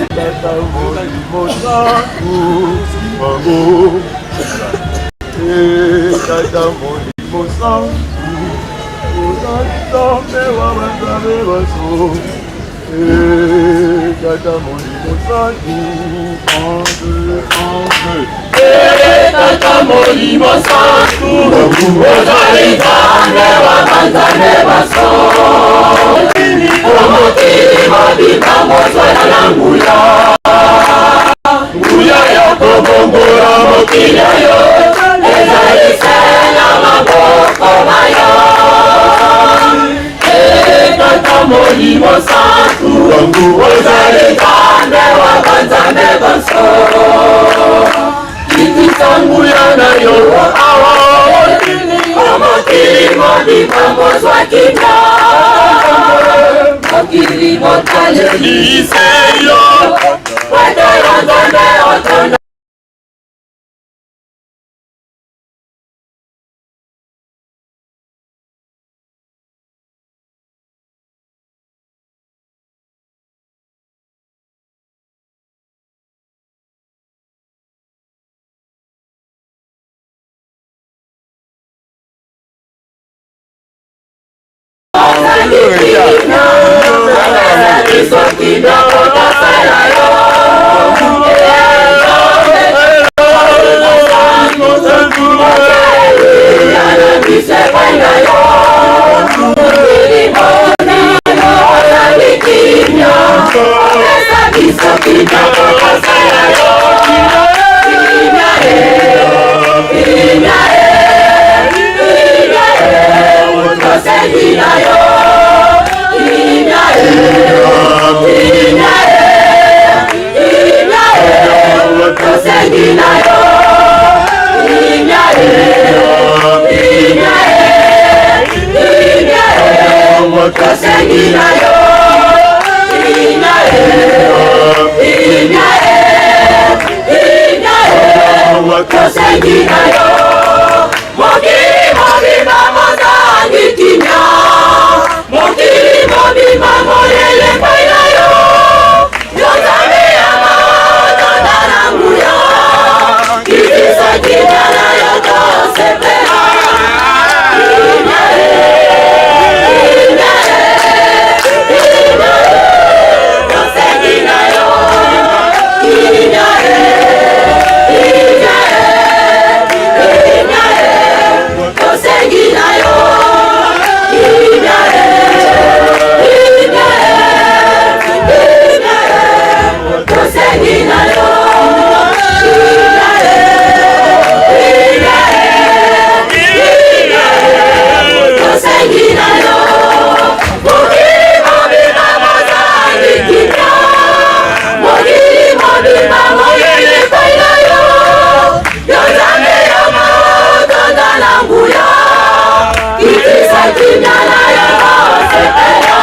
Tata Molimo Santu, bango. Tata Molimo Santu, ozali Nzambe wa banzambe banso. Tata Molimo Santu, un, deux, un, deux. Tata Molimo Santu, ozali Nzambe wa banzambe banso. Mokili mobimba mozwana na nguya, nguya ya kobongola mokili oyo ezali se na maboko na yo. Tata Molimo Santu, ozali Nzambe wa banzambe banso. Kitisa nguya na yo awa, mokili mobimba mozwa kimia, mokili motaleli se yo, ete yo Nzambe otonda. Tosengi na yo, mokili mobimba mozangi kimia, mokili mobimba molele epai na yo. Yo Nzambe ya mawa, otonda na nguya, kitisa kimia na yo tosepela. Kimia e, kimia e, kimia e, tosengi na yo. Kimia e, kimia e, kimia e, tosengi na yo. Kimia e, kimia e, kimia e, tosengi na yo. Kimia e, kimia e, kimia e, tosengi na yo. Mokili mobimba mozangi kimia, mokili mobimba molele epai na yo. Yo Nzambe ya mawa, otonda na nguya, kitisa kimia na yo tosepela.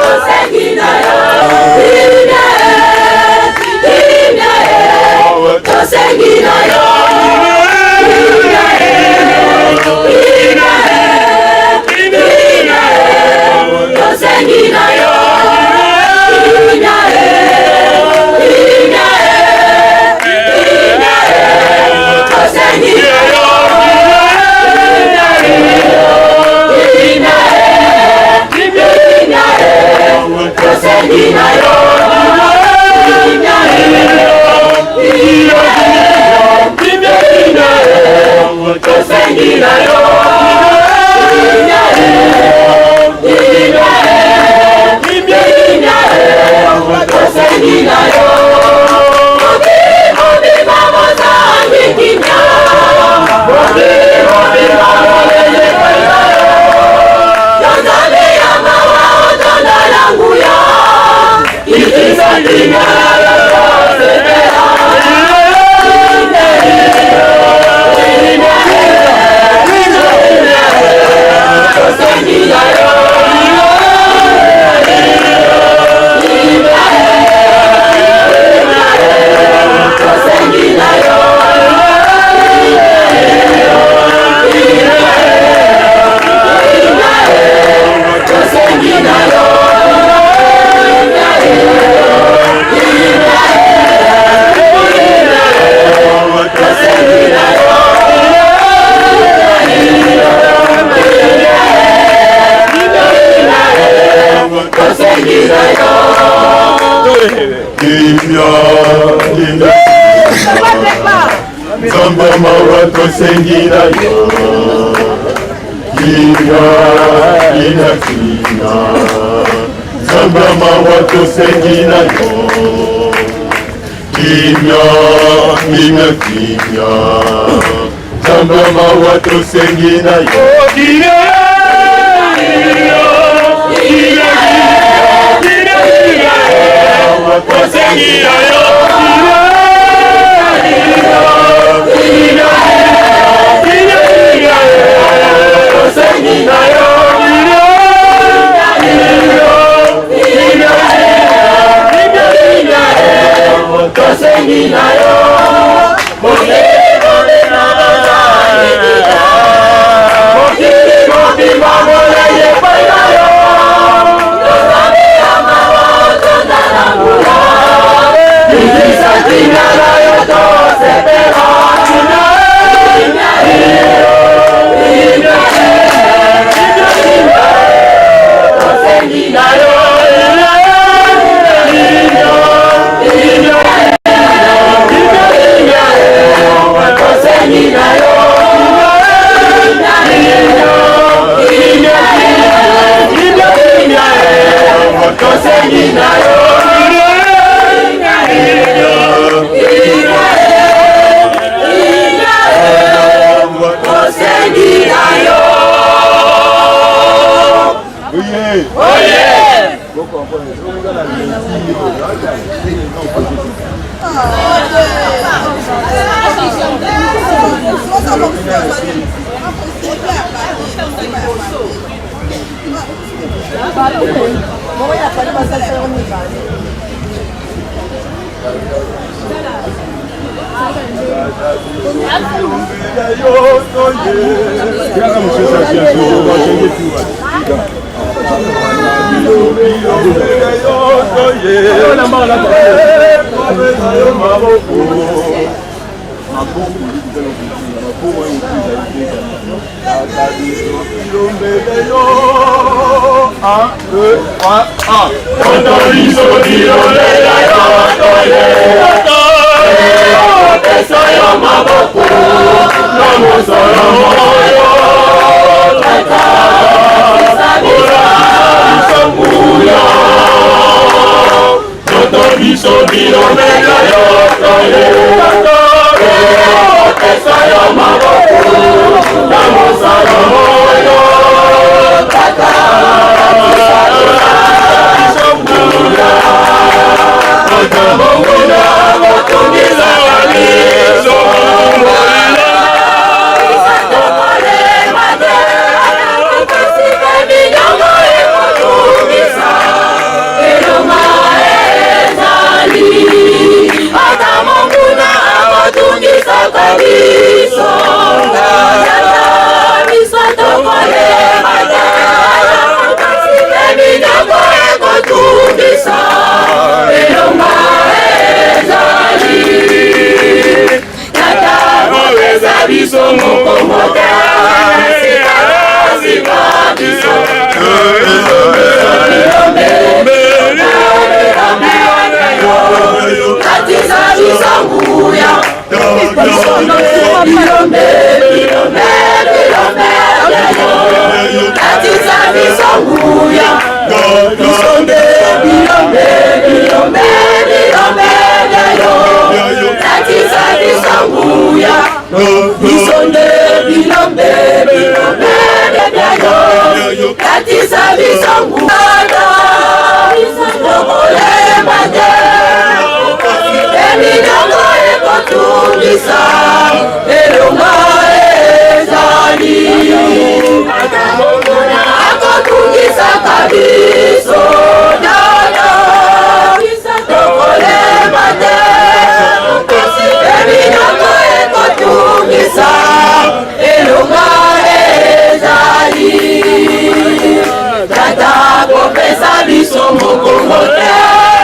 Tosengi na yo, kimia e, kimia e, tosengi na yo. Kimia e, kimia e, kimia e, tosengi na yo. Kimia e, kimia e, kimia e, tosengi na yo. Kimia e, kimia e, kimia e, tosengi na yo. Kimia e, kimia e, kimia e, tosengi na yo. Kimia e, kimia e, kimia e, tosengi na yo. Mokili mobimba mozangi kimia, mokili mobimba molele epai na yo. Yo Nzambe ya mawa, otonda na nguya, kitisa kimia na yo tosepela. Kimia e, kimia e, kimia Kimia, kimia. Nzambe mawa tosengi na yo. Kimia, kimia, kimia. Nzambe mawa tosengi na yo. Kimia, kimia, kimia. Nzambe mawa tosengi na yo. Kimia, kimia, kimia, kimia, kimia. Tosengi na yo. Kimia, kimia, kimia, kimia. Tosengi na yo. Kimia, kimia, kimia, kimia, kimia. Tosengi na yo. Mokili mobimba bozalekita. Mokili mobimba molai epai na yo. Tozali ya mawa, tozala nguya. Bikisa kimia na yo, tosepela. Kimia, kimia, kimia, kimia, kimia. Tosengi na yo. Kimia, kimia, kimia, kimia. Tosengi na yo. Kimia, kimia, kimia, kimia. Tosengi na yo. Kimia, kimia, kimia. Tosengi na yo. Oye! Oye! Un, deux, trois, un. Topesa yo maboko na mosala moyo tata, olakisa nguya. Toto biso bilomela yo toye, topesa yo maboko na mosala moyo tata, olakisa nguya. Tata monguna kotungisa biso. Ata monguna akotungisaka biso, tata, biso tokolemba te. Kasi minyoko ekotungisa, elonga ezali. Tata kopesa biso mokongo te, sika nsima biso. Bilombe, katisa biso nguya. Bilombe, bilombe, bilombe, katisa biso nguya. Bilombe, bilombe, bilombe, bilombe, katisa biso nguya. Biso nde bilombe, bilombe, katisa biso nguya. Tokolemba te, eminyongo ekotungisa, elonga ezali. Akotungisaka biso, dada, tokolemba te, eminyongo ekotungisa, elonga ezali. Tata kopesa biso mokongo te,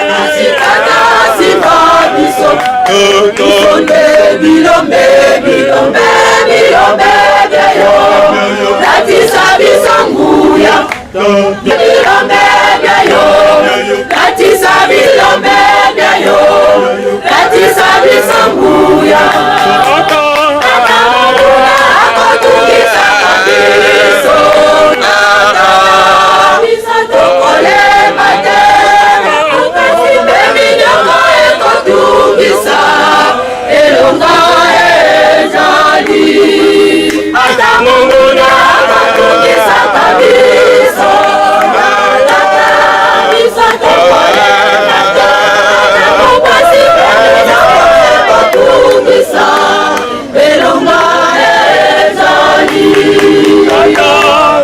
kasi tata nsima biso. Biso nde bilombe, bilombe, bilombe bya yo, latisa biso nguya. Bilombe bya yo, latisa bilombe. biso nguya. Ata monguna akotungisaka biso, Tata biso tokolemba te. Kasi mpe minyoko ekotungisa, elonga ezali. Ata monguna akotungisaka biso, Tata biso tokolemba te. Kasi mpe minyoko ekotungisa, elonga ezali.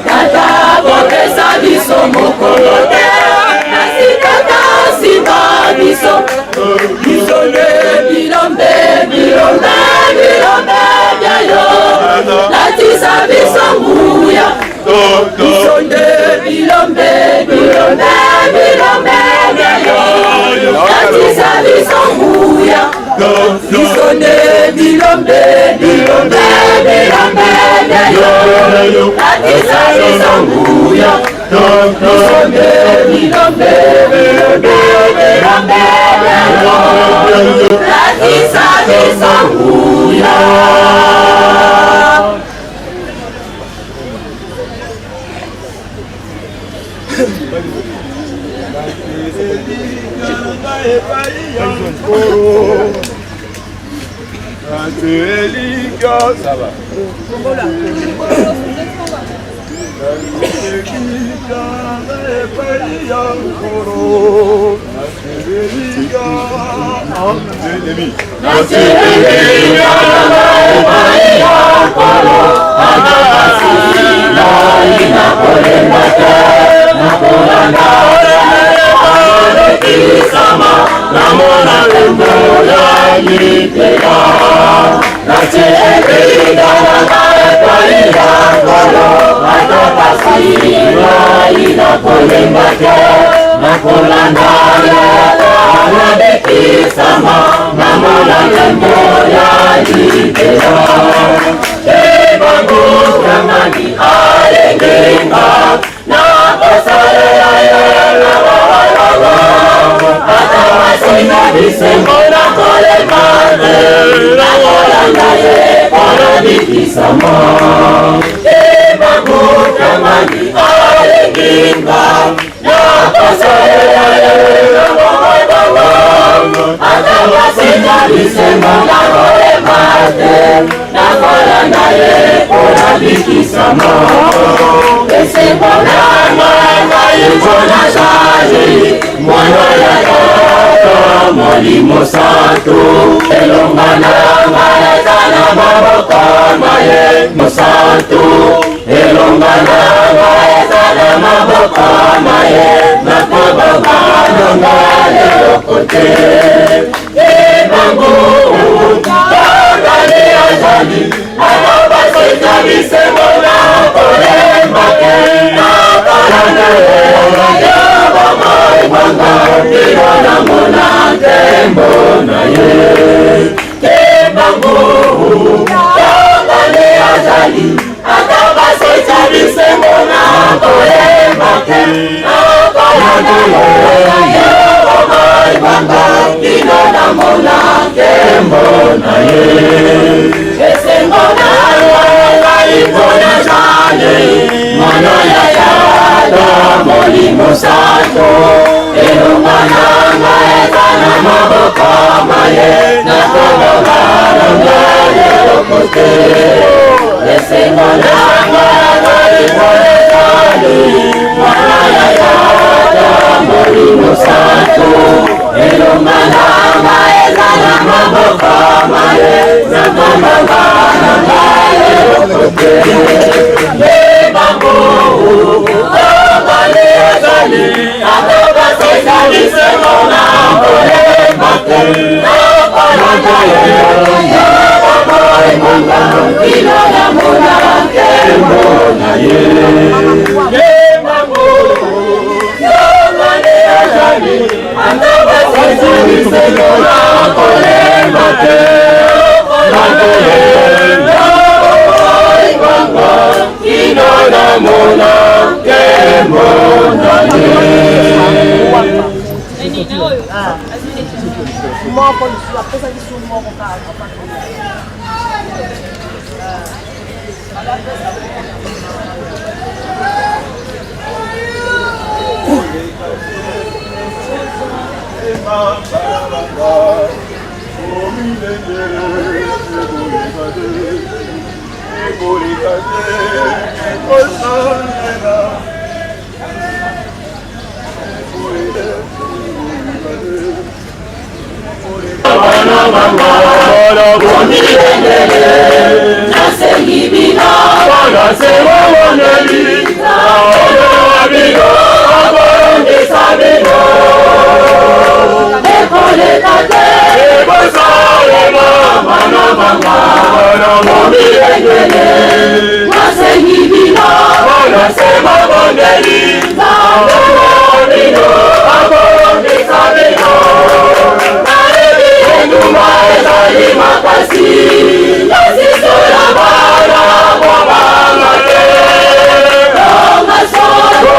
Tata kopesa biso mokongo te, kasi Tata osimba biso. Biso nde bilombe, bilombe, bilombe bya yo. Latisa biso nguya. Biso nde bilombe, bilombe, bilombe bya yo. Latisa biso nguya. Biso nde bilombe, bilombe, bilombe bya yo. Latisa biso nguya. Biso nde bilombe, bilombe, bilombe bya yo. Latisa biso nguya. Moko lisusu. Bapesaki su moko kaka Nasengi bino akolongisa bino ekoleka te ekosalema mwana mama momilengele nasengi bino se mabondeli Nzambe bino akolongisa bino nayebi etumba ezali makasi kasi sola bana kobanga te longa solo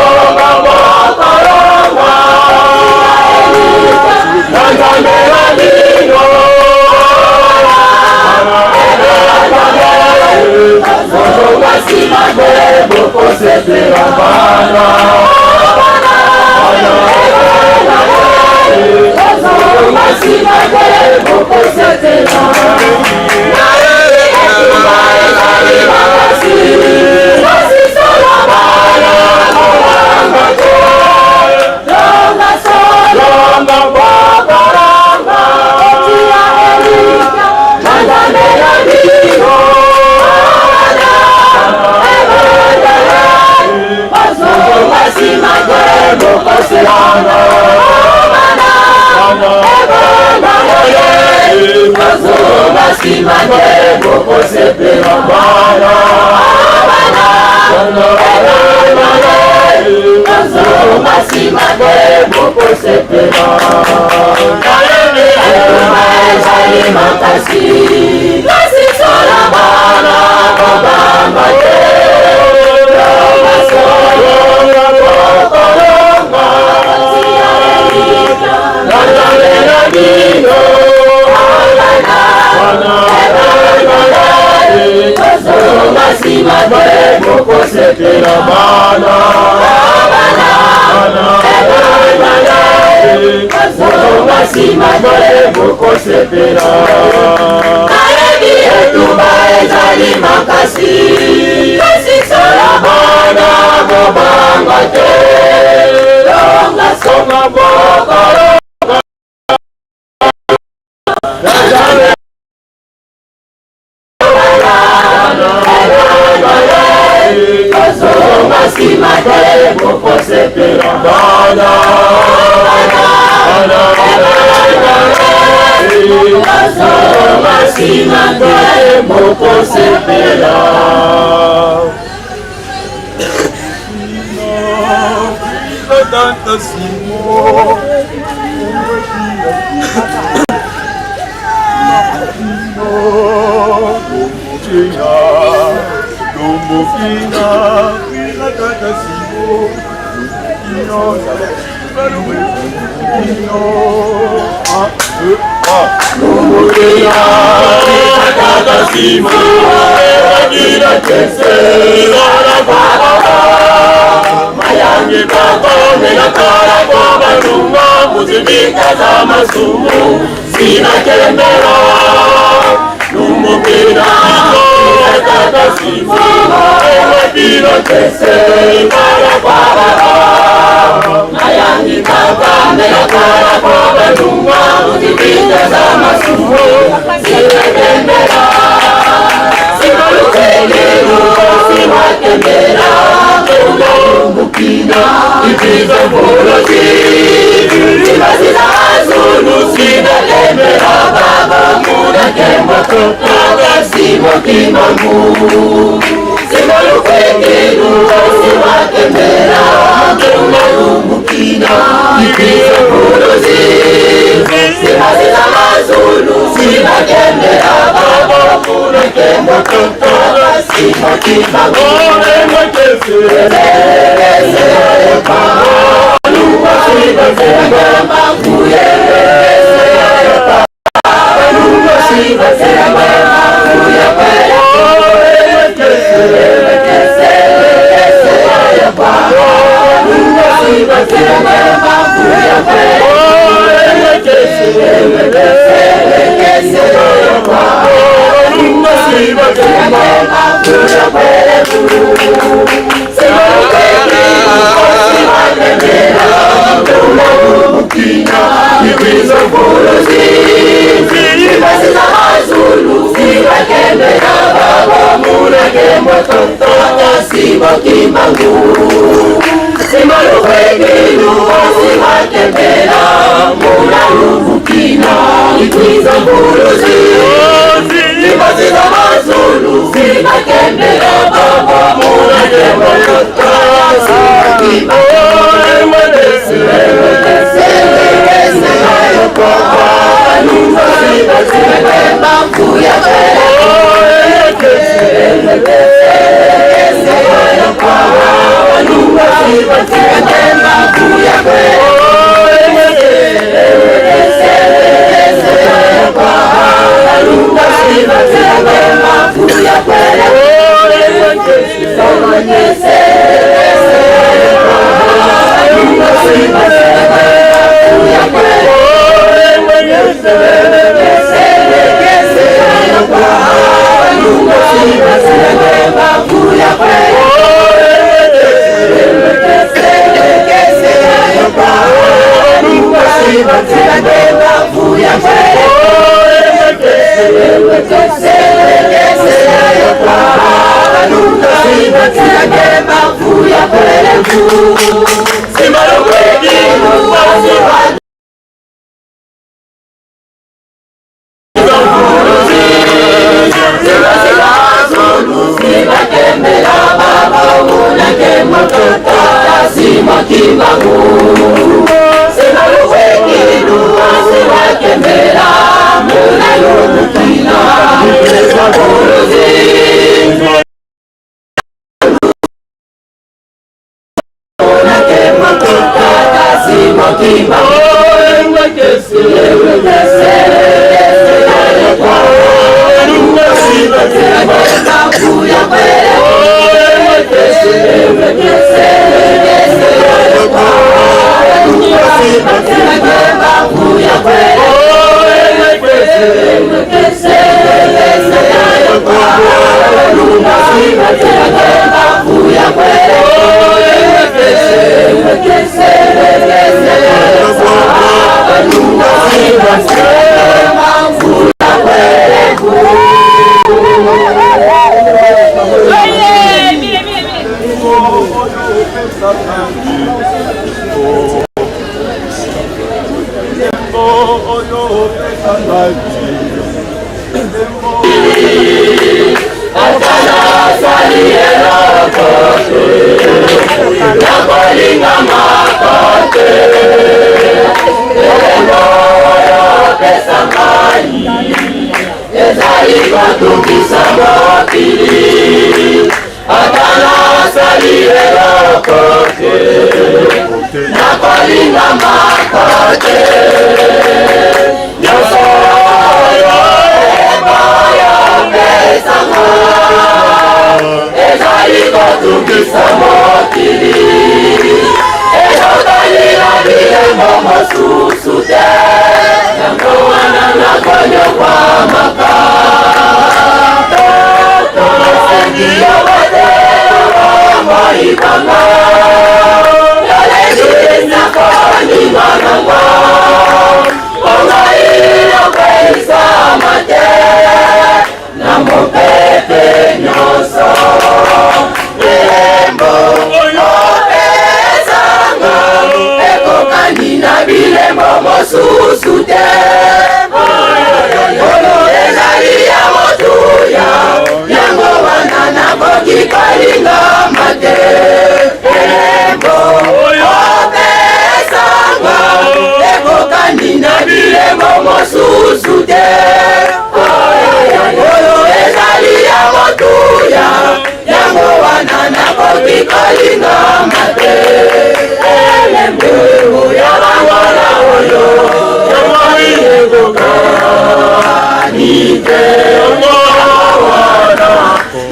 bokolonga na Nzambe na bino kozonga nsima te bokosepela bana kozonga nsima te bokosepela nayebi etumba ezali makasi kasi solo bana kobanga te longa solo bokolonga otia elikya na Nzambe na bino bana ebandele kozonga nsima te bokoselana bana ebandele kozonga nsima te bokosepela bana bana ebandele kozonga nsima te bokosepela nayebi etumba ezali makasi kasi solo bana kobanga te longa solo bokolonga tia elikya na Nzambe na bino bana ebandele kozonga nsima te bokosepela bana bana ebandele kozonga nsima te bokosepela nayebi etumba ezali makasi kasi solo bana kobanga te longa songa bokolonga kozonga nsima te bokosepela bana kozonga nsima te bokosepela. Tata Simon,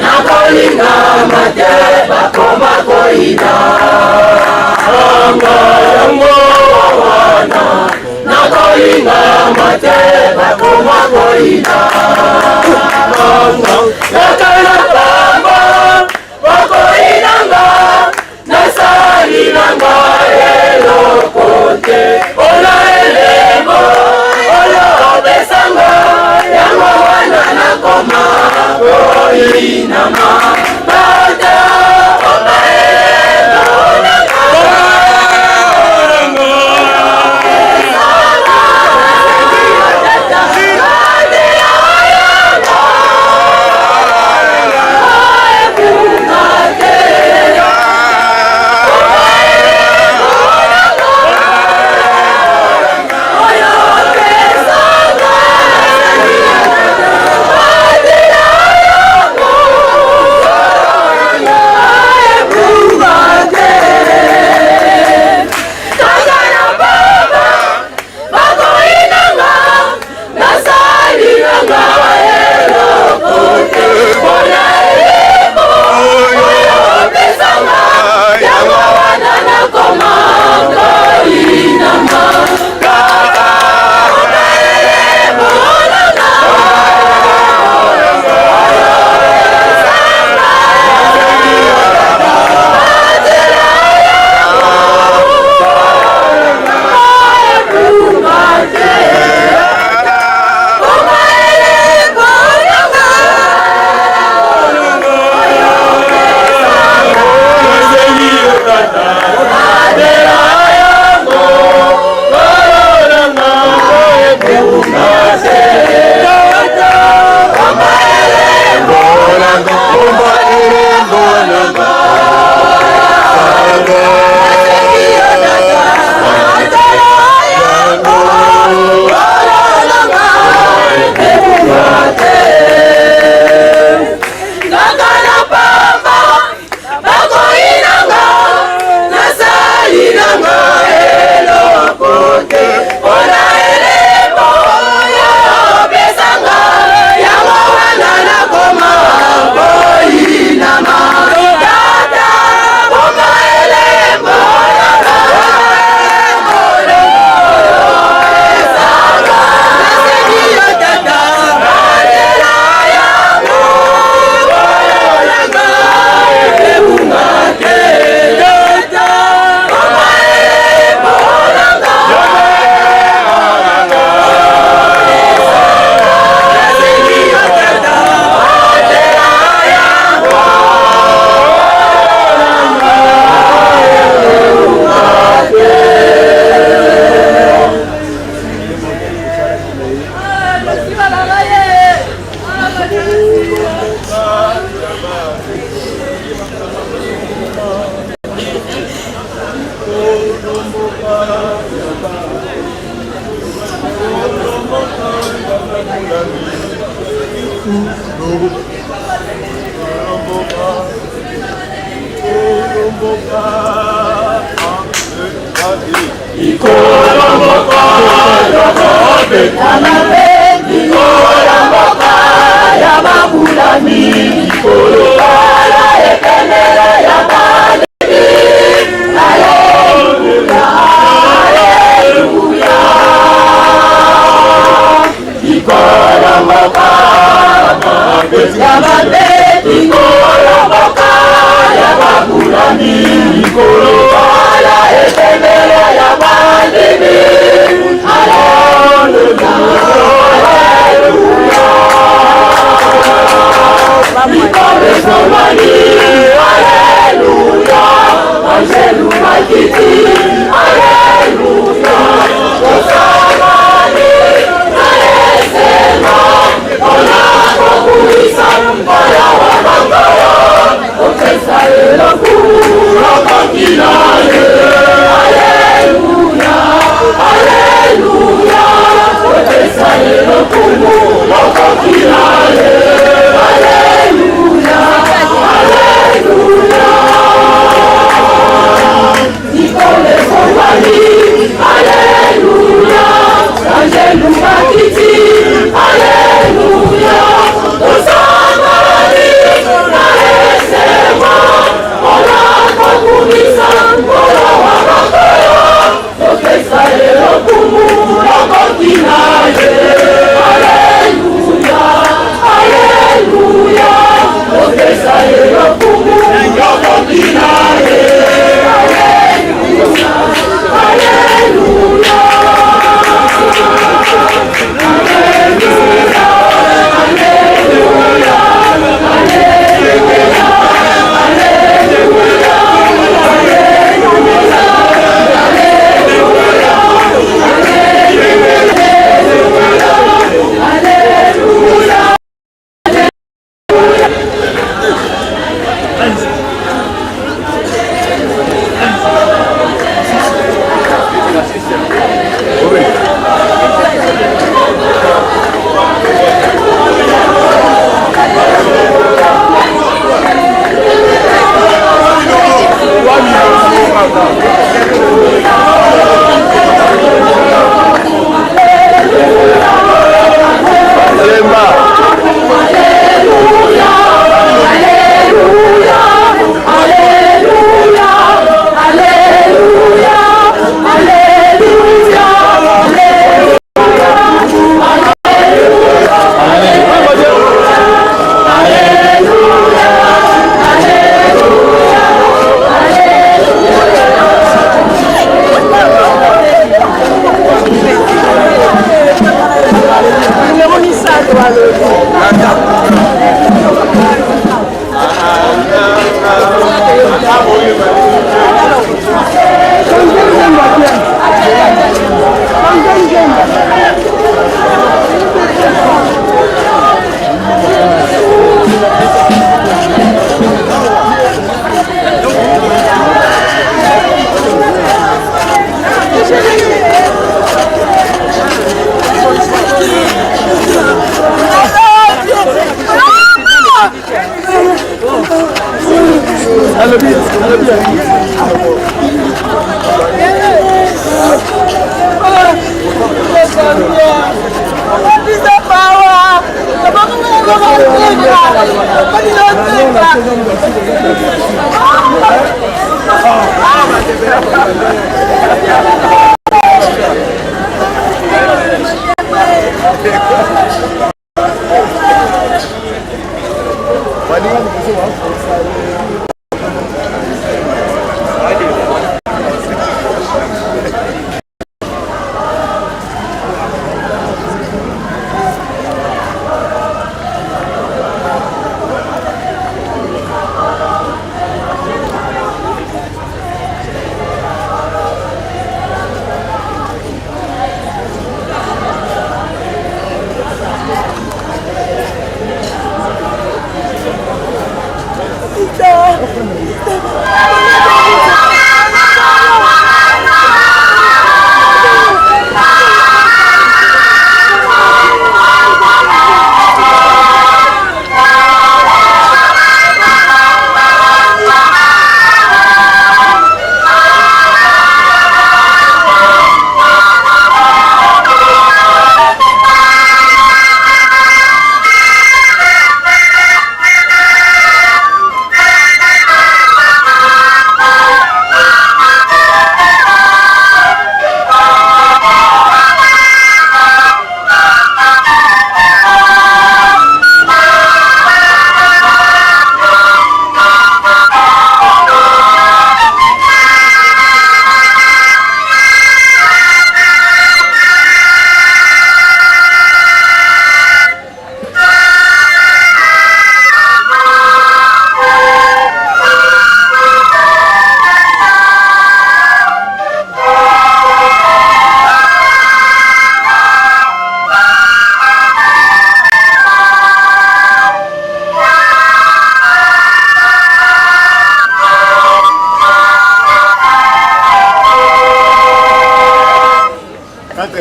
Nakolinga mate bakoma koyina. nakoma koyina Kaka na pamba bakoyinanga nasali nanga eloko te mpona elembo oyo opesanga yango wana nakoma koyinama tata omba elembo nanga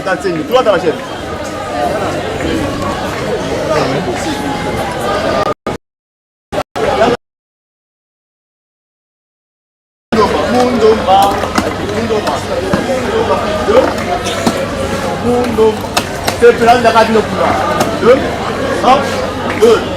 4, 5. Droite à la chaîne. Mundomba, Mundomba, Mundomba, 2, Mundomba. Sepela ndaka bino kuna. 2, 1, 2.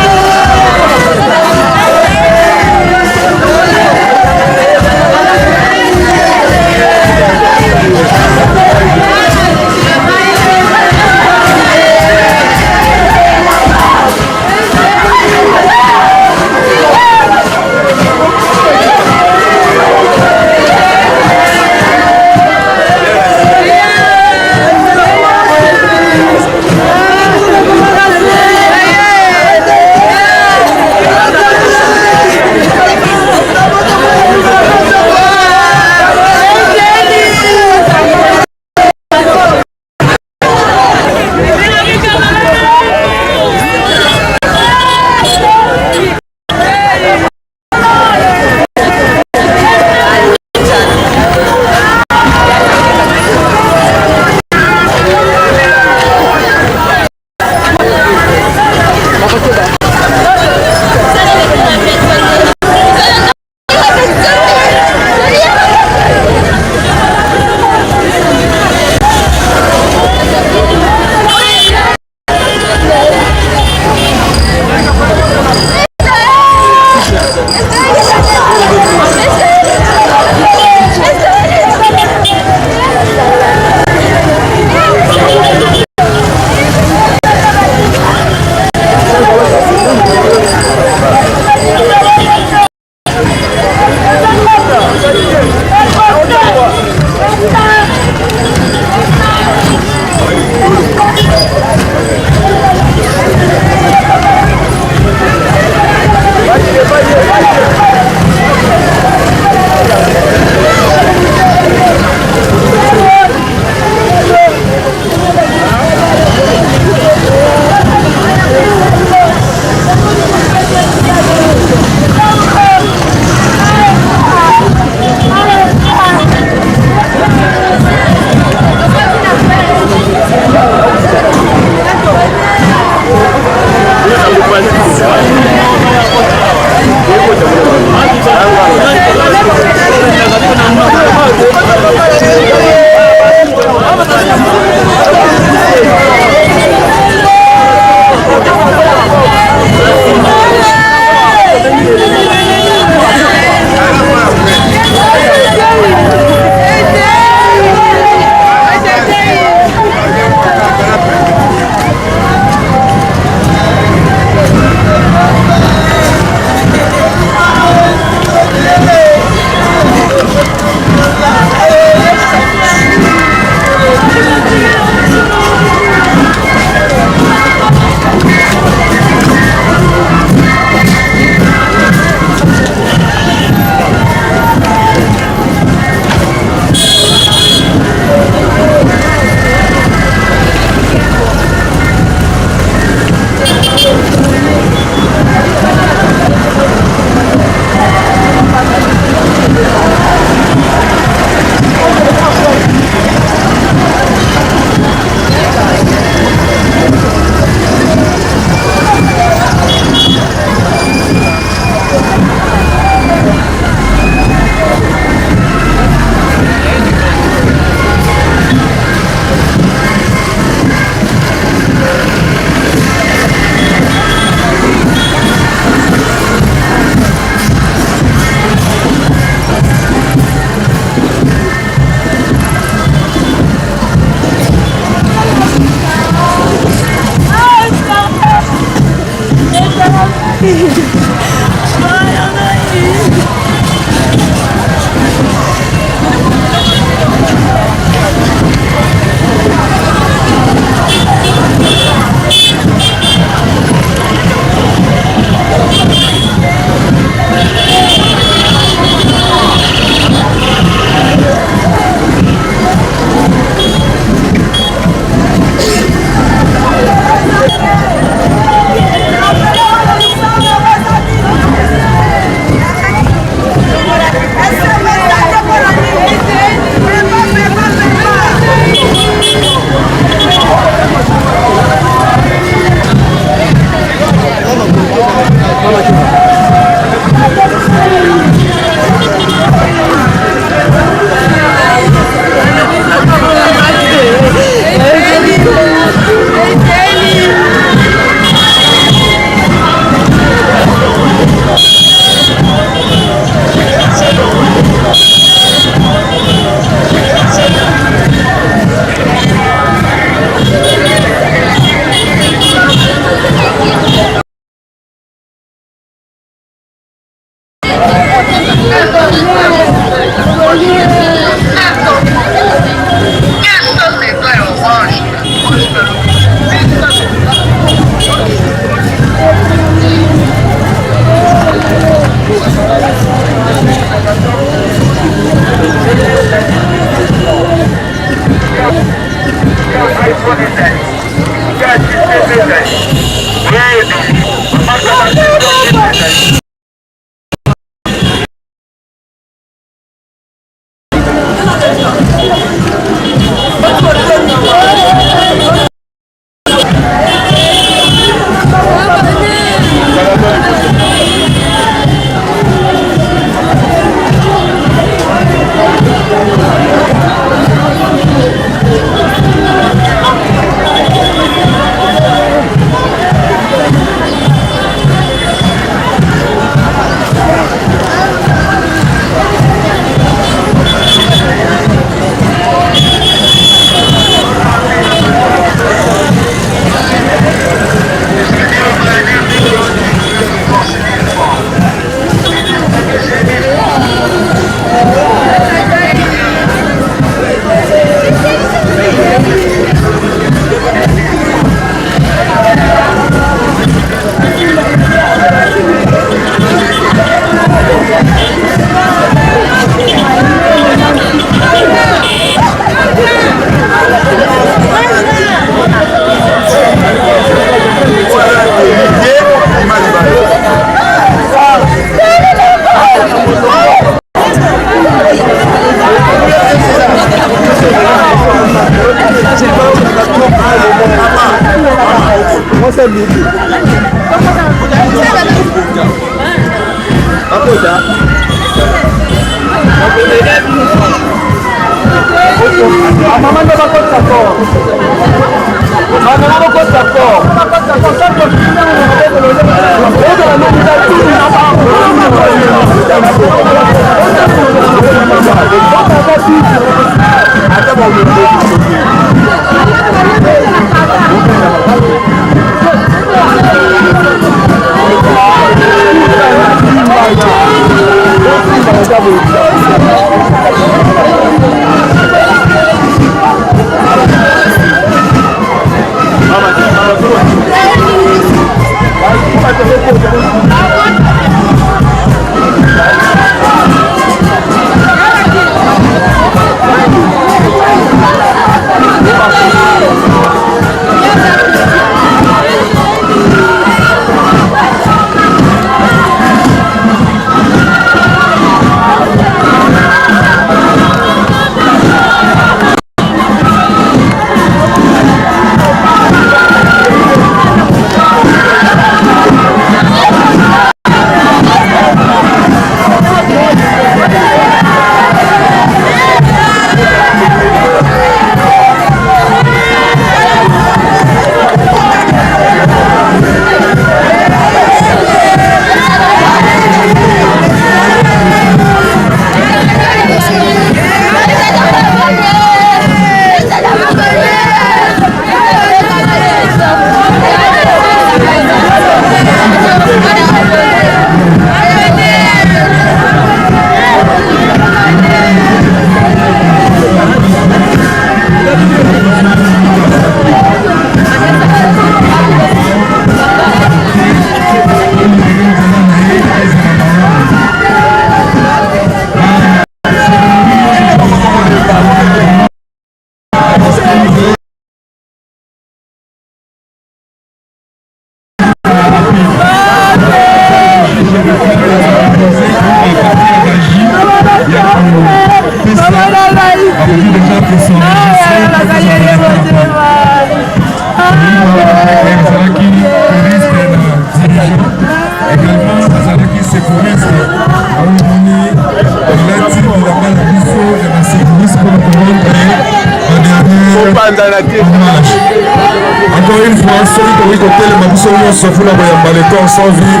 Encore une fois, soki tokoki kotelema biso nyonso mpona koyamba le corps sans vie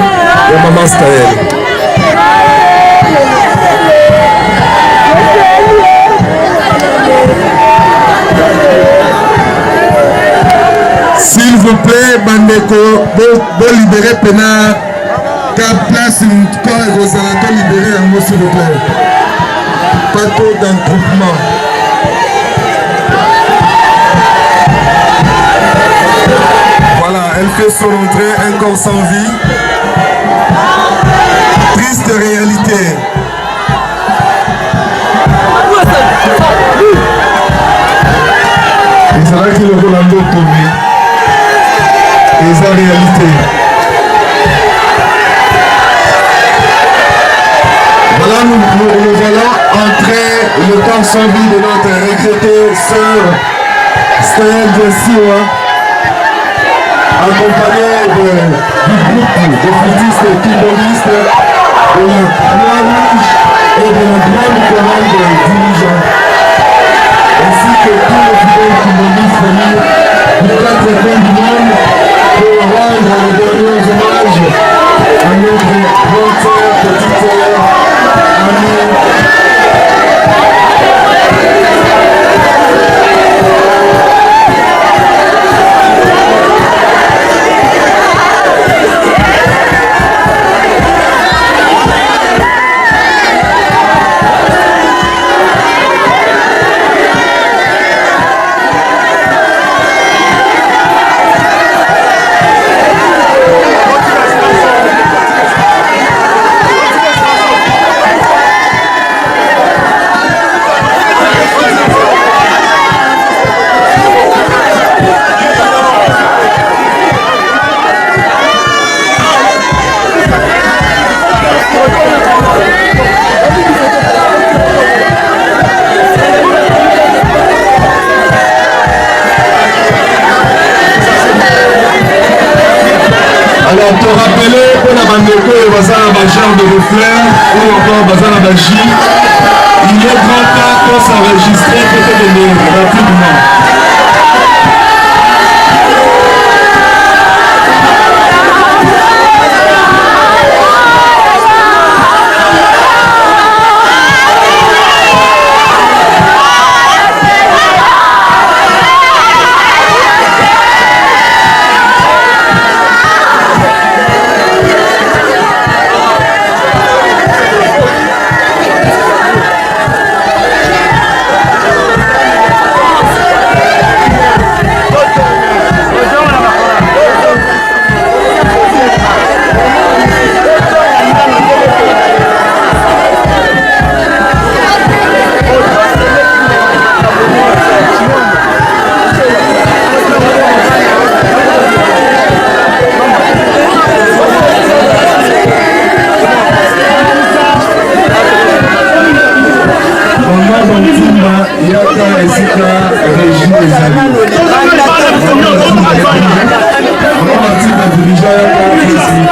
ya mama Staël. S'il vous plaît, bandeko, bolibere bo pena ka place corps ekozala to libere yango s'il vous plaît. Pas trop d'entroupement. Voilà, elle fait son entrée, un corps sans vie. Triste réalité. Ezalaki lokola ndoto. réalité. Voilà, nous, nous, nous allons entrer le corps sans vie de notre regrettée sœur Stèle Siwa, accompagnée de, du groupe de flûtistes et kimbolistes de la Croix-Rouge et de la grande chorale de dirigeants, ainsi que tous les fidèles kimbolistes venus du quatre coins du monde pour rendre les derniers hommages à notre grande sœur, petite sœur, amie. Alors, te rappeler pour la bandeko oyo baza na bagenre de refleur ou encore baza na baji, il est grand temps qu'on s'enregistre po tokende rapidement. Mama Bantimba yaka esika régie ezali. Mama Bantimba dirigeant yaka.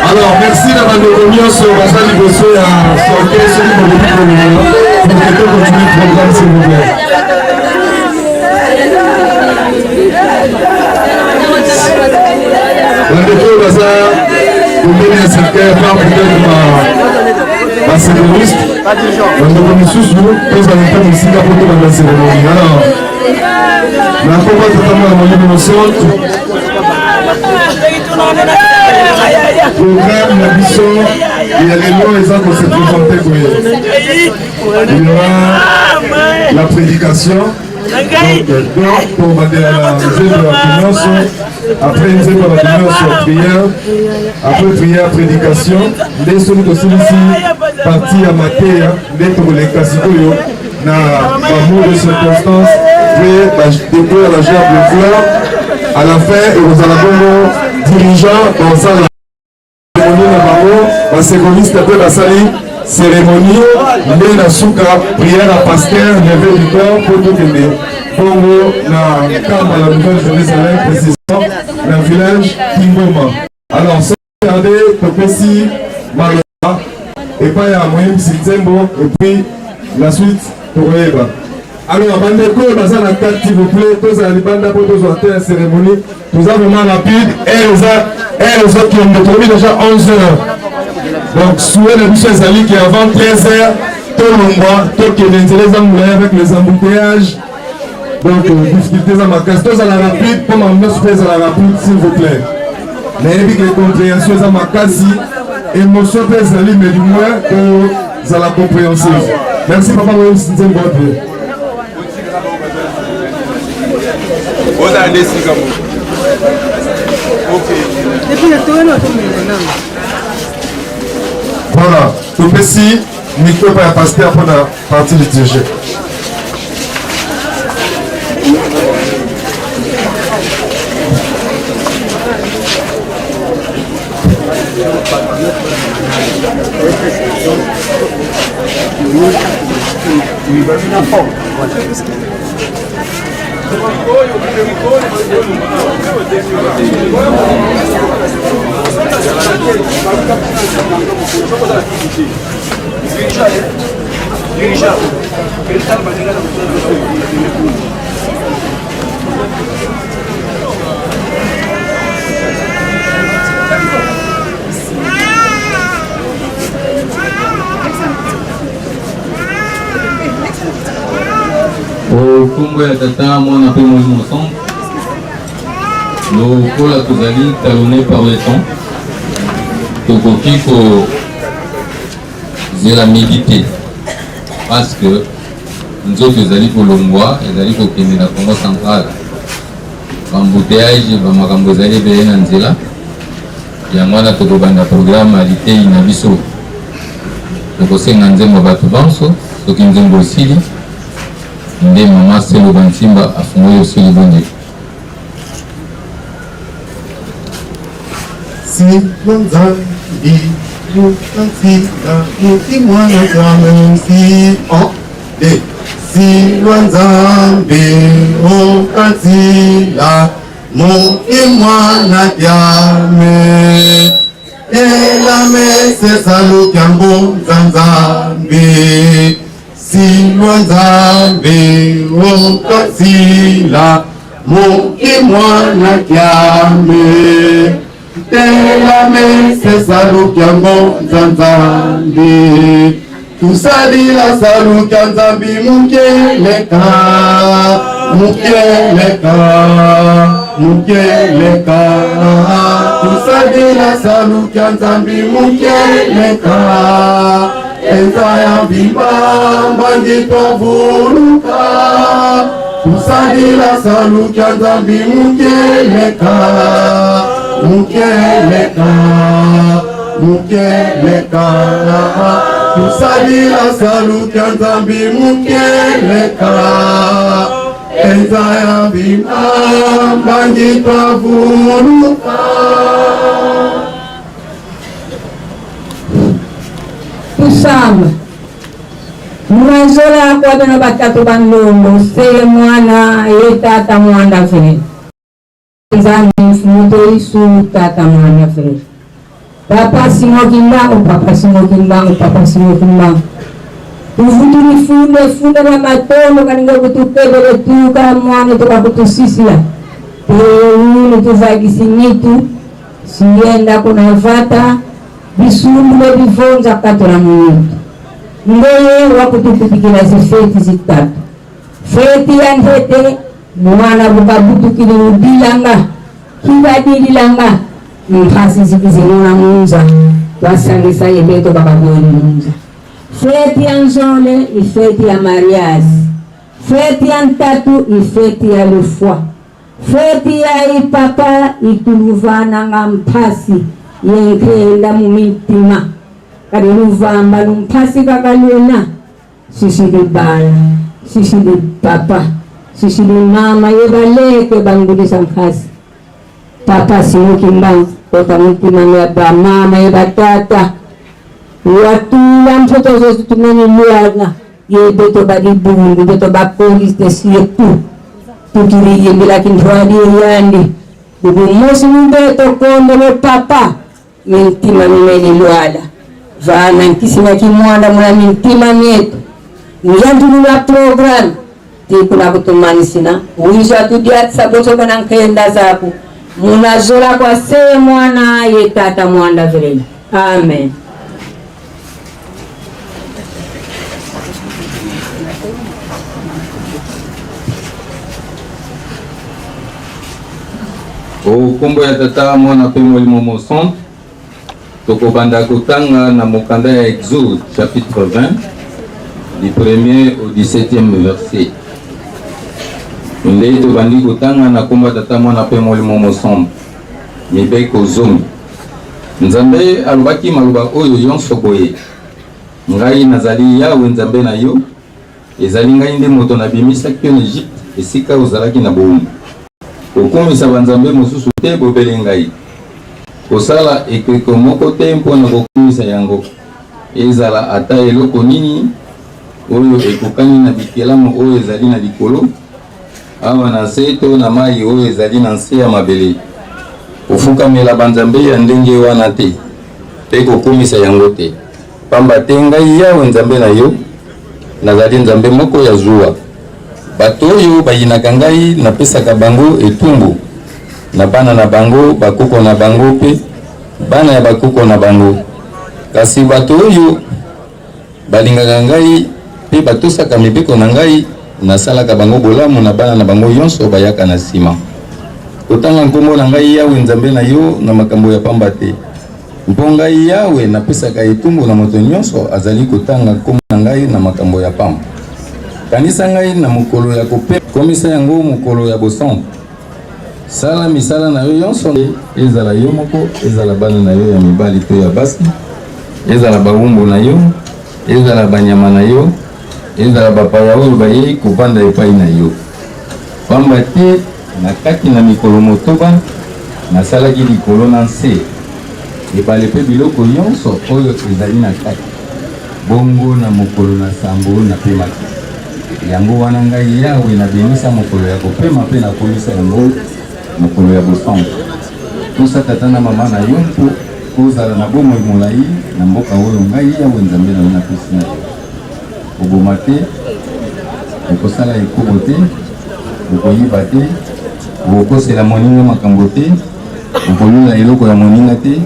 Alors, merci na bandeko nyonso baza liboso ya sorte soki bokoki kolongola pour que to continue programme s'il vous plaît. Bandeko oyo baza pembeni ya cercueil par peut-être basecouriste, bandeko misusu tozala mpe mosika mpo tobanda cérémonie. Alors, na nkombo ya Tata Mwana Molimo Mosantu, programme na biso ya lelo eza kose présente boye. Il y aura la prédication. Donc, pour bandela na nzembo ya bato nyonso, après nzembo ya bato nyonso, prière, après prière, prédication, nde soki tosilisi partie ya mateya nde tokoleka sikoyo na bamots de circonstance mpe badépôt ya bagerbe de fleur. À la fin ekozala bongo dirigeant bakosala cérémonie na bango, baseconiste mpe basali cérémonie, nde na suka prière ya pasteur, levée du corps mpo tokende bongo na Nkamba, la Nouvelle Jérusalem, précisément na village Kingoma. Alors, sans tarder, topesi maloba epai ya moyembisi nzembo et puis la suite tokoyeba. Alors, bandeko oyo baza na kati, s'il vous plaît, tozala libanda mpo tozwa te ya cérémonie. Toza vraiment rapide, heure eza, heure ezokende, tokomi déjà 11 heures. Donc souhait na biso ezali ke avant 13 heures tolongwa, tokende. Nzela eza molai avec les embouteillages, donc difficulté eza makasi. Tozala rapide mpo makambo nyonso mpe ezala rapide, s'il vous plaît. Nayebi ke compréhension eza makasi, émotion mpe ezali, mais du moins tozala compréhensive. Merci papa moyebisi nzembo wapi. Ozala nde esika moko. Voilà, topesi micro epai ya pasteur mpo na partie liturgique. Nkombo ya Tata, Mwana mpe Molimo Mosantu, lokola tozali talonné par le temps, tokoki kozela midi te parce que nzoto ezali kolongwa, ezali kokende na Congo central, bambouteillage bamakambo ezali ebele na nzela. Yango wana tokobanda programme ya liteyi na biso. Tokosenga nzembo bato banso, soki nzembo esili nde mama Selo Bantimba afungoli biso libondeli. Silo Nzambi Nzila muti mwana Nzambe si en de Silwa Nzambe okatila Moki mwana kiame elame sesalu kiango nzanzambe silwa nzambe okasila moki mwana kiame telame sesalu kiango nzanzambe Tusalila saluka nzambi mukeleka mukeleka mukeleka tusalila saluka nzambi mukeleka enza ya mbimba mbangi twavuluka tusalila saluka nzambi mukeleka mukeleka Mukeleka tusalila saluka nzambi mukeleka enza ya mbima mbangi twavuluka. Tusamba munazola kwa beno batatu bandongo seye mwana ye tata mwanda vele Nzambi mfumu toisu tata mwana frere papa Simon Kimbangu papa Simon Kimbangu papa Simon Kimbangu tuvutuli funde funde na matondo kaninga kutukebele tuka mwana tokakutusisila teunu tuvagisi mitu siyenda kunavata bisumbu le bivonza katola muyitu ndeye wakutukupikila zifeti zitatu feti ya ntete Mwana bukabutukili mubilanga kibadililanga mphasi zikizinona munza twasangisa yebeto bakabweni munza feti ya nzole ifeti ya mariage feti ya ntatu ifeti ya lufwa feti ya ipapa ituluvananga mphasi yenkhenda mumitima kadi luvamba lumphasi kakaluna Sisili bana, sisili papa, sisili mama ye baleke bangulisa nkasi. Papa Simon Kimbangu kota mutima ya ba mama ye batata watula mtoto zote tumeni lwana ye beto balibundu beto ba police de surtout tukiliyembela kindwali yandi bubumosi mubeto kondolo papa Mintima mimene lwala vana nkisi na kimwanda muna mintima mietu njandulula programme tikuna kutumanisina wiza tudiatisa bosoka na nkenda zaku munazola kwa se mwana ye tata mwanda velela amen. O nkombo ya Tata, Mwana mpe Molimo Mosantu, tokobanda kotanga na mokanda ya Exode chapitre 20 du premier au 17e verset. Nde tobandi kotanga na nkombo ya Tata, Mwana mpe Molimo Mosantu, mibeko zomi. Nzambe alobaki maloba oyo yonso boye, Ngai nazali Yawe Nzambe na yo, ezali ngai nde moto nabimisaki yo na Egypte, esika ozalaki na bowumbu. Kokumisa banzambe mosusu te bobele ngai. Kosala ekeko moko te mpo na kokumisa yango, ezala ata eloko nini oyo ekokani na bikelamu oyo ezali na likolo, awa na nse to na mai oyo ezali na nse ya mabele. Kofukamela banzambe ya ndenge wana te mpe kokumisa yango te, pamba te ngai Yawe Nzambe na yo nazali Nzambe moko ya zuwa. Bato oyo bayinaka ngai napesaka bango etumbu na bana na bango, bakoko na bango mpe bana ya bakoko na bango. Kasi bato oyo balingaka ngai mpe batosaka mibeko na ngai, nasalaka bango bolamu na bana na bango yonso bayaka na nsima. Kotanga nkombo na ngai Yawe Nzambe na yo na makambo ya pamba te, mpo ngai Yawe napesaka etumbu na moto nyonso azali kotanga nkombo na ngai na makambo ya pamba. Kanisa ngai na mokolo ya kopema, komisa yango mokolo ya bosantu. Sala misala na yo yonso, ezala yo moko, ezala bana na yo ya mibali to ya basi, ezala bawumbu na yo, ezala banyama na yo, ezala bapaya oyo bayei kovanda epai na yo. Pamba te na kati na mikolo motoba nasalaki likolo na nse, ebale mpe biloko nyonso oyo ezali na kati, bongo na mokolo na sambo napemaki. Yango wana ngai Yawe nabenisa mokolo ya kopema mpe nakomisa yango mokolo ya bosantu. Tosa tata na mama na yo mpo ozala na bomoi molai na mboka oyo ngai Yawe Nzambe na yo napesi na yo. Koboma te, okosala ekobo te, okoyiba te, okokosela moninga makambo te, okolula eloko ya moninga te,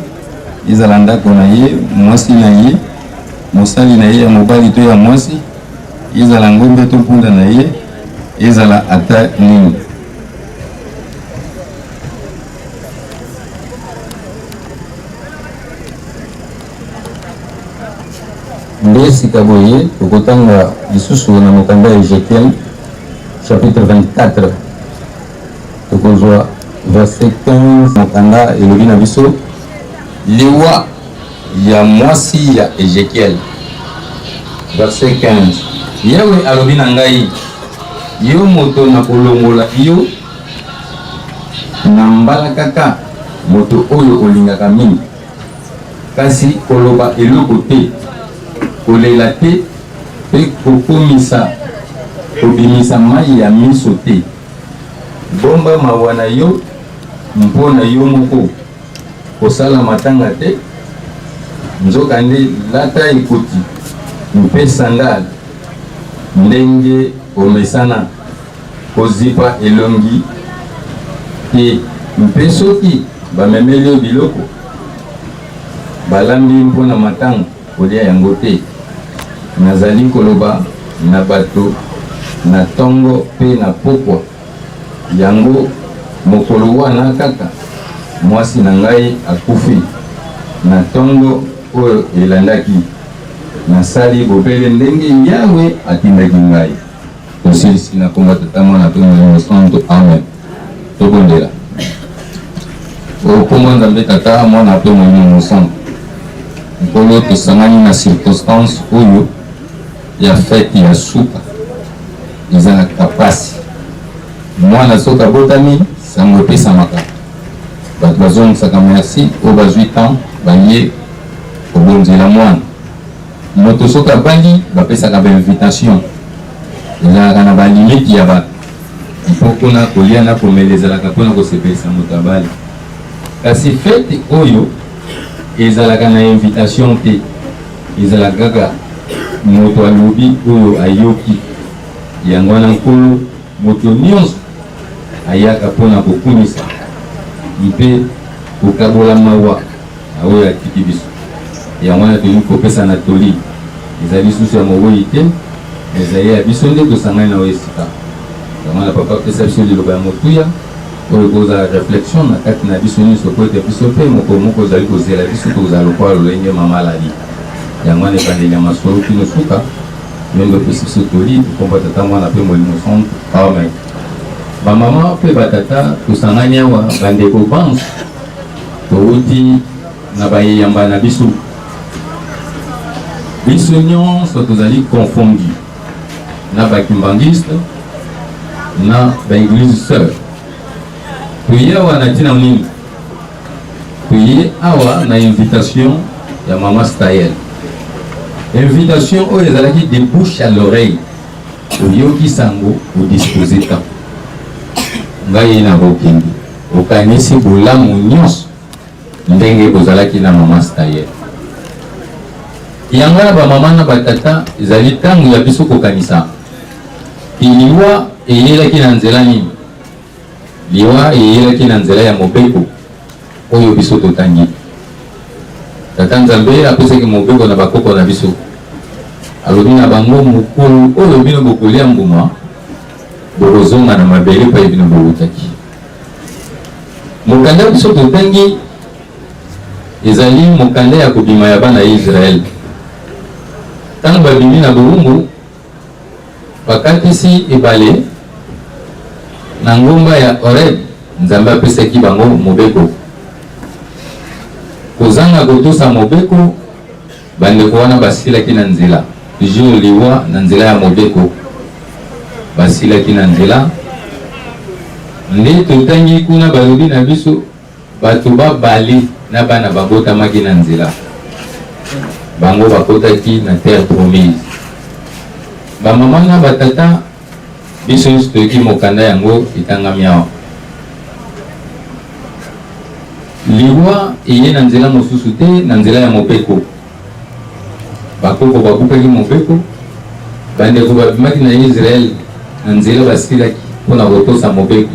ezala ndako na ye, mwasi na ye, mosali na ye ya mobali to ya mwasi, ezala ngombe to mpunda na ye, ezala ata nini. Nde sika boye tokotanga lisusu na mokanda ya Ezekiel chapitre 24 tokozwa verset 15. Mokanda elobi na biso liwa ya mwasi ya Ezekiel. Verset 15, Yawe alobi na ngai, yo moto nakolongola yo na mbalakaka moto oyo olingaka mingi, kasi koloba eloko te, kolela te mpe kokomisa kobimisa mai ya miso te. Bomba mawa na yo mpo na yo moko, kosala matanga te, nzokande lata ekoti mpe sandale ndenge omesana, kozipa elongi te, mpe soki bamemeli yo biloko balambi mpo na matanga, kolia yango te. Nazali koloba na bato na tongo mpe na pokwa. Yango mokolo wana kaka mwasi na ngai akufi. Na ntongo oyo elandaki, nasali bobele ndenge Yawe atindaki ngai. Tosilisi na kombo ya Tata, Mwana mpe Molimo Santu. Amen. Tobondela. O kombo Nzambe Tata, Mwana mpe Molimo Mosantu. Nkolo, tosangani na circonstance oyo ya fete ya suka. Ezalaka pasi. Mwana soki abotami, sango epesamaka. Bato bazongisaka merci oyo bazwi temps baye kobonzela mwana. Moto soki abali, bapesaka ba invitation. Ezalaka na ba limite ya bato. Mpo kuna kolia na komela ezalaka mpona kosepelisa moto abali. Kasi fete oyo ezalaka na invitation te. Ezalaka kaka moto alobi oyo ayoki. Yango wana Nkolo, moto nyonso ayaka mpo na kokumisa mpe kokabola mawa na oyo atiki biso. Yango wana tolingi kopesana toli. Ezali lisusu ya mowei te, mais ezali ya biso nde tosangani na oyo esika. Yango wana Papa apesa biso liloba ya motuya oyo ekozala reflexion na kati na biso nyonso, mpo ete biso mpe mokolo moko ozali kozela biso tokozala lokola lolenge mama alali. Yango wana ebandeli ya masolo kino suka, yo nde opesi biso toli, okomba Tata, Mwana mpe Molimo Santu. Amen. Bamama mpe batata tosangani awa, bandeko banso towuti. na bayeyamba na biso. Biso nyonso tozali confondu na bakimbangiste na baeglise sœur. Toye awa na ntina nini? Toye awa na invitation ya mama Staël. Invitation oyo ezalaki de bouche à l'oreille. Oyoki sango odispose temps. Ngai nakokende. Okanisi bolamu nyonso ndenge bozalaki na mama Staël. Yango wana bamama na batata, ezali ntango ya biso kokanisa liwa eyelaki na nzela nini. Liwa eyelaki na nzela ya mobeko oyo biso totangi. Tata Nzambe apesaki mobeko na bakoko na biso, alobi na bango, mokolo oyo bino bokolia mbuma, bokozonga na mabele epai bino bowutaki. Mokanda biso totangi ezali mokanda ya kobima ya bana ya Israele. Ntango babimi na bowumbu, bakatisi ebale na ngomba ya Horeb, Nzambe apesaki bango mobeko. Kozanga kotosa mobeko, bandeko wana basilaki na nzela. Toujours liwa na nzela ya mobeko, basilaki na nzela. Nde totangi kuna balobi na biso bato babale na bana babotamaki na nzela, bango bakotaki na terre promise. Bamama na batata, biso nyonso toyoki mokanda yango etangami awa. Liwa eye na nzela mosusu te, na nzela ya mobeko. Bakoko babukaki mobeko, bandeko babimaki na Israel na nzela basilaki mpo na kotosa mobeko.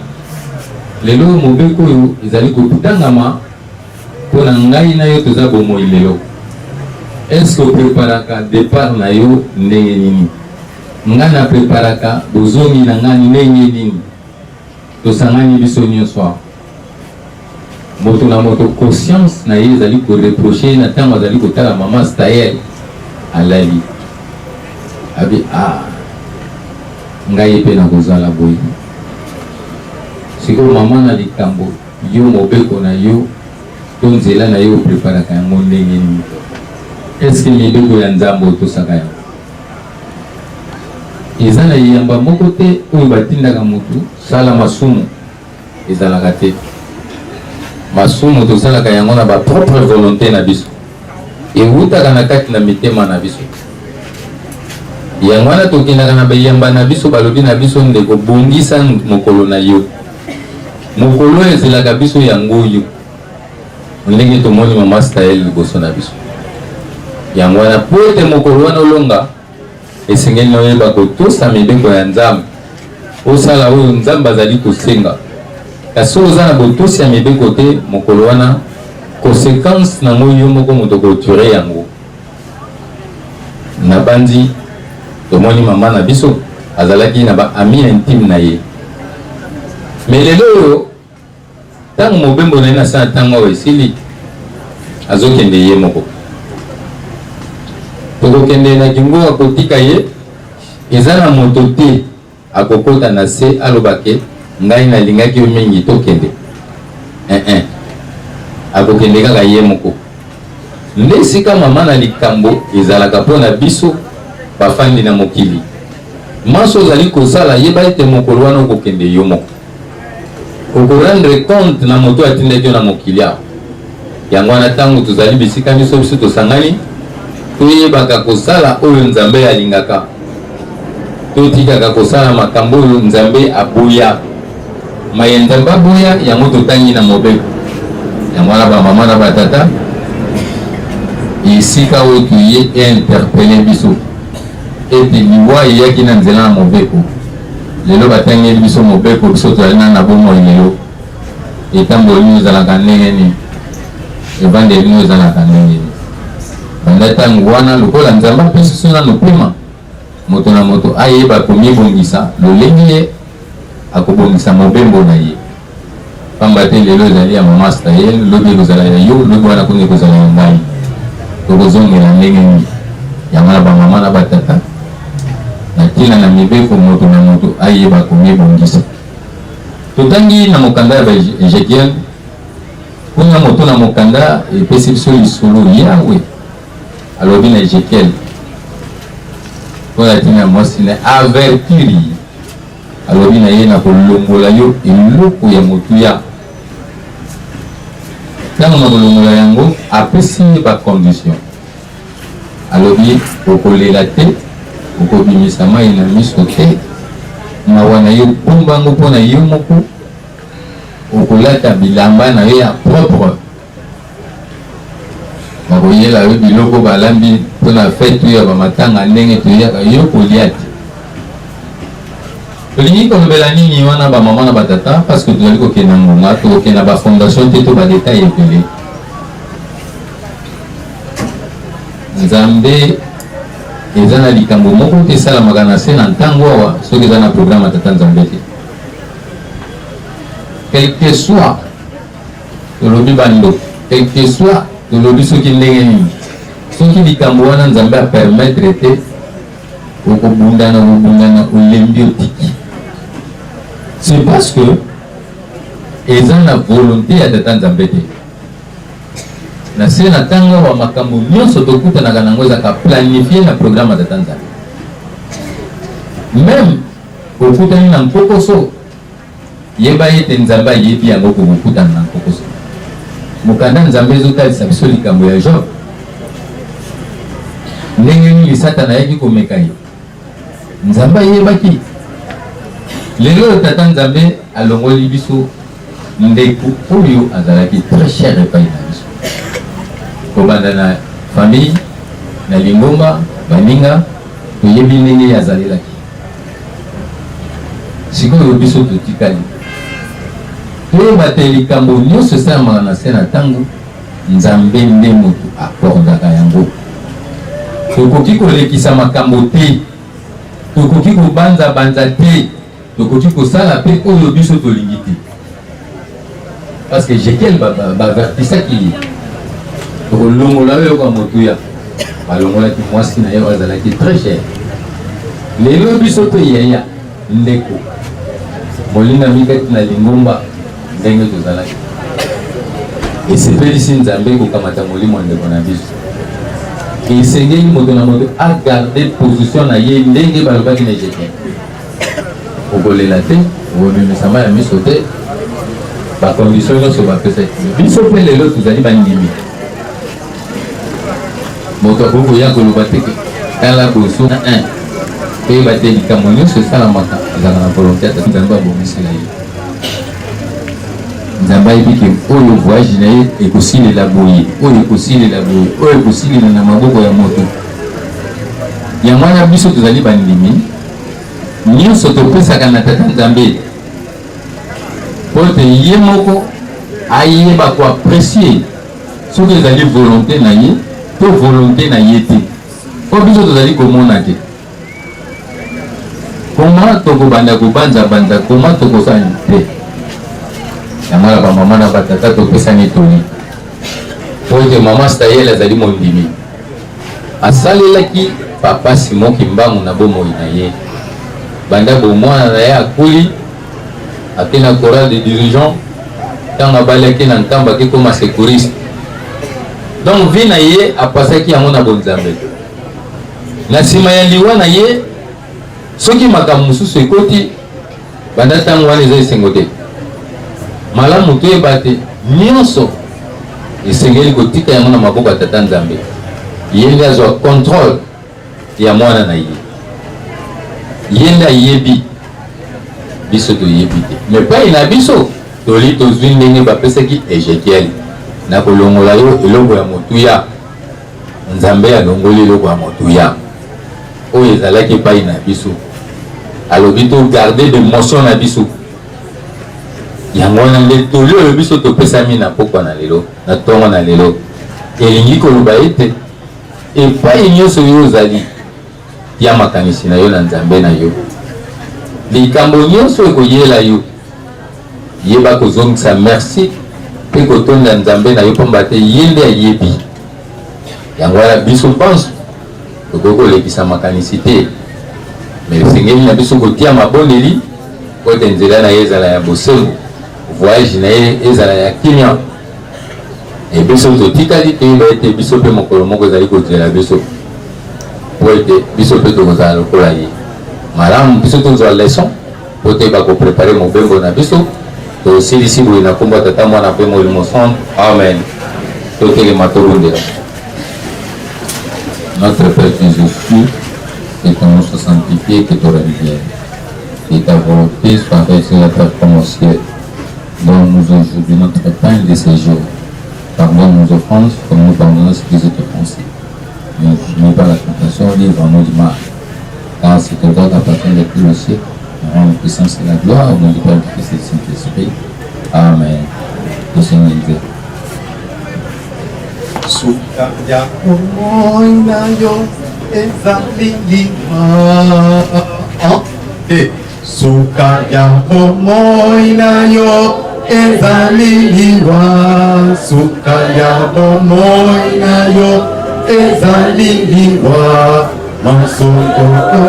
Lelo oyo mobeko oyo ezali kotangama mpo na ngai na yo toza bomoi lelo. Est-ce que opreparaka départ na yo ndenge nini? Ngai na preparaka bozongi na ngai ndenge nini? Tosangani biso nyonso awa, moto na moto conscience na ye ezali koreproche ye na ntango azali kotala mama Staël alali, abi ah, ngai mpe nakozala boye. Sikoyo mama na likambo yo mobeko na yo to nzela na yo opreparaka yango ndenge nini? Eske mibeko ya Nzambe otosaka yango? Eza na eyamba moko te oyo batindaka motu sala masumu, ezalaka te. Masumu tosalaka yango na ba propre volonté na biso, ewutaka na kati na mitema na biso. Yango wana tokendaka na beyamba na biso, balobi na biso, ndeko, bongisa mokolo na yo, mokolo oyo ezelaka biso yango oyo. Ndenge tomoni mama Staël liboso na biso, yango wana po ete mokolo wana olonga, esengeli na oyeba kotosa mibeko ya Nzambe, osala oyo Nzambe azali kosenga. Kasi soki oza na botosi ya mibeko te, mokolo wana conséquence nango yo moko moto okoture yango. Nabanzi tomoni mama na biso azalaki na ba amis intime na ye, mais lelo oyo ntango mobembo na ye na se na ntango awa esili, azokende ye moko. Tokokende na kingo, akotika ye, eza na moto te akokota na se aloba ke ngai nalingaki yo mingi, tokende. Eh eh, akokende kaka ye moko. Nde esika mama na likambo ezalaka mpo na biso bafandi na mokili. Manso ozali kosala, yeba ete mokolo wana okokende yo moko, okorendre compte na moto atindaki yo na mokili awa. Yango wana ntango tozali bisika nyonso biso tosangani, toyebaka kosala oyo Nzambe alingaka, totikaka kosala makambo oyo Nzambe aboya. Maye Nzambe aboya, yango totangi na mobeko. Yango wana bamama na batata, esika oyo toye interpele biso ete liwa eyaki na nzela na mobeko. Lelo batangeli biso mobeko, biso tozali na na bomoi lelo. Etamboli nini ezalaka ndenge nini? Evandeli nini ezalaka ndenge nini? Banda ntango wana, lokola Nzambe apesi biso nano pema, moto na moto ayeba komibongisa lolenge ye akobongisa mobembo na ye. Pamba te lelo ezali ya mama Staël, lobi ekozala ya yo, lobi wana kuna ekozala ya ngai. Tokozongela ndenge nini? Yango na bamama na batata, na ntina na mibeko, moto na moto ayeba komibongisa. Totangi na mokanda ya Ezekiel. Kuna moto na mokanda epesi biso lisolo Yawe alobi na Ezekiel mpo na ntina ya mwasi na avertir ye, alobi na ye na kolongola yo eloko ya motuya. Ntango na kolongola yango, apesi ye ba condition, alobi okolela te, okobimisa mai na miso te, mawa na yo bomba yango mpo na yo moko, okolata bilamba na yo ya propre, bakoyela yo biloko balambi mpo na fete oyo ya bamatanga ndenge toyaka yo kolia te. Tolingi kolobela nini wana bamama na batata, parce que tozali kokende na ngonga, tokokende na bafondation te to badetail ebele. Nzambe eza na likambo moko te esalamaka na se na ntango awa soki eza na programme ya tata Nzambe te. Quel que soit tolobi bandoki, quel que soit tolobi soki ndenge nini, soki likambo wana Nzambe apermettre te, okobundana okobundana, olembi, otiki. C'est parce que eza na volonté ya tata Nzambe te. Na se na ntango awa makambo nyonso tokutanaka nango ezalaka planifie na programme ya tata Nzambe. Meme okutani na nkokoso, yeba ete Nzambe ayebi yango kokokutana na nkokoso. Mokanda Nzambe ezotalisa biso likambo ya Job, ndenge nini Satana ayaki komeka ye. Nzambe ayebaki. Lelo oyo tata Nzambe alongoli biso ndeko oyo azalaki très cher epai na biso, kobanda na famille, na lingomba, baninga, toyebi ndenge ye azalelaki. Sikoyo biso totikali toyeba te likambo nyonso esalamaka na se na ntango Nzambe nde moto akordaka yango. Tokoki kolekisa makambo te, tokoki kobanzabanza te, tokoki kosala mpe oyo biso tolingi te, parce que Ezekiel bavertisaki ye, tokolongola oyo eloko ya motuya. Balongolaki mwasi na ye oyo azalaki très cher. Lelo biso mpe yaya ndeko molingami kati na lingomba, ndenge tozalaki, esepelisi Nzambe kokamata molimo ya ndeko na biso. Esengeli moto na moto agarde position na ye ndenge balobaki na Ezekiel. Okolela te, okobimisa mai ya miso te, bakondition nyonso bapesaki biso. Mpe lelo tozali bandimi, moto akoki koya koloba te ke tala boso 1 toyeba te likambo nyonso esalamaka ezalaka na volonté ya tata Nzambe. Abongisela ye, Nzambe ayebi ke oyo voyage na ye ekosilela boye, oyo ekosilela boye, oyo ekosilela na maboko ya moto. Yango wana biso tozali bandimi, nyonso topesaka na tata Nzambe mpo ete ye moko ayeba koapprécier soki ezali volonté na ye to volonté na ye te, mpo biso tozali komona te. Koma tokobanda kobanzabanza, koma tokosala te. Yango wana bamama na batata topesani toli, mpo ete mama Stayel azali mondimi, asalelaki papa Simon Kimbangu na bomoi na ye banda bomwana na ye. Akuli, ake na chorale de dirigeant, ntango abali ake na Nkamba, ake koma secouriste. Donc vie na ye apasaki yango na bonzambe. Na nsima ya liwa na ye, soki makambo mosusu ekoti banda ntango wana, eza esengo te. Malamu toyeba te nyonso esengeli kotika yango na maboko ya tata Nzambe. Ye nde azwa contrôle ya mwana na ye, ye nde ayebi, biso toyebi te. Me pai na biso toli tozwi ndenge bapesaki Ezekiel, na kolongola yo eloko ya motuya. Nzambe alongoli eloko ya motuya oyo ezalaki epai na biso, alobi to garde d'émotion na biso. Yango wana nde toli oyo biso topesami na pokwa na lelo, na ntongo na lelo, elingi koloba ete epai nyonso yo ozali, ya makanisi na yo na Nzambe na yo, likambo nyonso ekoyela yo, yeba kozongisa merci mpe kotonda Nzambe na yo, mpamba te ye nde ayebi. Yango wana biso banso tokoki kolekisa makanisi te, me esengeli na biso kotia mabondeli mpo ete nzela na ye ezala ya bosembo, voyage na ye ezala ya kimia. E biso totikali toyeba ete biso mpe mokolo moko ezali kozela biso mpo ete biso mpe tokozala lokola ye. Malamu biso tozwa leson mpo toyeba koprepare mobembo na biso. Tosilisi boye na nkombo ya Tata, Mwana mpe Molimo Santu. Amen. Totelema tobondela. Notre Père qui es aux cieux, que ton nom soit sanctifié, que ton règne vienne. Que ta volonté soit faite sur la terre comme au ciel. Donne-nous aujourd'hui notre pain de ce jour. Pardonne nos offenses comme nous pardonnons ceux qui nous ont offensés. Ne nous soumets pas à la tentation, livre-nous du mal. Car c'est au droit qu'appartient depuis le ciel, la règne, la puissance et la gloire, au nom du Père, du Fils et du Saint-Esprit. Amen. Le Seigneur est Suka ya bomoi na yo ezali liwa. Eh, suka ya bomoi na yo ezali liwa. Suka ya bomoi na yo ezali liwa. Masoko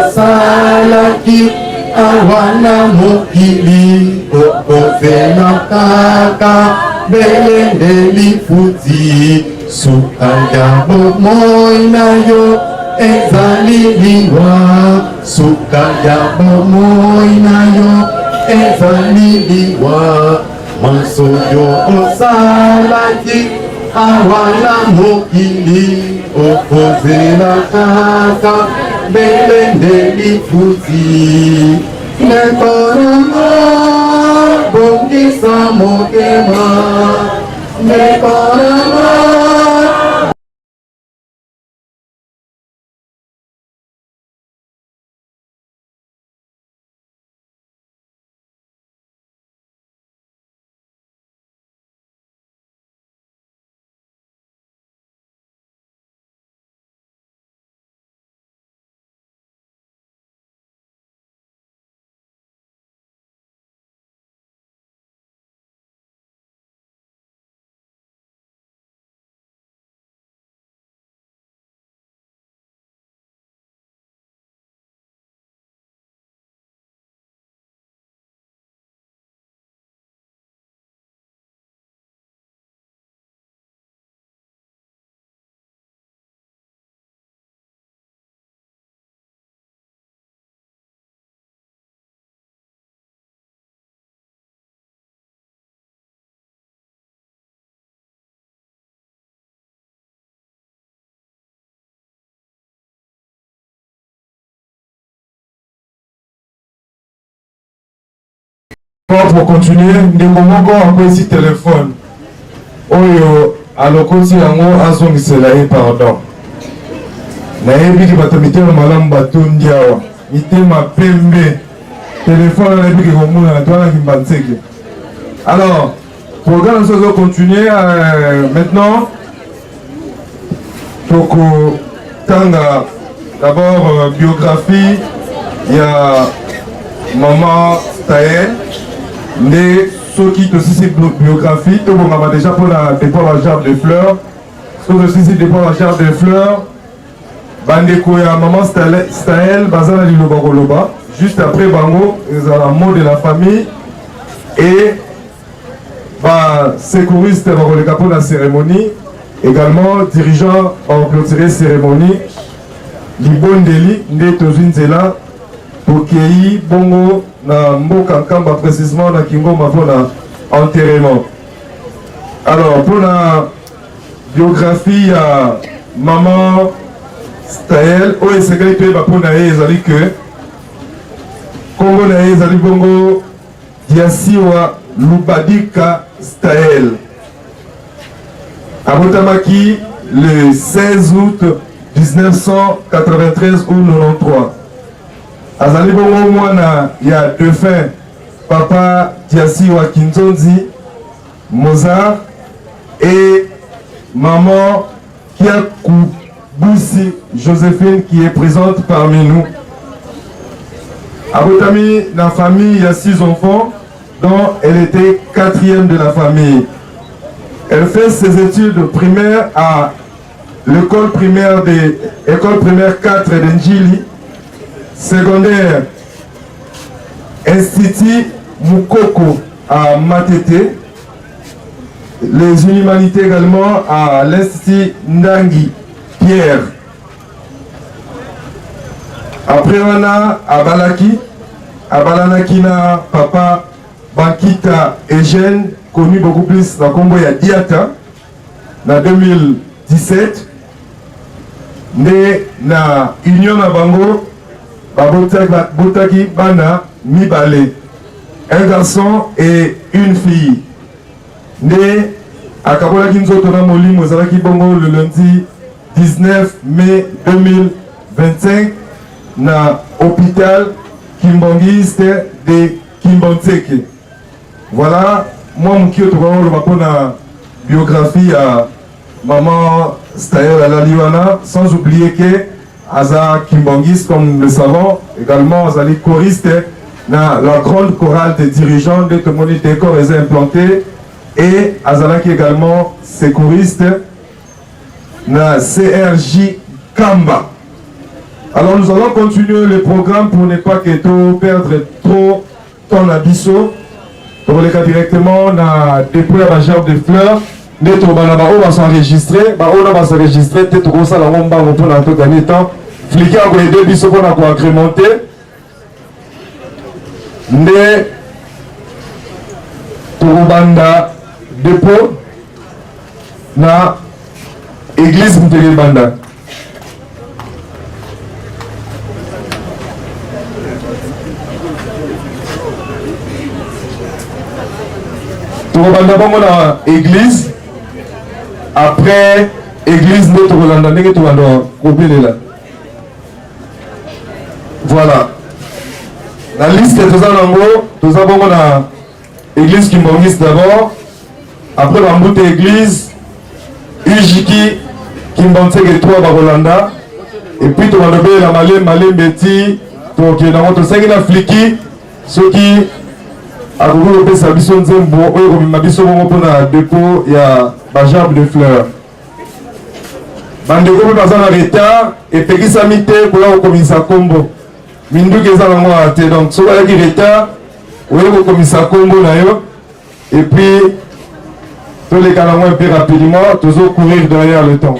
osalaki awa na mokili okozela kaka mbele nde lifuti suka ya bomoi na yo ezali liwa suka ya bomoi na yo ezali liwa manso yo osalaki awa na mokili okozela kaka mbele nde lifuti ndeko nanga bongisa motema ndeko nanga. Pour continuer, ndeko moko akwesi telefone oyo alokoti yango azongisela ye pardon. Nayebiki bato mitema malamu batondi awa, mitema pembe. Telefone wana nayebiki komonana te wana kimbanseke. Alors, programme biso ezo continuer maintenant tokotanga d'abord biographie ya maman Staël nde soki tosisi biographie tobongama déjà mpona départ ya jarre de fleurs. Soki tosisi départ ya jarre de fleurs, bandeko ya maman Staël baza na liloba koloba. Juste après bango ezala mot de la famille et ba secouriste bakoleka mpona cérémonie, également dirigeant bakoclôturer cérémonie libondeli nde tozwi nzela tokei bongo na mboka Nkamba, précisément na Kingoma mpona enterrement. Alors mpona biographie ya maman Staël, oyo esengeli toyeba mpona ye ezali ke nkombo na ye ezali bongo Diasiwa Lubadika Staël. Abotamaki le 16 août 1993 ou 93. Azali bongo mwana ya défunt papa Diasiwa Kinzonzi Mozart et maman Kiakubusi Joséphine qui est présente parmi nous. Abotami la famille, il y a 6 enfants, dont elle était 4e de la famille. Elle fait ses études primaires à l'école primaire de, école primaire 4 de Njili, secondaire Institut Mukoko à Matete. les inhumanités également à l'Institut Ndangi Pierre. Après wana abalaki abalanaki na papa Bankita Eugène connu beaucoup plus na kombo ya Diata na 2017 nde na union na bango babotaki bana mibale un garçon et une fille nde akabolaki nzoto na molimo ezalaki bongo le lundi 19 mai 2025 na hôpital kimbangiste de Kimbanseke. Voilà mwa moke oyo tokoki koloba mpo na biographie ya maman Staël alali wana, sans oublier que aza kimbangiste comme nous le savons, également azali choriste na la grande chorale des dirigeants nde tomoni décor eza implanté et azalaki également secouriste na CRJ Kamba. Alors nous allons continuer le programme pour ne pas que to perdre trop temps na biso. Tokoleka directement na dépôt ya ba gerbe de fleurs nde tobanda baoyo basenregistre baoyo na basenregistre te tokosala yango mbango mpona to gagner temps. Fliki akoyede biso mpona koagrémente nde tokobanda dépôt na église muteke ebanda. Tokobanda bongo na église, après église nde tokolanda ndenge tobanda kobelela. Voilà na liste toza nango, toza bongo na église kimbangiste d'abord, après bambute église ujiki kimbanseke 3 bakolanda, et puis tobanda obelela malembe malembe ti tokokende yango. Tosengi na fliki soki akoki kopesa biso nzembo oyo ekomema biso bongo mpona dépôt ya bagerbe de fleurs. Bandeko mpe baza na retard, epekisami te koya kokomisa nkombo, minduki eza nango awa te. Donc soki oyaki retard, oye kokomisa nkombo na yo et puis toleka nango un peu rapidement, tozo courir derrière le temps.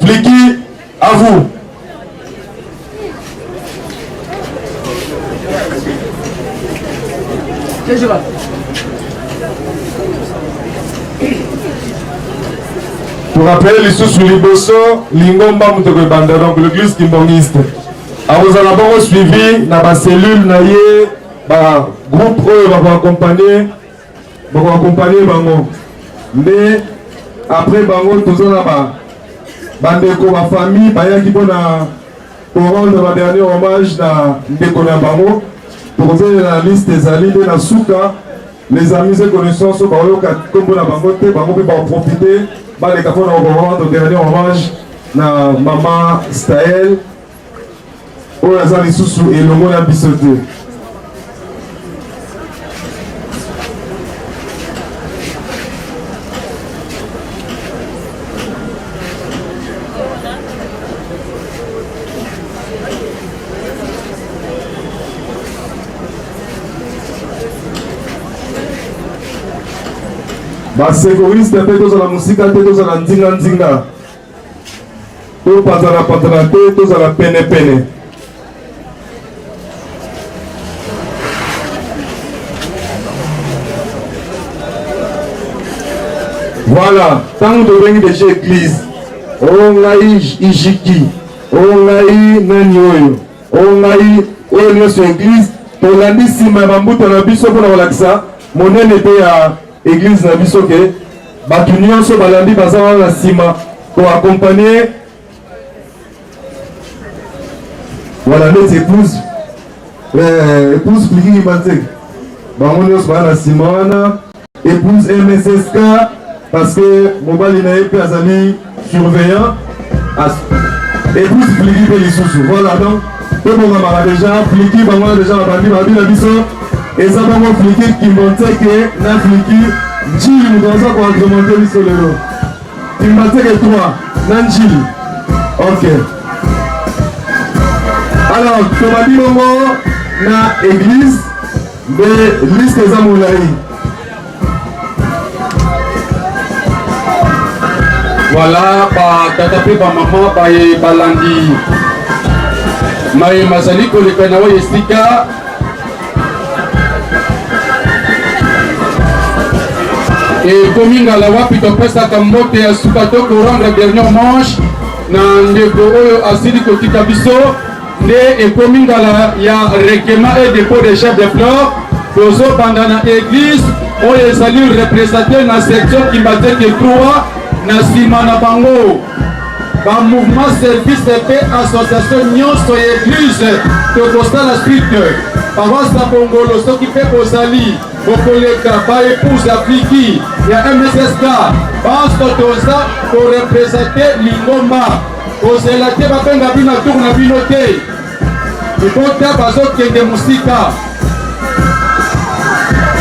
Fliki, à vous. Torappele lisusu liboso lingomba moto ekoebanda, donc l'église kimbangiste akozala bongo suivi na bacellule na ye, bagroupe oyo bakoakompagne bakoakompagne bango. Nde après bango toza na ba bandeko bafamille bayaki mpona korendre ba dernier hommage na ndeko na bango. Tokozalela na liste ezali nde na suka les amis et connaissances oyo baoyoka nkombo na bango te, bango mpe baprofite baleka mpona korendre dernier hommage na mama Staël oyo aza lisusu elongo na biso te. Basecouriste mpe tozala mosika te, tozala nzinganzinga, topanzana panzana te, tozala penepene. Voilà, ntango tobengi deja église, oyo ngai ijiki, oyo ngai nani oyo, oyo ngai oyo nyonso église, tolandi nsima ya bambuta na biso mpona kolakisa monene mpe ya église na biso ke bato nyonso balandi baza wana na nsima koakompagne. Voilà, neti épouse épouse Flikingi Banzeke, bango nyonso baa na nsima wana, épouse MSSK parce que mobali na ye mpe azali surveillant, épouse Fliki mpe lisusu. Voilà, donc tobongamaka déjà Fliki, bango wana déjà babandi babi na biso eza bango Fliki Kimbonseke na Fliki Njili, moto aza koagrémente biso lelo Kimbonseke 3 na Njili. Ok, alors tobandi bongo na église nde liste eza molai. Voilà ba tata mpe ba mama baye balandi maye mazali koleka na oyo esika ekomi ngala wapi topesaka mbote ya suka to korendre dernière manche na ndeko oyo asili kotika biso nde ekomi ngala ya requema et dépôt de chef de fleur tozobanda na église oyo ezali représente na section kimbateke 3 na nsima na bango bamouvement service mpe association nyonso ya église tokosala suite paroisse ya bongolo soki mpe bozali bokoleka baepouse ya fliki ya mssk banso toza korepresente lingomba Kozela te babenga bino na tour na bino te. Libota bazokende mosika.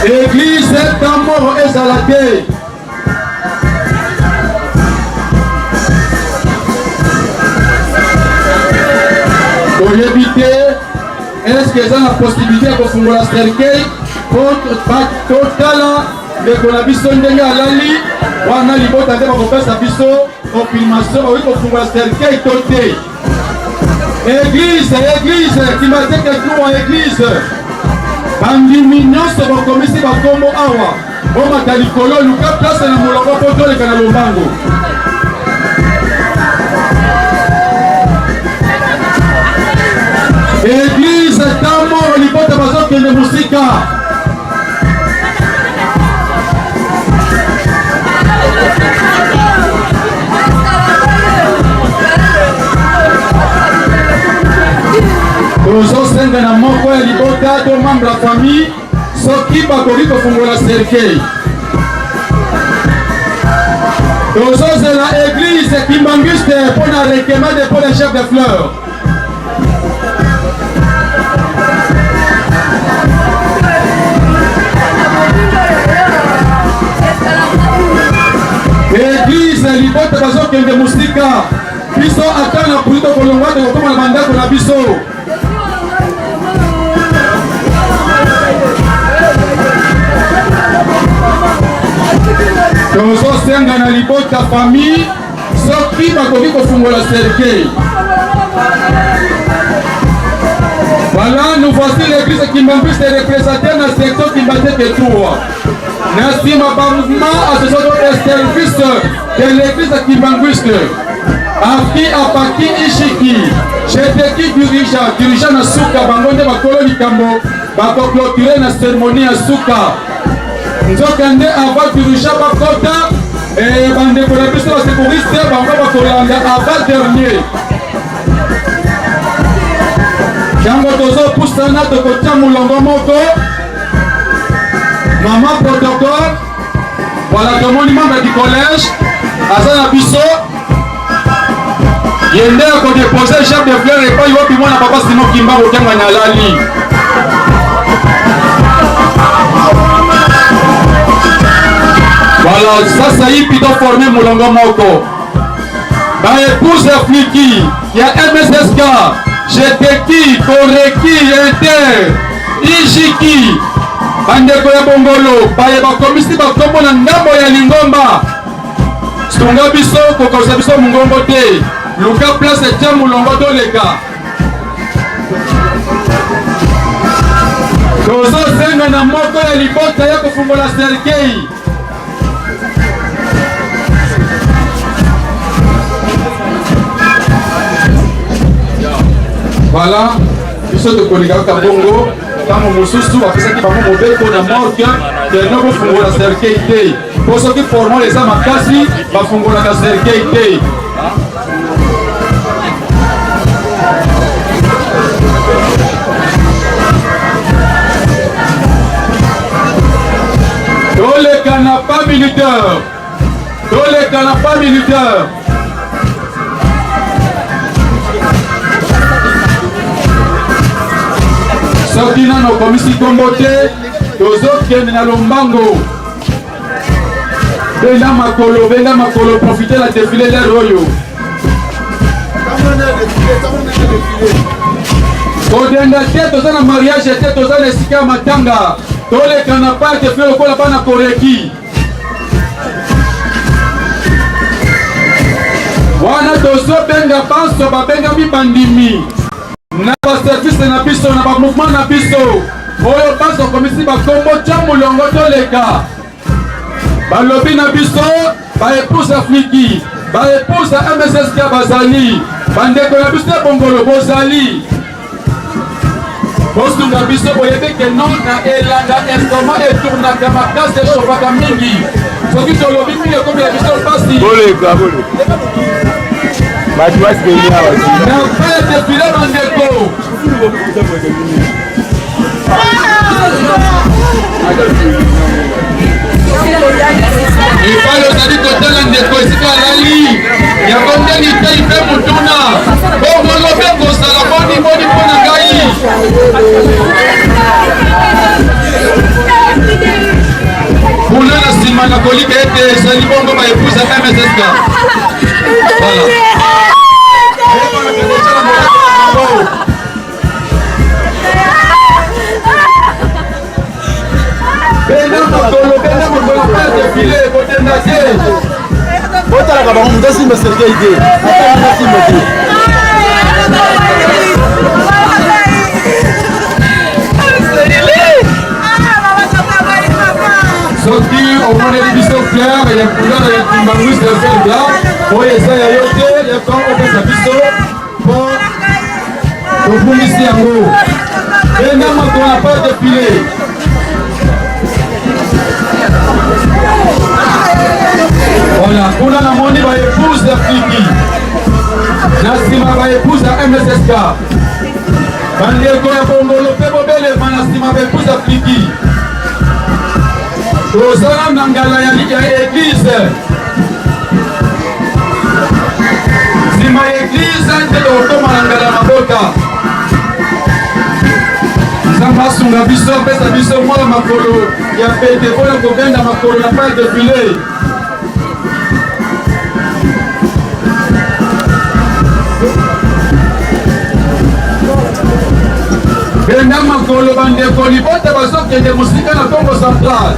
Eglise tamoro ezala te. Toyebi te eske eza na possibilité ya kofungola cercueil po totala ndeko na biso ndenge alali wana libota nde bakopesa biso Confirmation bakoki kofungola cercueil to te. Eglise, eglise, kimateke kuwa eglise. Bandimi nyonso bokomisi bakombo awa. Bomata likolo, luka place na molongo mpo toleka na lombango. Eglise tamoro libota bazokende mosika. Tozosenga na moko ya libota to membre ya famille soki bakoki kofungola cercueil. Tozozela eglise kimbanguiste mpo na rekema de mpo na chef de fleur. Eglise libota bazokende mosika, biso ata na puli tokolongwa tokokoma na bandako na biso. Tozosenga na libota famille soki bakoki kofungola cercueil. Voilà, nous voici l'église Kimbanguiste représentée na section Kimbateke 3. Na nsima ba mouvement association de service de l'église Kimbanguiste. Afi apaki ishiki cheteki dirija dirija na suka bango nde bakolo likambo bakoclotire na cérémonie ya suka Nzokande avant dirigeant bakota eh, bandeko na biso basecouriste bango bakolanda avant dernier. Ntango tozopusana tokotia molongo moko mama protocole voilà tomoni membre du collège aza na biso ye nde akodepose chef de fleur epai wapi mwana papa simo kimbangu ntango alali Voilà, sasa hivi toforme molongo moko baepouse ya fliki ya mssk jeteki koreki inter ijiki bandeko ya bongolo baye bakomisi bakombo na ngambo ya lingomba Sunga biso kokosa biso mongongo te. Luka place tia molongo toleka. Tozosenga na moko ya libota ya kofungola cercueil. Voilà, biso tokoleka kaka bongo. Ntango mosusu bapesaki bango mobeko na morgue keno bofungola cercueil te. Po soki formol eza makasi bafungolaka cercueil te. Toleka na pas militaire. Toleka na pas militaire. Soki nano okomisi nkombo te, tozokende na lombango. Benda makolo, benda makolo, profitez la défilé l'air oyo. Kodenda te, toza na mariage te, toza na esika ya matanga. Toleka na parc fe lokola bana koreki. Tozobenga banso babengami bandimi na baservice na biso na bamouvement na biso oyo banso komisi bakombo tya molongo toleka. Balobi na biso ba épouse ya Fliki, ba épouse ya MSSK bazali, bandeko na biso ya Bongolo bozali. Bosunga biso, boyebi ke non na elanga estomac etournaka makasi, echauffaka mingi. Soki tolobi mingi ekomela biso mpasi. Boleka, boleka. Bato basipeli awa. Na fin ya defile bandeko. Epai ozali kotala ndeko esika alali yango nde litei mpe motuna bongo mpe kozala boni boni mpo na ngai. Kuna na nsima na kolika ete ezali bongo baepusa MSSK. Voilà. Benda makolo, benda makolo, mpe defile, kotenda te. Botalaka bango, moto asimba cercueil te, ata moto asimba te. Soki omoneli biso fleur ya couleur ya kimbanguiste ya vert blanc oyo eza ya yo te, yaka opesa biso mpo tobungisi yango. Benda makolo na pas defile. Voilà, kuna namoni ba épouse ya Fliki, na nsima ba épouse ya MSSK, bandeko ya Bongolo mpe bobelema na nsima ba épouse ya Fliki. Tozala na ngala ya église, nsima ya église nde tokokoma na ngala ya mabota. Nzambe asunga biso, apesa biso mwa makolo ya pete mpona kobenda makolo na pas defile. Benda makolo bandeko, libota bazokende mosika na Kongo Central.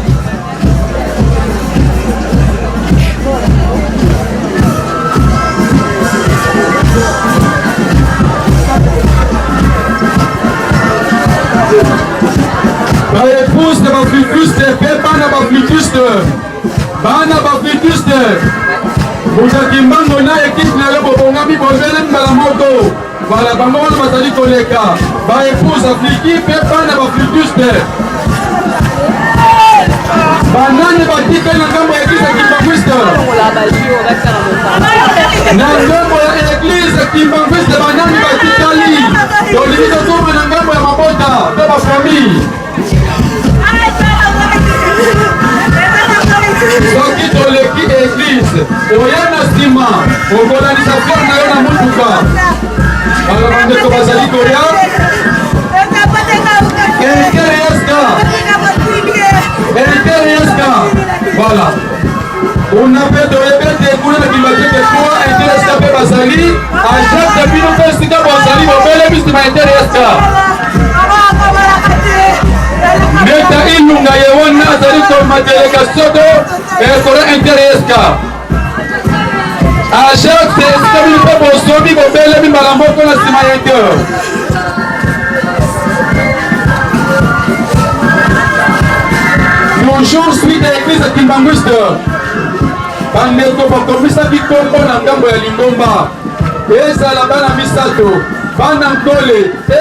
Baepouse na baflikuste mpe bana baflikuste, bana baflikuste, moto Kimbango na ekipe na yo bobongami, bozeli mbala moko. Bala bango wana bazali koleka, baepouse afliki mpe bana baflikuste. Banani batikali na ngambo ya eglise ya kimbanguiste? Na ngambo ya eglise kimbanguiste banani batikali? Tolingi tokoma na ngambo ya mabota to bafamille. Soki toleki eglise, oya na nsima okolandisa fleur na yo na motuka. Bala bandeko bazali koya. Inter-ESK, Inter-ESK, voilà. Kuna mpe toyebi ete kuna na Kimbanseke 3 Inter-ESK mpe bazali agence bino mpe esika bozali bobelemi nsima Inter-ESK. Meta Ilunga ye wana azali koma délégation to ekolo Inter-ESK. Agence esika bino mpe bosomi bobelemi mbala moko na nsima ya Inter. Bonjour, suite ya église kimbanguiste. Bandeko bakomisaki nkombo na ngambo ya lingomba, ezala bana misato, bana nkole,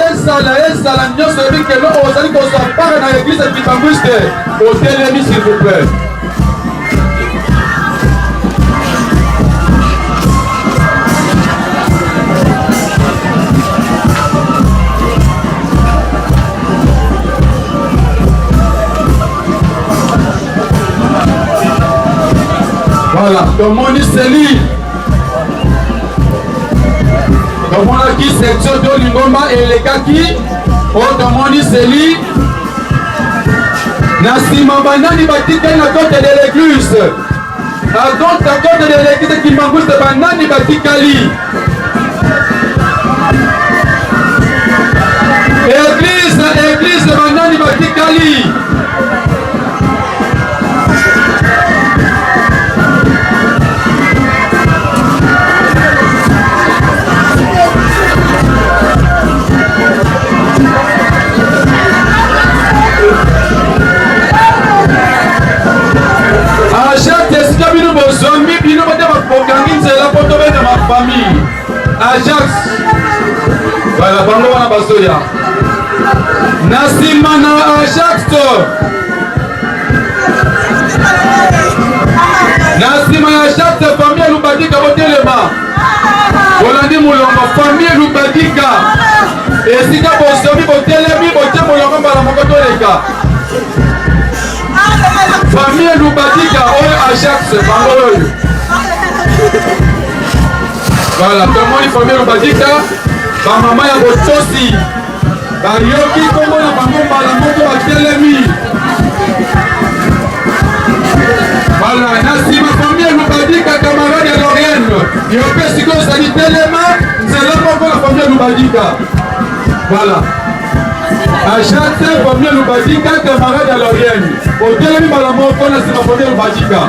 ezala ezala nyonso yebi kelo ozali kozwa part na église kimbanguiste, otelemi s'il vous plaît. Voilà, tomoni seli tomonaki section to lingomba elekaki oyo tomoni seli na nsima banani batikali na cote de l'église, à côte de l'église kimbanguiste, banani batikali église, église banani batikali? bazoya na nsima na Ajax, na nsima ya Ajax, famille Lubadika botelema, bolandi molongo. Famille Lubadika, esika bosomi botelemi, botie molongo mbala moko toleka. Famille Lubadika oyo Ajax, bango oyo. Voilà, tomoni famille Lubadika, bamama ya botosi bayoki nkombo na bango mbala moko batelemi. Voilà, na nsima famille Lubadika, camarade ya Loriane, yo mpe sikoyo ozali telema nzela moko na famille Lubadika. Voilà. Agente famille Lubadika, camarade ya Loriane, otelemi mbala moko na nsima famille Lubadika.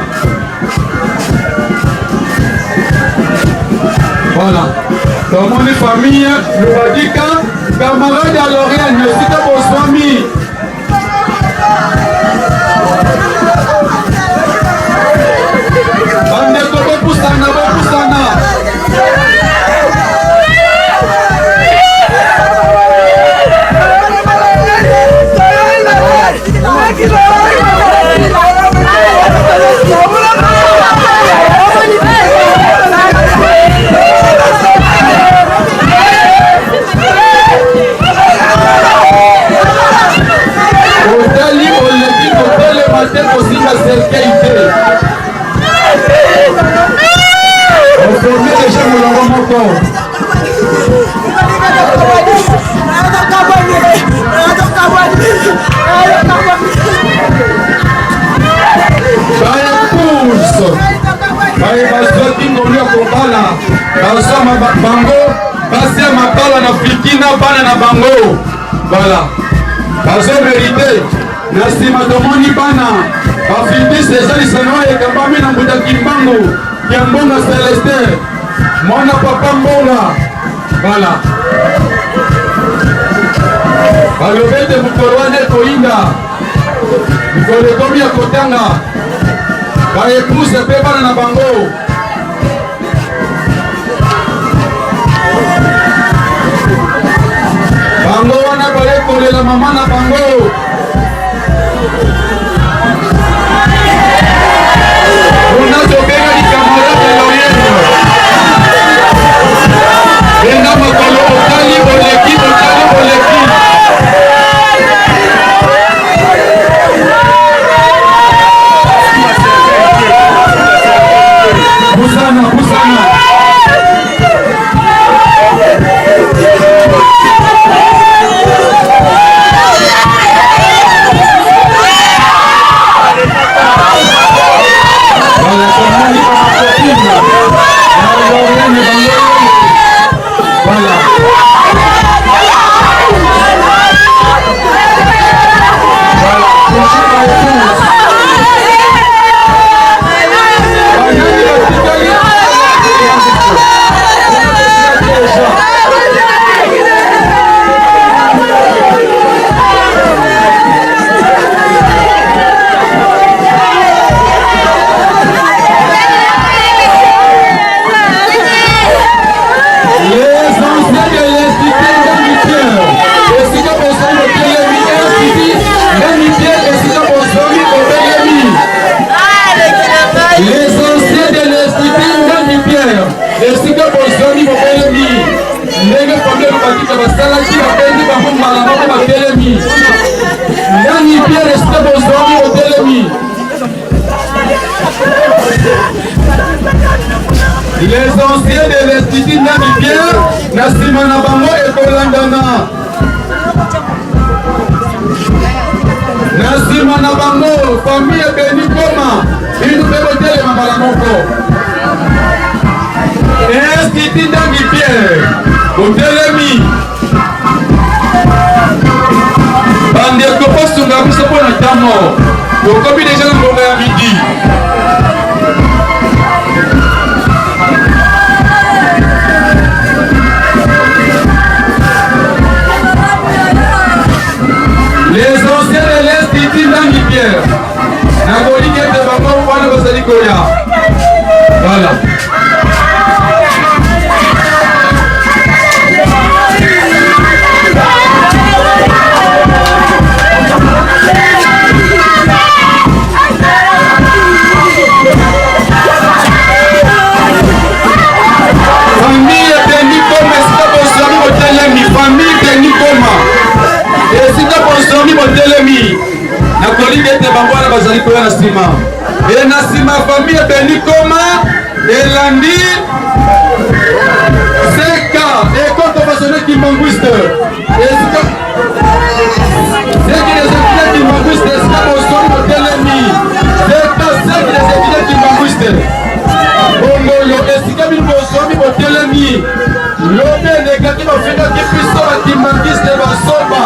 Voilà. Tomoni famille Lubadika, camarade ya Loriane, esika boswami. Bandeko bopusana, bopusana. Otali oleki kotelema te, kosimba cercueil te, oforme deja molongo moko. Baepouse baye bazwaki ngolu ya kobala, bazwa bango basi ya mabala na fiki na bana na bango. Voilà, bazo merite. Na nsima tomoni bana bafitise, eza lisano oyo ekambami na mbuta Kimbangu ya Mbonga Celestin, mwana papa Mbonga. Voilà, balobi ete mokolo wana ekoyinda, mikolo ekomi ya kotanga baepouse mpe bana na bango. Bango wana baye kolela mama na bango. Kuna tobengaki camarade ya Loriene, benga makolo, otali oleki, otali oleki. Pusana, pusana. Voilà, tomoni bacopine ya Loriane, bango. Voilà. Voilà, toujours ba épouse. Banani batikali? Déjà. Les anciens de l'Institut Ngambi Pierre, esika bozali botelemi. Institut Ngambi Pierre, esika bozali bobelemi. Les anciens de l'Institut Ngambi Pierre, esika bozali bobelemi. Ndenge famille Lubakika basalaki, babendi bango mbala moko batelemi. Ngambi Pierre, esika bozali botelemi. Les anciens de l'Institut Nami Pierre, na nsima na bango ekolandana. Na nsima na bango, famille Ebeni Koma, bino mpe botelema mbala moko. Institut Nami Pierre, botelemi. Bandeko, bosunga biso mpo na ntango, tokomi deja na ngonga ya midi. Les anciens de l'Institut Ndangi Pierre, nakolingi ete bango wana bazali koya. Voilà. bazali koya na nsima. E na nsima famille Beni Koma elandi seka école professionnelle kimbanguiste esika seki des étudiants kimbanguiste esika bosoli botelemi seka seki des étudiants kimbanguiste bongolo esika bino bozwami botelemi lobi elekaki bafingaki biso bakimbangiste bazoba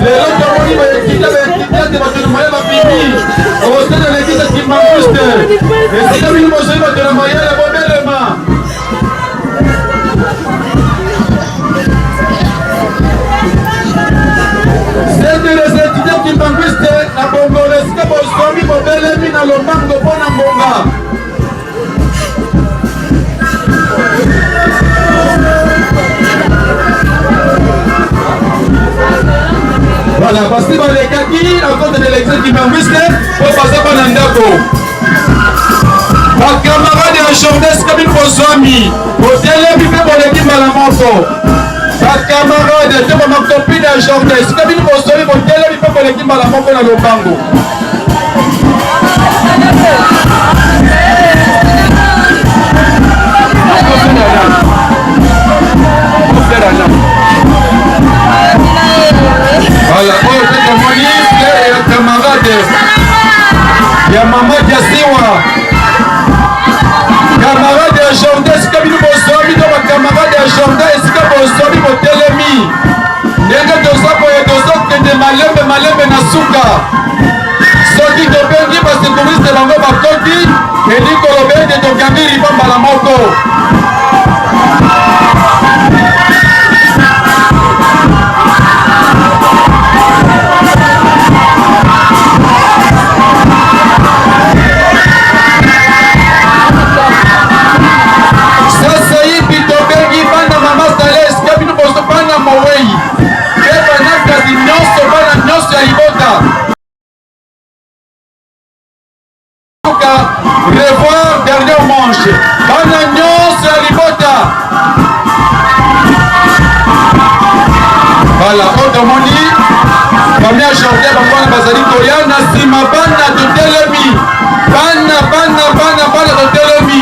lelo tomoni baekita baekita te bato na mayele babimi okosala lekisa kimbanguiste esika bino bozali bato na mayele bobelema Sete les étudiants kimbanguiste na bongolo esika bozwami bobelemi na lombango mpo na ngonga. Voilà, parce que balekaki na compte de l'église kimbanguiste mpo baza bana ndako. Bakamarade ya journée esika bino bozwami botelemi mpe boleki mbala moko. Bakamarade to bamakopine ya journée esika bino bozwami botelemi mpe boleki mbala moko na lombango. Voilà, oyo mpe tomoni frère ya camarade ya mama Diasiwa, camarade ya Jordan, esika bino bozwami to bacamarade ya Jordan, esika bozwami botelemi ndenge toza boye, tozokende malembe malembe na suka. Soki tobengi basekuriste bango bakoti, elingi koloba ete tokangi riba mbala moko. Sasa hivi tobengi bana mama Sales kabino bozo bana mowei mpe banakazi nyonso bana nyonso ya libota revoir dernière manche bana nyonso ya libota voilà oyo tomoni famille ya jordan bango wana bazali koya na nsima bana totelemi bana bana bana bana totelemi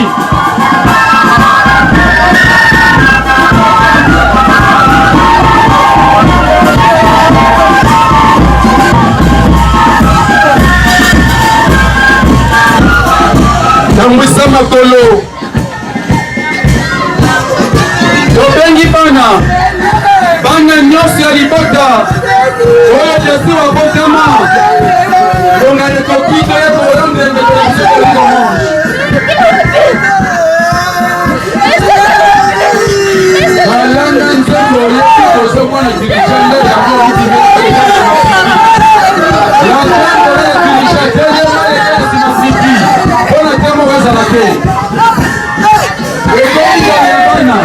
Tambwisa makolo. Tobengi bana bana nyonso ya libota oyo Jesu abotama konga ekoki toya kolandela ndeko na biso Balanda nzembo oyebi kozomona dirigeant nde yango mpona te moko azala te ekomi ya bana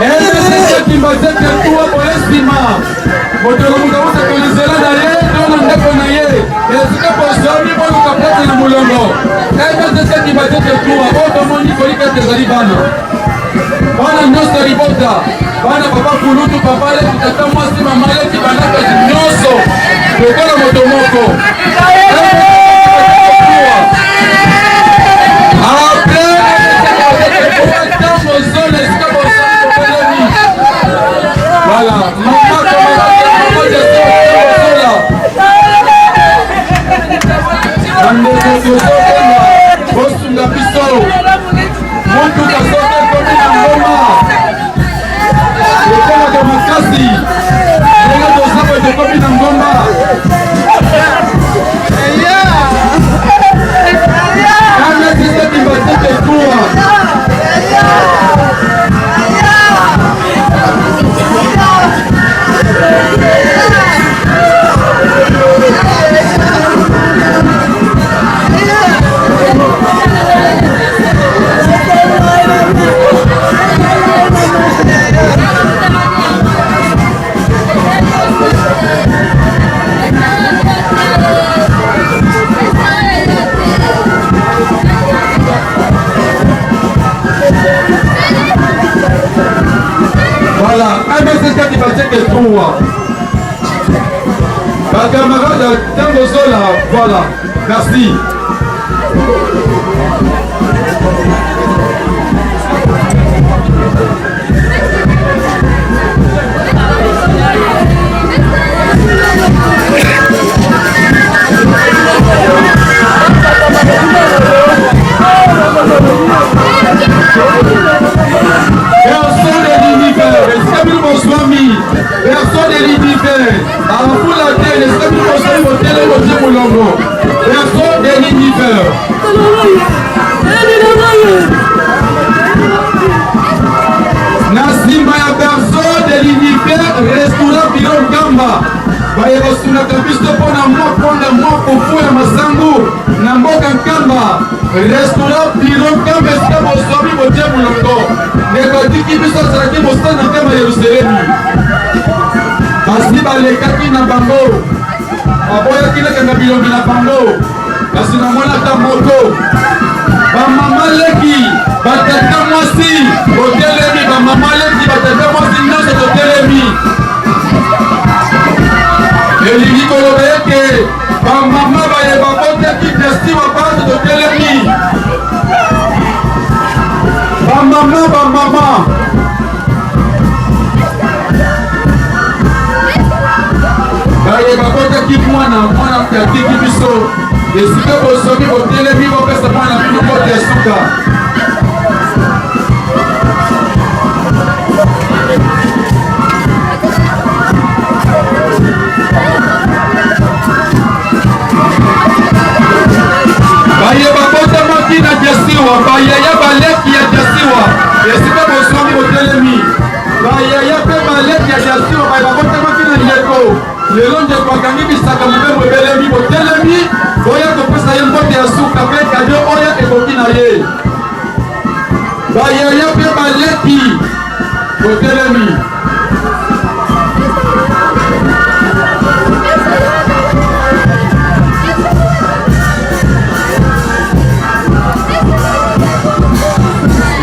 emesese tuwa boye nsima moto na moto akosaka nzela na ye to na ndako na ye esika bozwami boluka place na molongo emesese tuwa oyo tomoni kolika ete ezali bana bana nyonso ya libota bana papa kulutu papa leki tata mwasi mama leki banakasi nyonso lokola moto moko Voilà, maman bandeko tozobenga bosunga biso Motuka soki ekomi na ngomba ekomaka makasi ndenge toza boye tokomi na ngomba. Voilà, un message qui va dire que toi. Ba camarade ya Tango Zola, voilà. Merci. Personne de l'univers, esika bino bozwami, personne de l'univers, afula te, esika bino bozwami botele botie molongo, personne de l'univers. Na nsima ya berceau de l'univers, restaurant Biro Nkamba, baye basunaka biso mpo na mwa kwanga mwa fufu ya masangu na mboka Nkamba. Restaurant Biro Nkamba esika bozwami botie molongo. Ndeko atiki biso azalaki mosali na Nkamba Yerusalemi. Basi balekaki na bango, baboyaki nakanga bilongi na bango, kasi namona ata moko. Bamama leki, batata mwasi, botelemi. Bamama leki, batata mwasi nyonso totelemi. Elingi koloba ete bamama baye babotaki desti wa bantu totelemi. Bamama, bamama baye babotaki mwana, mwana atiki biso esika bosomi botelemi, bopesa mwana bino mbote ya suka. Baye babotamaki na Jasiwa, bayaya baleki ya Jasiwa, esika bozwami botelemi. Bayaya mpe baleki ya Jasiwa, baye babotamaki na ndeko, lelo ndeko akangi bisaka, mobembo ebelemi, botelemi, boya kopesa ye mbote ya suka mpe kado oyo ekoki na ye. Bayaya mpe baleki botelemi.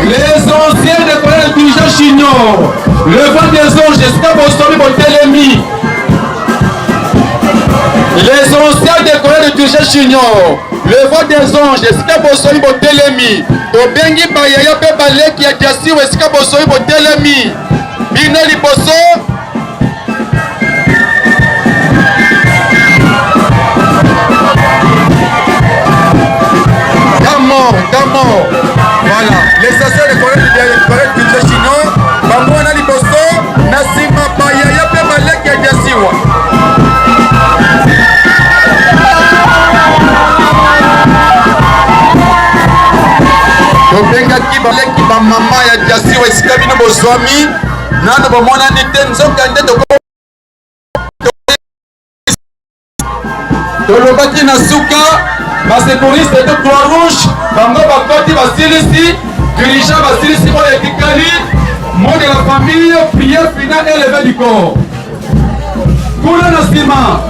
Les anciens de Colonel Dirigeant Chignon, le vent des anges, esika bosomi botelemi. Les anciens de Colonel Dirigeant Chignon, le vent des anges, esika bosomi botelemi. Tobengi bayaya mpe baleki ya Diasiwa, esika bosomi botelemi. Bino liboso. Damon, Damon. Voilà, les anciens de Colonel Dirigeant Chignon, bango wana liboso, na nsima bayaya mpe baleki ya Diasiwa. Tobengaki baleki bamama ya Diasiwa, esika bino bozwami nano bomonani te, nzoka nde tolobaki na suka basecouriste to croix rouge bango bakoti basilisi dirigeant basilisi oyo etikali mot de la famille, prière finale et levée du corps. Kuna na nsima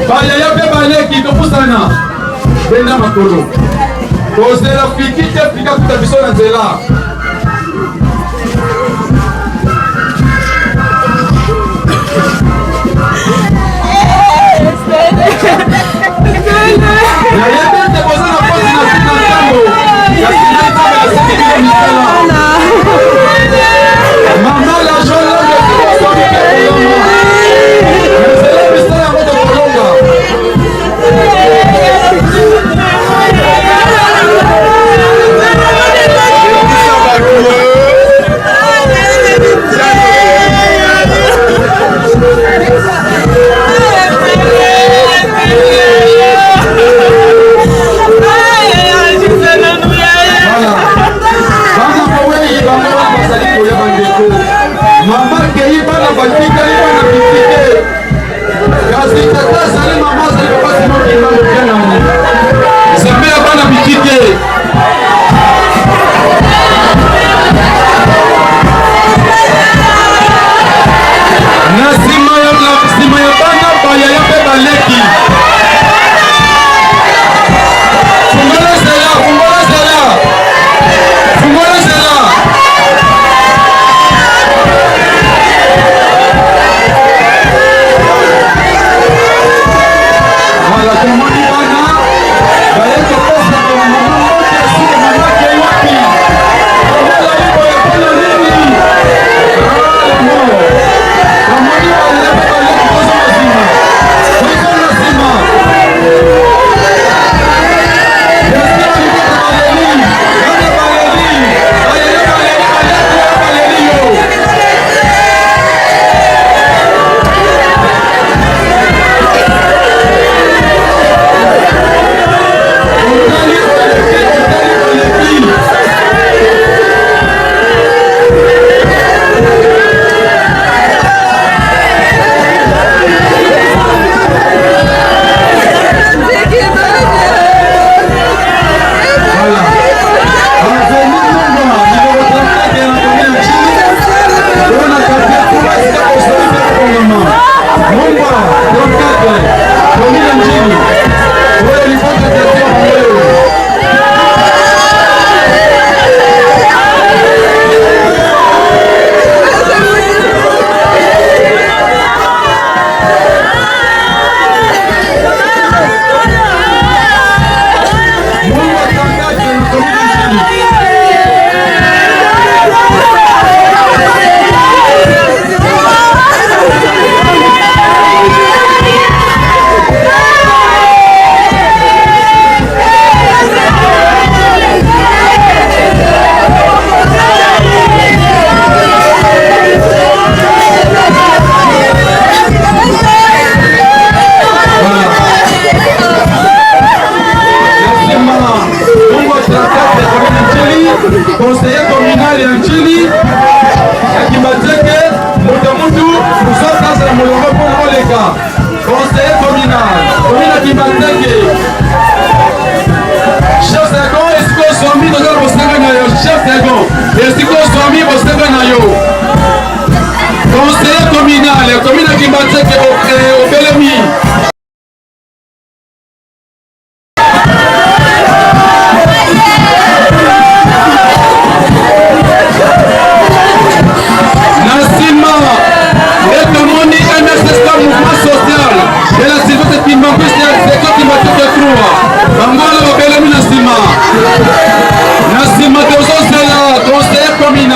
bayaya mpe baleki topusana, benda makolo, kozela fiki te, fika kuta biso na nzela. Nayebi ete boza na mpasi na ntina ntango, kasi nde Nzambe asali bino misala. Mama la joie, soki mpe kolonga nzela misala yango tokolonga.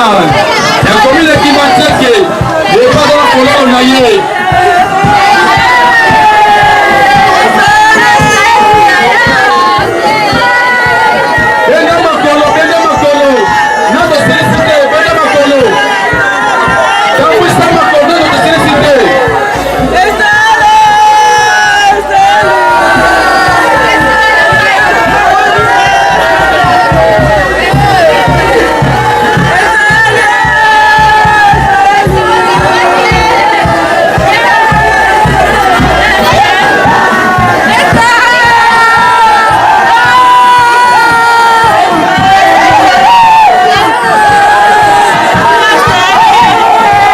communal ya commune ya Kimbanseke epaza na fololo na ye. Benda makolo, benda makolo. Nando silisi te, benda makolo. Tambwisa makolo, nando silisi te.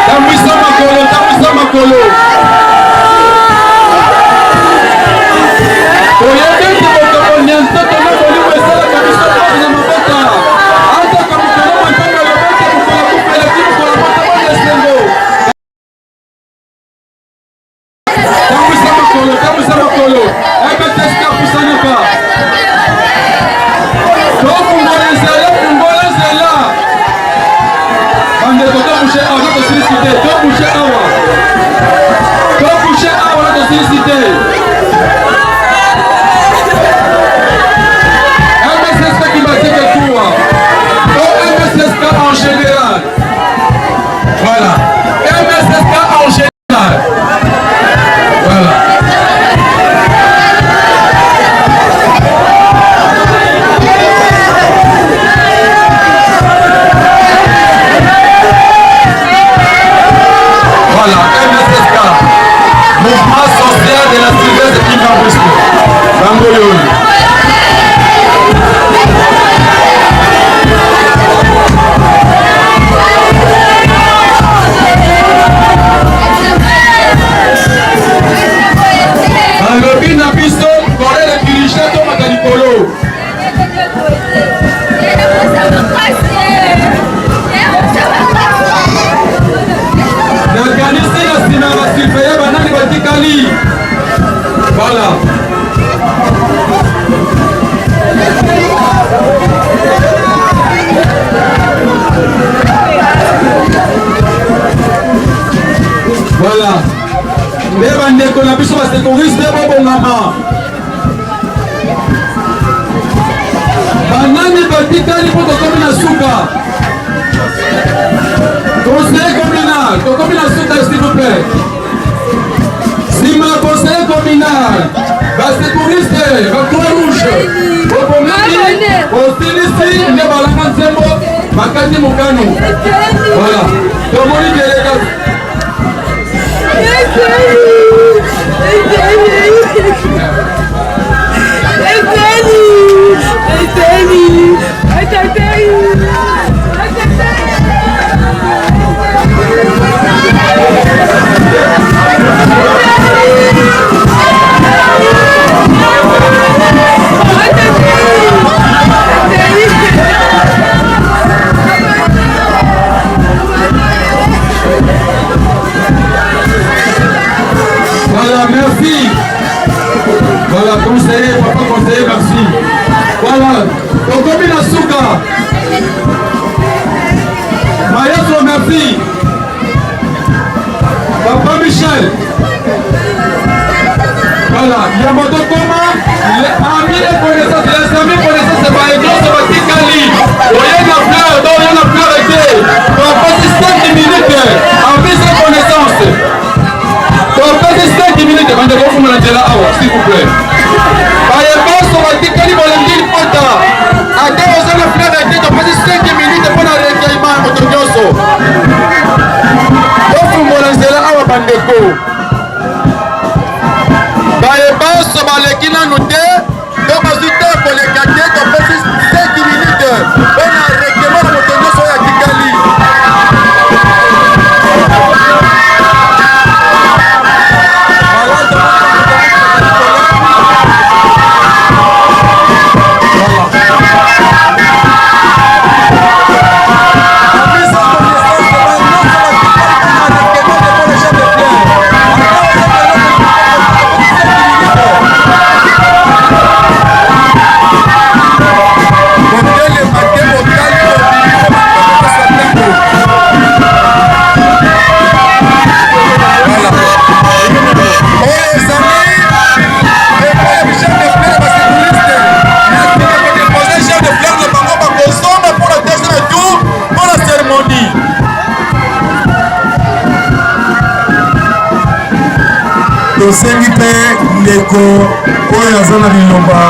Tambwisa makolo, tambwisa makolo. Toyebi ete bokaboni ya nzoto na molimo esalaka biso mpasi na mabota. Atako mokolo mwa Nzambe alobi ete mokolo ya kufa eleki mokolo ya mbotama na esengo. Tambwisa makolo, tambwisa makolo. MSSK pusanaka. Tofungola nzela, fungola nzela. Bandeko tobouche awa, tosilisi te, tobouche awa. Tobouche awa, tosilisi te. MSSK Kimbanseke Kuwa. O MSSK en général. Voilà. MSSK en général. Voilà. Voilà, MSSK, Mouvement social de la surveillance de Kimbanguiste. Bango yoyo. Balobi na biso korele dirige tomata likolo. Nakanisi na nsima ya basurveille banani batikali. Voilà. Voilà. Nde bandeko na biso basecouriste bobongama. Banani batikali mpo tokomi na suka. Conseiller communal, tokomi na suka s'il vous plaît. Nsima ya conseiller communal, basecouriste, ba croix rouge, bobongami, bosilisi nde balaka nzembo bakati mokano. Voilà. Tomoni delegation. Voilà, merci. Voilà, conseiller, papa conseiller, merci. Voilà, tokomi na suka. Maestro, merci. Papa Michel. Voilà, yambo tokoma, les amis et connaissances, les amis connaissances, baye nyonso batikali. Oye na fleur, donc oye na fleur ete. Topesi 5 minutes, amis et connaissances. Topesi 5 minutes, bandeko ofungola nzela awa, s'il vous plaît. Baye nyonso batikali bolingi lipota. Ata oza na fleur ete, topesi 5 minutes mpo na recueillement ya moto nyonso. Tofungola nzela awa bandeko. Baye banso baleki nanu te to bazwi te koleka te, topesi 5 minutes mpo na recueillement ya moto nyonso oyo atikali. Tosengi mpe ndeko oyo aza na liloba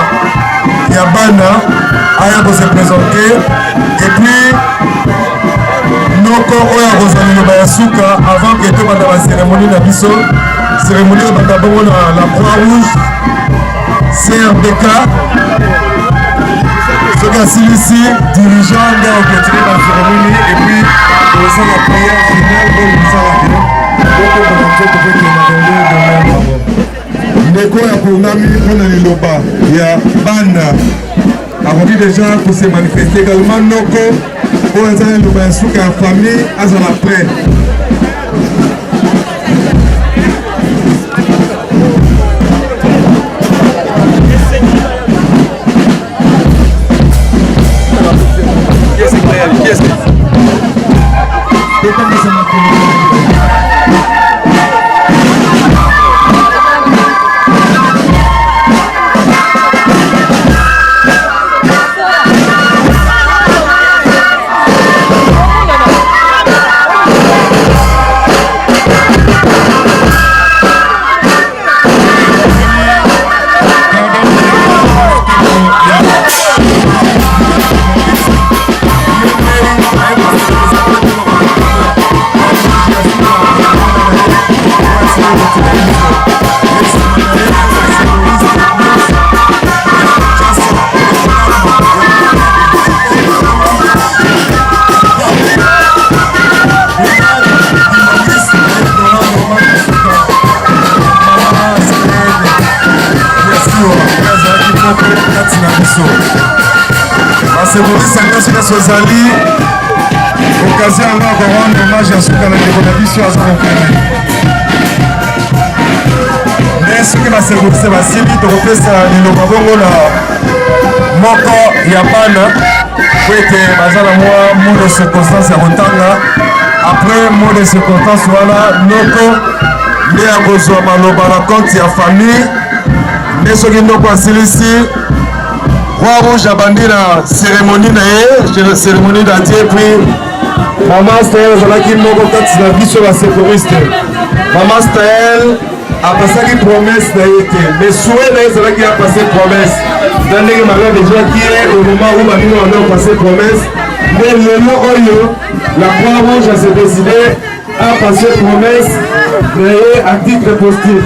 ya bana aya ko se présenter et puis noko oyo akozwa liloba ya suka avant ke tobanda ba cérémonie na biso. Cérémonie ebanda bongo na la Croix Rouge CRBK. Soki asilisi, dirigeant nde akoclôturer ba cérémonie et puis tokosala prière finale oyo kosala ke bokobana nzoto mpe kenda donde demeure bango. Ndeko oyo aponami mpo na liloba ya bana akoki deja kose manifester également. Noko oyo aza na liloba ya suka ya famille azala prêt. Kati na biso basekolisa nyonso nyonso ezali occasion yango ya korendre hommage ya suka na ndeko na biso aza kokende. Nde soki basekolisa basili, tokopesa liloba bongo na moko ya bana po ete baza na mwa mot de circonstance ya kotanga. Après mot de circonstance wana, noko nde akozwa maloba na compte ya famille. Nde soki noko asilisi, Croix Rouge abandi na cérémonie na ye, cérémonie d'adieu. Puis mama Stael azalaki moko kati na biso basecouriste. Mama Stael apasaki promesse na ye te, mais souhait na ye ezalaki apase promesse na ndenge malade ezwaki ye au moment où baninga banda kopase promesse. Nde lelo oyo la Croix Rouge a se décidé à passer promesse na ye à titre positif.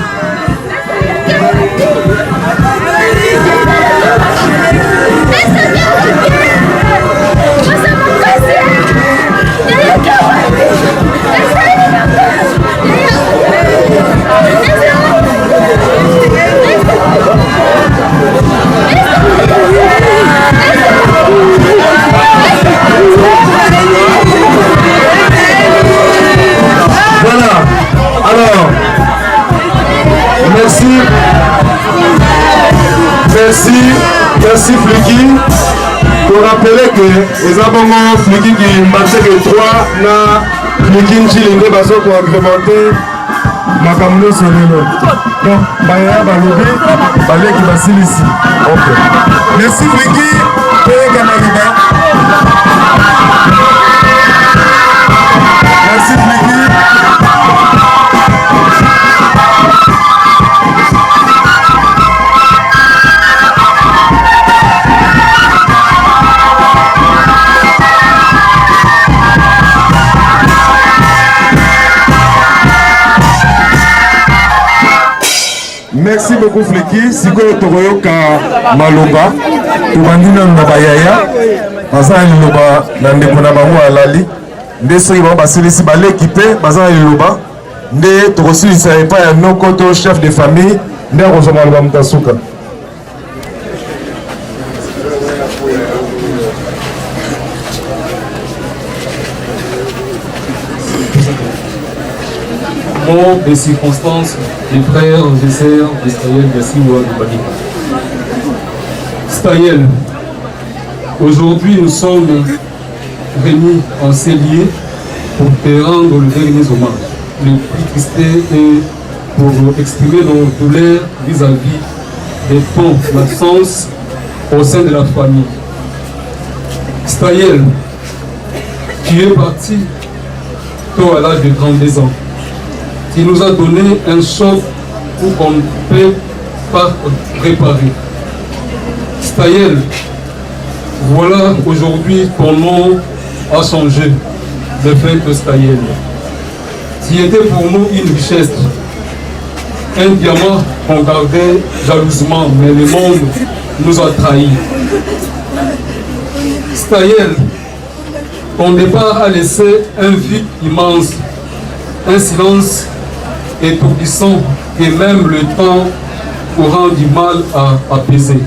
Voilà. Alors, merci. Merci. Merci Fliki. Pour rappeler que eza bongo Fliki Kimbanseke 3 na Fliki Njili nde bazo ko agrémenter makambo nyonso lelo. Donc bayaya balobi, baleki basilisi. Ok. Merci Fliki. Toyoka maloba. Merci Fliki. Merci beaucoup Fliki. Sikoyo tokoyoka maloba. Tobandi nanu na bayaya baza na liloba na ndeko na bango alali. Nde soki bango basilisi, baleki mpe baza na liloba, nde tokosilisa epai ya noko to chef de famille nde akozwa maloba moto asuka. Mot des circonstances des frères et sœurs de Staël Yassiwa de Badika. Staël, aujourd'hui nous sommes réunis en ces lieux pour te rendre le dernier hommage, le plus triste et pour exprimer nos douleurs vis-à-vis de ton absence au sein de la famille. Staël, tu es parti tôt à l'âge de 32 ans. Tu nous as donné un choc ou qu'on ne peut pas réparer. Staël, voilà aujourd'hui ton nom a changé, le fait de Staël. Tu étais pour nous une richesse, un diamant qu'on gardait jalousement, mais le monde nous a trahis. Staël, ton départ a laissé un vide immense, un silence étourdissant et même le temps aura du mal à apaiser.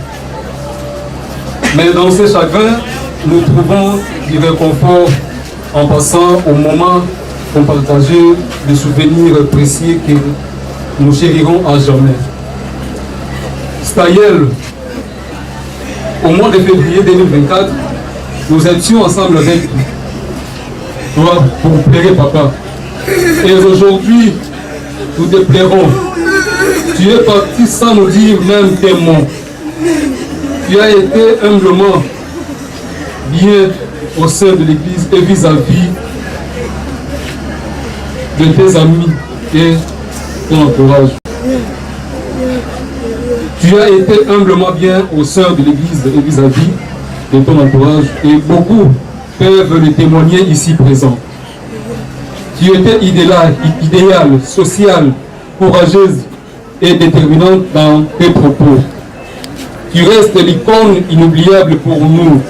Mais dans ces chagrins, nous trouvons du réconfort en passant au moment qu'on partageait des souvenirs précis que nous chérirons à jamais. Staël, au mois de février 2024, nous étions ensemble avec toi pour plaire papa. Et aujourd'hui, nous te plairons. Tu es parti sans nous dire même tes mots. Tu as été humblement bien au sein de l'église et vis-à-vis de tes amis et ton entourage. Tu as été humblement bien au sein de l'église et vis-à-vis de ton entourage et beaucoup peuvent le témoigner ici présent. Tu étais idéal, idéal, social, courageuse et déterminante dans tes propos. Tu restes l'icône inoubliable pour nous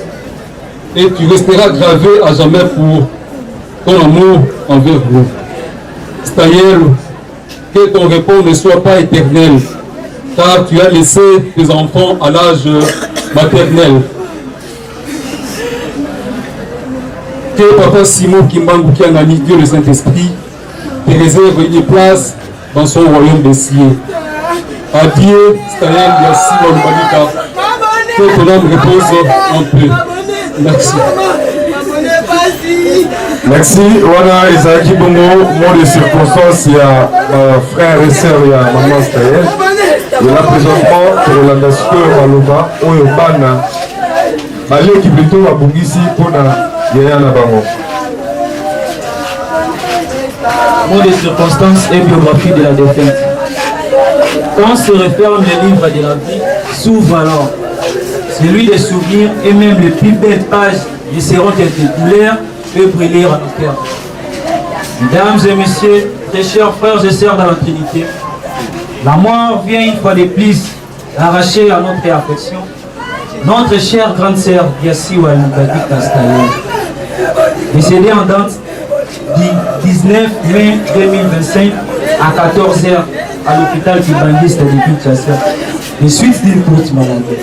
et tu resteras gravé à jamais pour ton amour envers nous. Staël, que ton repos ne soit pas éternel, car tu as laissé tes enfants à l'âge maternel. Que Papa Simon Kimbangu Kiangani, Dieu le Saint-Esprit, te réserve une place dans son royaume des cieux. Adieu, Staël Yassi Walubadika. Que ton âme repose en paix. Merci. Merci. Wana ezalaki bongo mot de circonstance ya ba frères et sœurs ya maman Staël. Et là présentement tokolanda sikoyo maloba oyo bana baleki plutôt babongisi mpona yaya na bango. Mot de circonstance et biographie de la défunte. Quand se referme le livre de la vie, s'ouvre alors celui des souvenirs et même les plus belles pages ne seront que des douleurs et brûler à nos cœurs. Mesdames et messieurs, très chers frères et sœurs dans la Trinité, la mort vient une fois de plus arracher à notre affection notre chère grande sœur Yassi Walubadi Kastaye, décédée en date du 19 mai 2025 à 14h à l'hôpital Kibangiste de Kinshasa, de suite d'une courte maladie.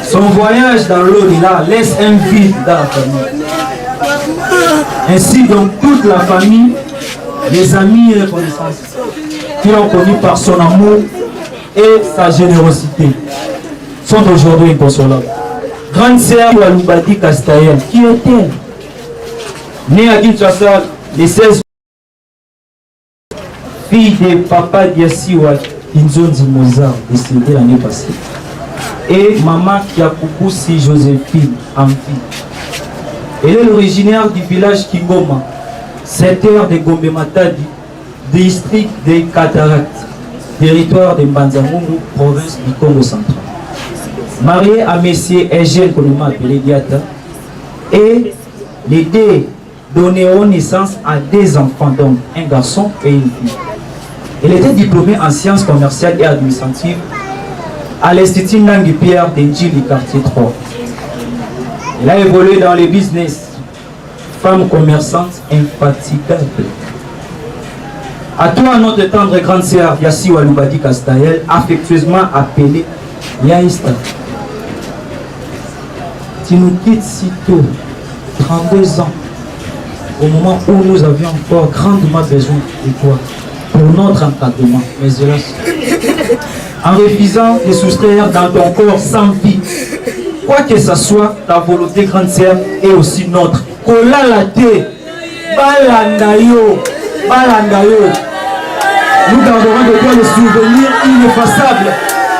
Son voyage dans l'au-delà laisse un vide dans la famille. Ainsi donc toute la famille, les amis et les connaissances qui l'ont connu par son amour et sa générosité sont aujourd'hui inconsolables. Grande sœur Walubadi Kastael, qui est-elle Née à Kinshasa le 16 fille de papa Diasiwa Kinzonzi Mozart, décédé l'année passée, et maman Kiakukusi Joséphine en vie. Elle est originaire du village Kingoma, secteur de Gombe Matadi, district des Cataractes, territoire de Mbanzangungu, province du Congo central. Mariée à monsieur Eugène communément appelé Diata, et les deux donneront naissance à des enfants, donc un garçon et une fille. Elle était diplômée en sciences commerciales et administratives à l'Institut Nangui Pierre d'Endjili, quartier 3. Elle a évolué dans les business, femme commerçante infatigable. À toi, notre tendre grande sœur Yassi Walubadi Kastael, affectueusement appelée Yaïsta. Tu nous quittes si tôt, 32 ans, au moment où nous avions encore grandement besoin de toi pour notre encadrement. Mais hélas, en refusant de soustraire dans ton corps sans vie, quoi que ce soit, ta volonté grande sœur est aussi notre. Kolala te, balanda yo, balanda yo. Nous garderons de toi le souvenir ineffaçable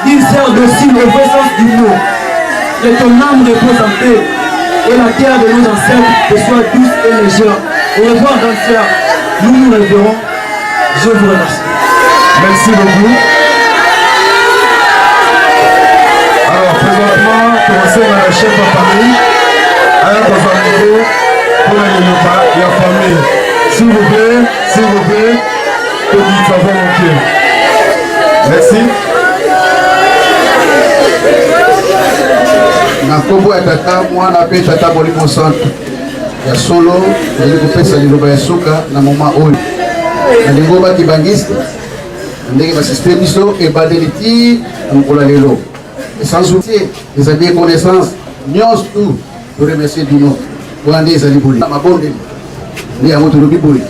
d'une sœur docile au vrai sens du mot. Que ton âme repose en paix et la terre de nos ancêtres te soit douce et légère. Au revoir, grande sœur. Nous nous reverrons. Je vous remercie. Merci beaucoup. Alors, présentement, tokosenga na chef ya famille aya kozwa micro mpo na liloba ya famille. S'il vous plaît, s'il vous plaît, tokitisa mpo moke. Merci. Na nkombo ya Tata, Mwana mpe Tata Molimo Santu. Ya solo, nazali kopesa liloba ya suka na moma oyo na lingomba kibangiste na ndenge basiste biso ebandeli ti na mokolo ya lelo. Sans oublier les amis et connaissances nyonso tout, toremercie bino wana nde ezali boye mabondeli nde yango tolobi boye.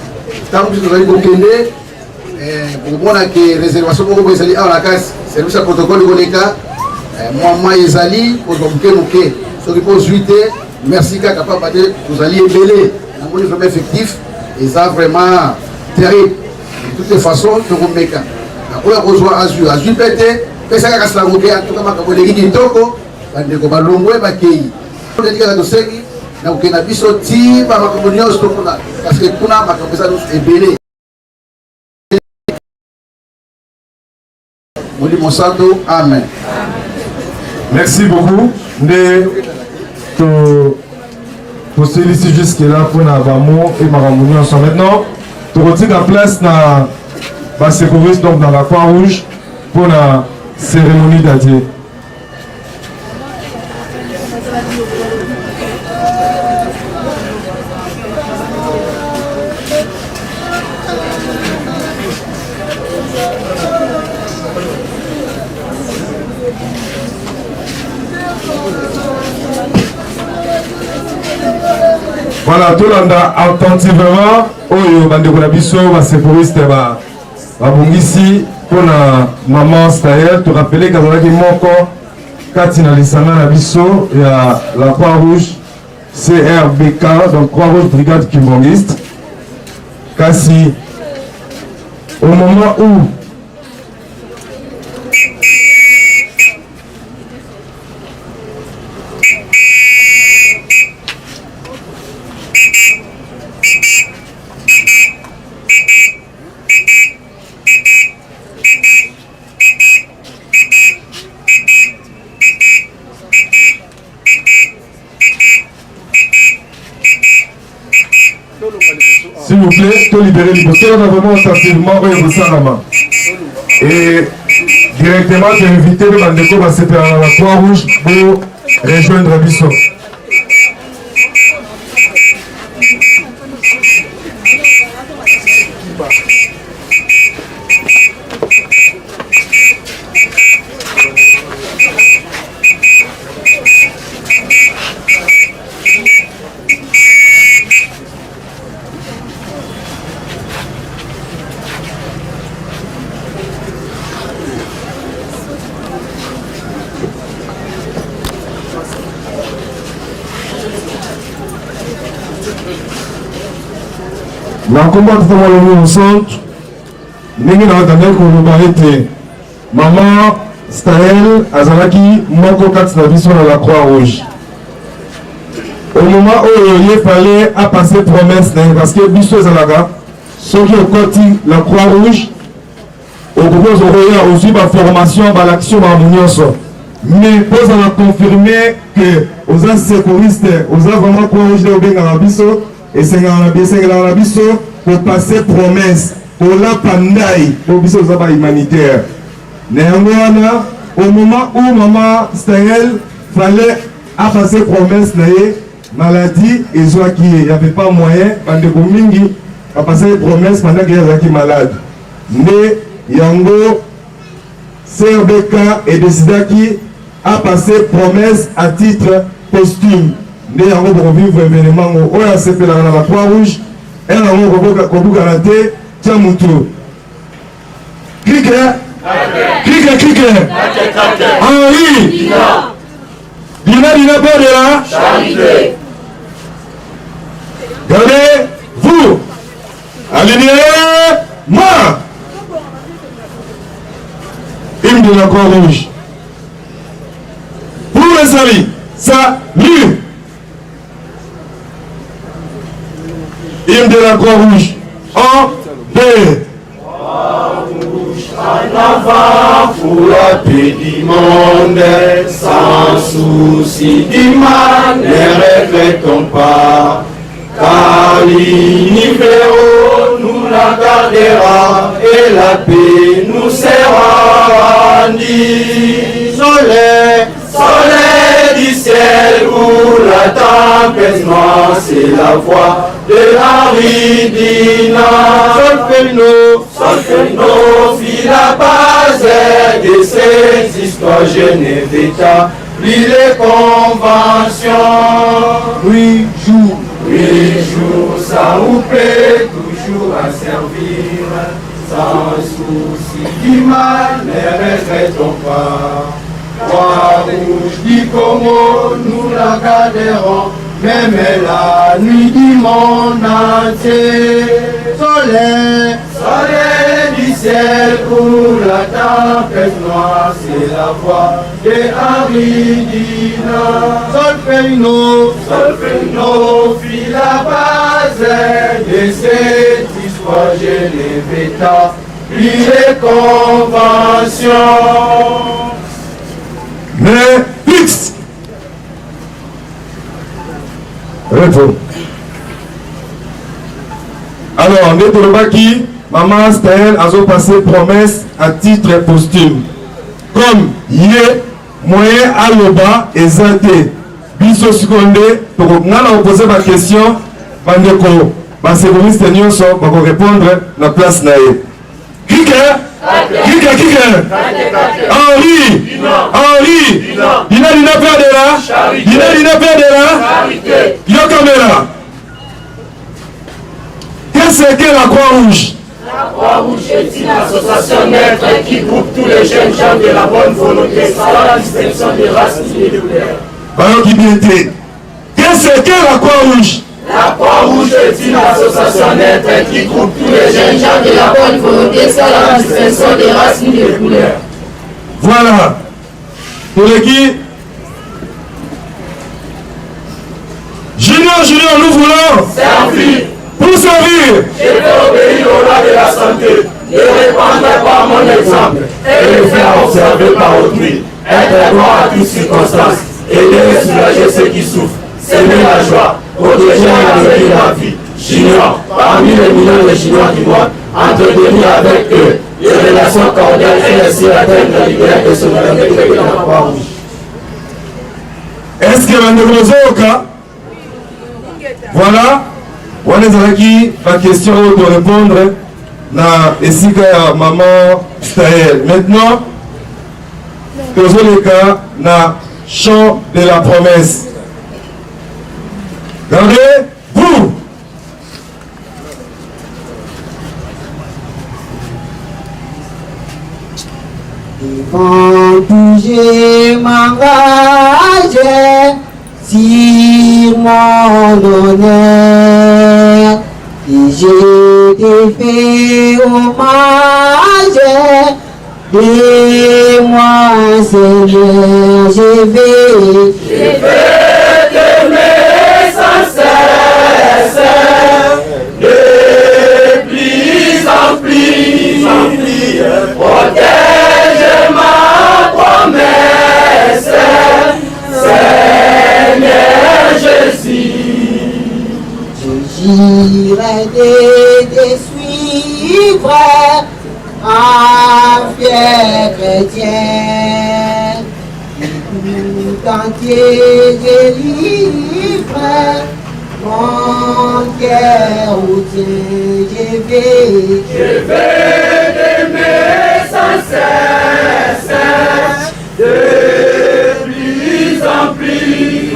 Ntango biso tozali kokende, bokomona ke réservation moko boye ezali awa na kasi service ya protocole ekoleka mwa mai ezali kozwa moke moke. Soki mpo ozwi te, merci kaka, pamba te tozali ebele. Namoni vraiment effectif eza vraiment terrible. De toutes les façons, tokomeka na oyo akozwa azwi, azwi mpe te, pesa kaka sango ke antuka makambo eleki kitoko, bandeko balongwe bakei. Ndeti kaka tosengi na kokenda biso ti ba makambo nyonso to kuna, parce que kuna makambo eza nyonso ebele. Molimo Santu, amen. Merci beaucoup. Nde to tosilisi jusque là mpona bamo e makambo nyonso. Maintenant tokotika place na basecouriste, donc dans la Croix Rouge, mpona cérémonie d'adieu. Voilà, tolanda attentivement oyo bandeko na biso basecouriste babongisi mpona maman Staël. Torapele kazalaki moko kati na lisanga na biso ya la Croix Rouge CRBK, donc Croix Rouge Brigade Kimbanguiste. Kasi au moment où S'il vous plaît, to libérer liboso wana vraiment attentivement oyo ekosalama et directement to invité mpe bandeko basepelaka na la Croix Rouge bo rejoindre biso. Na nkombo ya Tata Molimo Mosantu, ndenge na batandaki koloba ete mama Staël azalaki moko kati na biso na la Croix Rouge. Au moment oyo ye fallait apasser promesse na ye, parce que biso ezalaka soki okoti la Croix Rouge okoki ozokoya ozwi baformation balakisi yo makambo nyonso, mais mpo ozala confirme que oza secouriste, oza vraiment Croix Rouge nde obengaka biso, esengelaka na biso kopase promesse, kolapa ndai, po biso oza ba humanitaire. Na yango wana, au moment où mama Staël fallait apase promesse na ye, maladie ezwaki ye, y avait pas moyen. Bandeko mingi bapasaki promesse pendant que ye azalaki malade. Nde yango CRBK edecidaki apase promesse à titre posthume. Nde yango bokovivre événement ngo oyo asepelaka na la Croix Rouge ere yango kobukana te, tia mutu klike klike klike Henri Dina Dina Bodela. Gardez vous alignez moi hymne de la Croix Rouge pour le salut. Salut. Hymne de la Croix Rouge en B. avant pour la paix du monde, sans souci du mal, ne regrettons pas. Car l'univers nous la gardera et la paix nous sera rendue. Soleil, soleil du ciel où la tempête noire, c'est la voix de Henri Dina. Solferino, Solferino fit la base de ces histoires genevéta, lit les conventions. Huit jours, huit jours, ça vous plaît toujours à servir, sans souci du mal, ne regrettons pas. Croix rouge du Congo, nous la garderons, même la nuit du monde entier. Soleil, soleil du ciel pour la tempête noire, c'est la voix de Henri Dina. Solferino, Solferino fit la base de cette histoire Geneveta, puis les conventions. Mais fixe. Réponds. Alors, nde tolobaki mama Staël azopase promesse à titre posthume. Comme ye moyen aloba eza te. Biso sikoyo nde nga na kopose ba question bandeko ba secouriste nyonso bako répondre na place na ye. Kike Kike Kike Henri Henri Dina Dina père de la Dina Dina père de la Yo caméra. Qu'est-ce que la Croix-Rouge? La Croix-Rouge est une association neutre qui groupe tous les jeunes gens de la bonne volonté sans la distinction des races ni des couleurs. Bayoki bien te. Qu'est-ce que la Croix-Rouge? La Croix-Rouge est une association neutre qui groupe tous les jeunes gens de la bonne volonté sans la distinction des races ni des couleurs. Voilà. Toleki Junior, Junior, nous voulons servir. Pour servir. Je vais obéir au roi de la santé et répandre par mon exemple et le faire observer par autrui. Être droit à toutes circonstances, aider et soulager ceux qui souffrent, semer la joie, protéger et embellir la vie. Junior, parmi les millions de Juniors du monde, entretenir avec eux les relations cordiales et ainsi atteindre l'idéal de solidarité de la Croix-Rouge. Est-ce que bandeko bozoyoka? Voilà, wana ezalaki ba question oyo to répondre na esika ya maman Staël. Maintenant, tozoleka na champ de la promesse. Gardez vous. Devant tout je m'engage sur mon honneur et je te fais hommage de moi Seigneur je vais Je vais t'aimer sans cesse, de plus en plus, protège ma promesse, Seigneur Jésus. J'irai te, te suivre en fier chrétien, et tout entier je livre mon cœur au tien, je vais. Je vais t'aimer sans cesse, de plus en plus,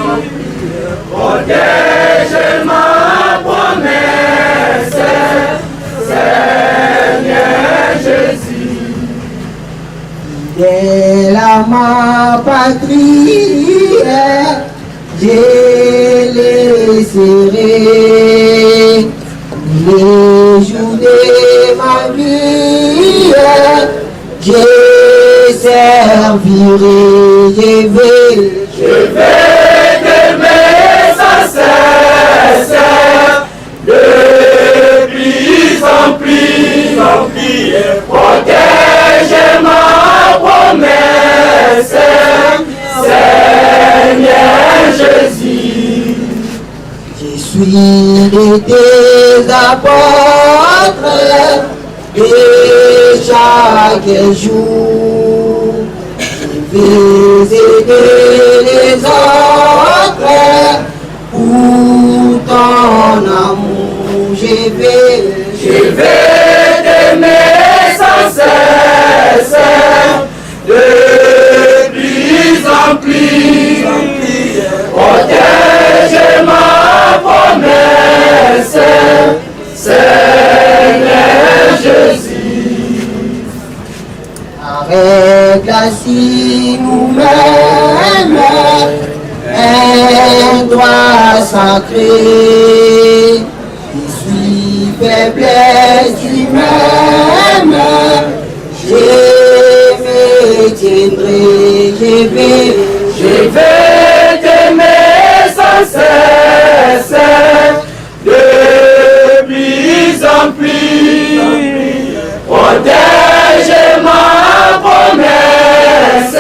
protège ma promesse, Seigneur Jésus. Fidèle à ma patrie, je laisserai les jours de ma vie, je servirai, je vais. Je vais t'aimer sans cesse, de plus en plus, protège Protège ma promesse, Seigneur Jésus. Je suis de tes apôtres et chaque jour, je vais aider les autres pour ton amour. Je vais, je vais t'aimer sans cesse, de plus en plus. Protège ma promesse, Seigneur Jésus. Avec la nous-mêmes un droit sacré. Je suis faiblesse humaine, je me tiendrai, je vais, je vais t'aimer sans cesse, de plus en plus. Protège ma promesse,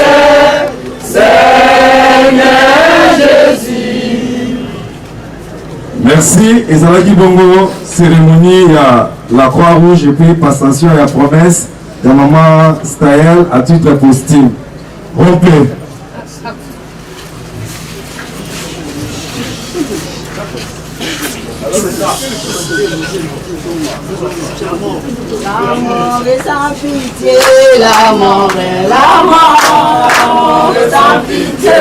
Seigneur Jésus. Merci ezalaki bongo cérémonie ya la croix rouge et puis passation ya promesse ya maman Staël à titre posthume. Rompez. La mort est sans pitié, la mort est la mort est sans pitié,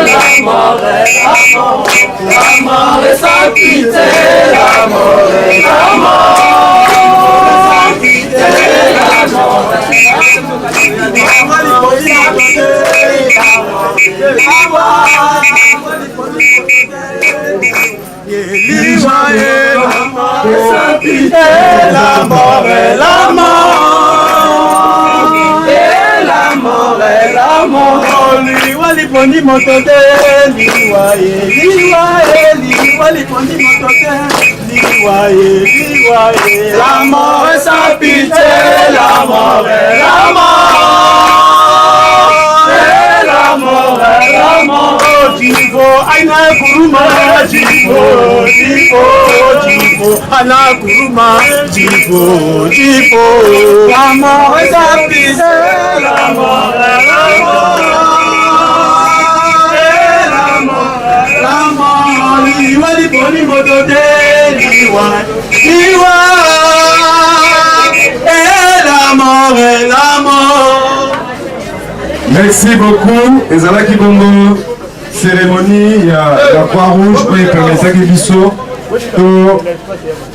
la mort est la mort, la mort est sans pitié, la mort est la mort est sans pitié, la mort est la mort est la mort, et la mort est la mort. Liwa lipondi moto te, liwa ye, liwa ye, liwa lipondi moto te, liwa ye, liwa ye. La mort est sans pitié, la mort est la mort, et la mort est la mort. Jibo, aina kuruma, jibo, jibo, jibo, ana kuruma, jibo, jibo. La mort est sans pitié, la mort est la mort, et la mort est la mort. Liwa liponi moto te, liwa, liwa, et la mort est la mort. Merci beaucoup ezalaki bongo cérémonie ya la croix rouge oyo epermetaki biso to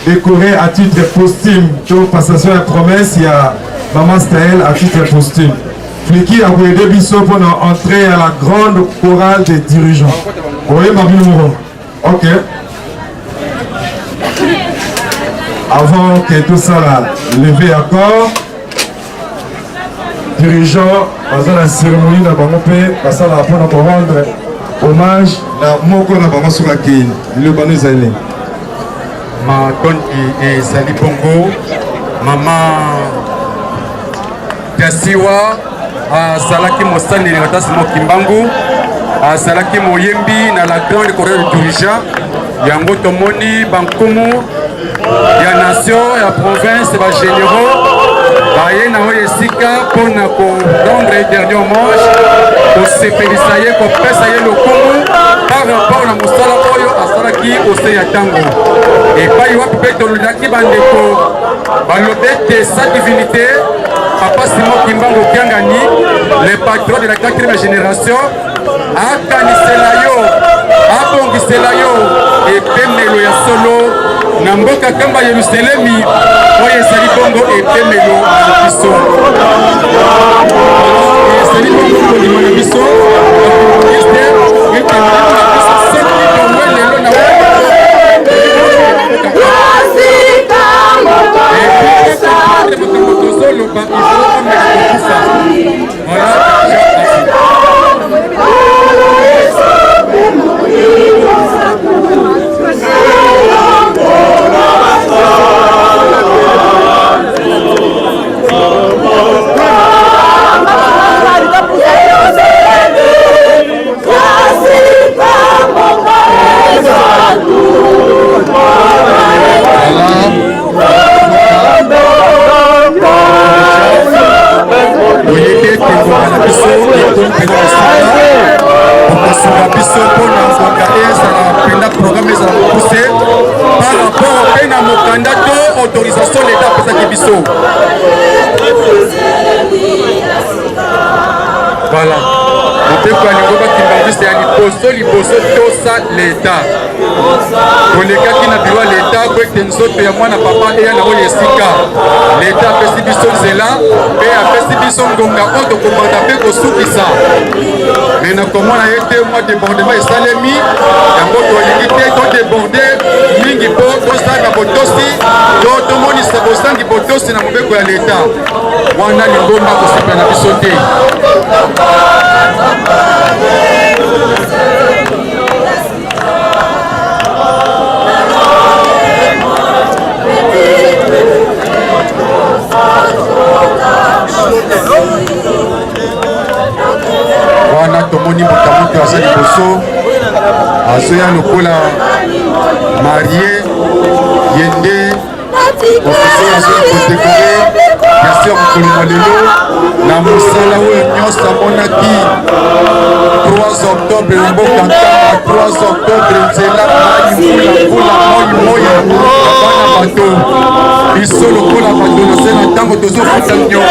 décorer à titre posthume to passation ya promesse ya maman Staël à titre posthume. Fliki akoyede biso mpona entrée à la grande chorale des dirigeants. Oyemba bino moko. Ok. Avant que tout ça là, lever accord, dirigeant baza na cérémonie na bango mpe basalaka mpona korendre hommage na moko na bango soki akei liloba no ezali nini? Matondi ezali bongo mama Tasiwa azalaki mosali na Tata Simon Kimbangu, azalaki moyembi na la grande chorale de dirigeant. Yango tomoni bankumu ya nation ya province ba généraux baye na oyo esika mpo na korendre dernier hommage, kosepelisa ye, kopesa ye lokumu par rapport na mosala oyo asalaki ose ya ntango epai wapi mpe tolobaki bandeko balobi ete sa divinité papa Simon Kimbangu Kiangani, le patron de la quatrième génération, akanisela yo, abongisela yo epemelo ya solo na mboka kamba Yerusalemi oyo ezali bongo epemelo na biso. Ezali bongo kondima na biso ete ete molimo na biso soki tongwe lelo na makambo tozoloba ifo omeka kokufa. Voilà. biso. Voilà. Mobeko ya lingomba kimbanguiste ya liboso liboso tosa leta. Tolekaki na biro ya leta po ete nzoto ya mwana papa eya na oyo esika. Leta apesi biso nzela mpe apesi biso ngonga oyo tokobanda mpe kosukisa. Me na komona ye te mwa debordement esalemi, yango tolingi te todeborde mingi mpo tozanga botosi to tomonisa bozangi botosi na mobeko ya leta. Wana lingomba kosepela na biso te. Wana tomoni moto moto aza liboso azoya lokola marie ye nde officier azoya kodekore bien sûr mokolo mwa lelo na mosala oyo nyonso amonaki 3 octobre na mboka nkamba 3 octobre nzela mai mvula mvula moi moi ya bana bato biso lokola bato na se na ntango tozofuta nyongo.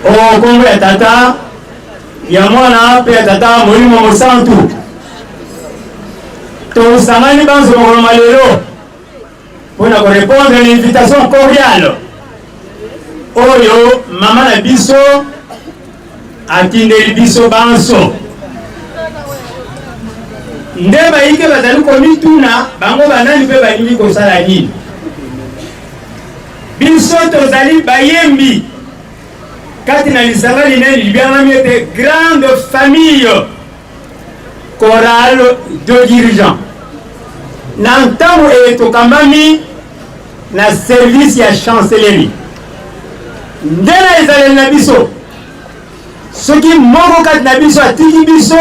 O nkombo ya Tata, ya Mwana mpe ya Tata Molimo Mosantu. Tosangani banso mokolo mwa lelo mpo na korepondre na invitation cordiale oyo mama na biso atindeli biso banso. Nde bayike bazali komituna bango banani mpe balingi kosala nini. Biso tozali bayembi kati na lisanga linene libyangami ete Grande Famille. Chorale de dirigeants. Na ntango eye tokambami na service ya chancellerie, nde na ezaleli na biso, soki moko kati na biso atiki biso,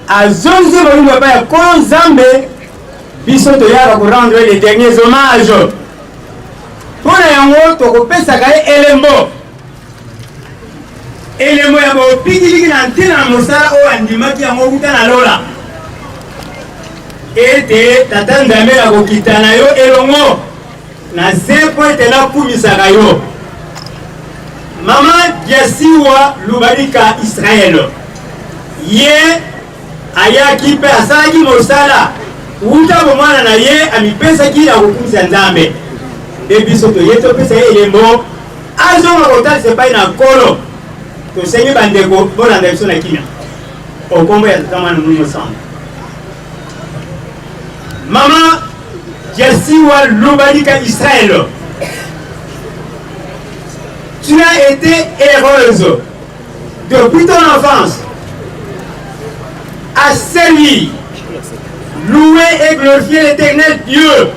azongisi molimo epai ya Nkolo Nzambe, biso toyaka ko rendre les derniers hommages. Mpo na yango tokopesaka ye elembo, elembo ya bopikiliki na ntina na mosala oyo andimaki yango wuta na lola, ete Tata Nzambe akokita na yo elongo na se mpo ete nakumisaka yo. Mama Diasiwa Lubalika Israel, ye ayaki mpe asalaki mosala wuta bomwana na ye, amipesaki na kokumisa Nzambe. Nde biso toye topesa ye elembo azonga kotalisa epai na Nkolo. Tosengi bandeko bolanda biso na kimia okombo ya Tata, Mwana, Molimo Santu. Mama Diasiwa Lubalika Israel, tu as été heureuse depuis ton enfance à servir, louer et glorifier l'Éternel Dieu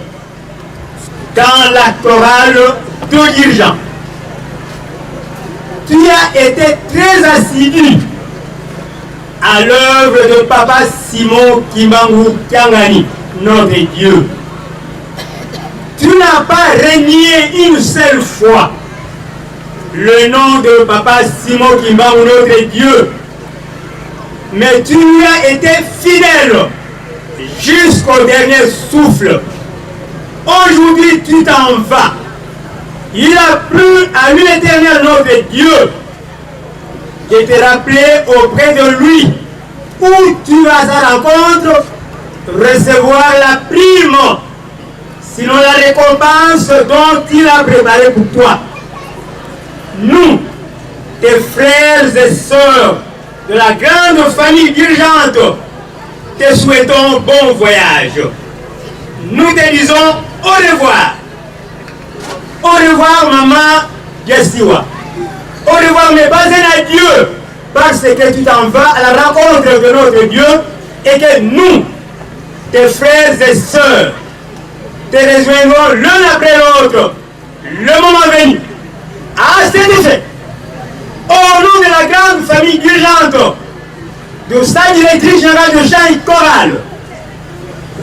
dans la chorale de dirigeants. Tu as été très assidu à l'œuvre de Papa Simon Kimbangu Kiangani, notre Dieu. Tu n'as pas renié une seule fois le nom de Papa Simon Kimbangu, notre Dieu, mais tu lui as été fidèle jusqu'au dernier souffle. Aujourd'hui, tu t'en vas. Il a plu à lui l'Éternel, notre Dieu, de te rappeler auprès de lui, où tu vas à sa rencontre recevoir la prime, sinon la récompense dont il a préparé pour toi. Nous, tes frères et sœurs de la grande famille dirigeante, te souhaitons bon voyage. Nous te disons au revoir. Au revoir, maman Yesiwa. Au revoir, mes pas un adieu, parce que tu t'en vas à la rencontre de notre Dieu et que nous, tes frères et sœurs, te rejoindrons l'un après l'autre, le moment venu. À cet effet, au nom de la grande famille dirigeante, de sa directrice générale de chant et chorale,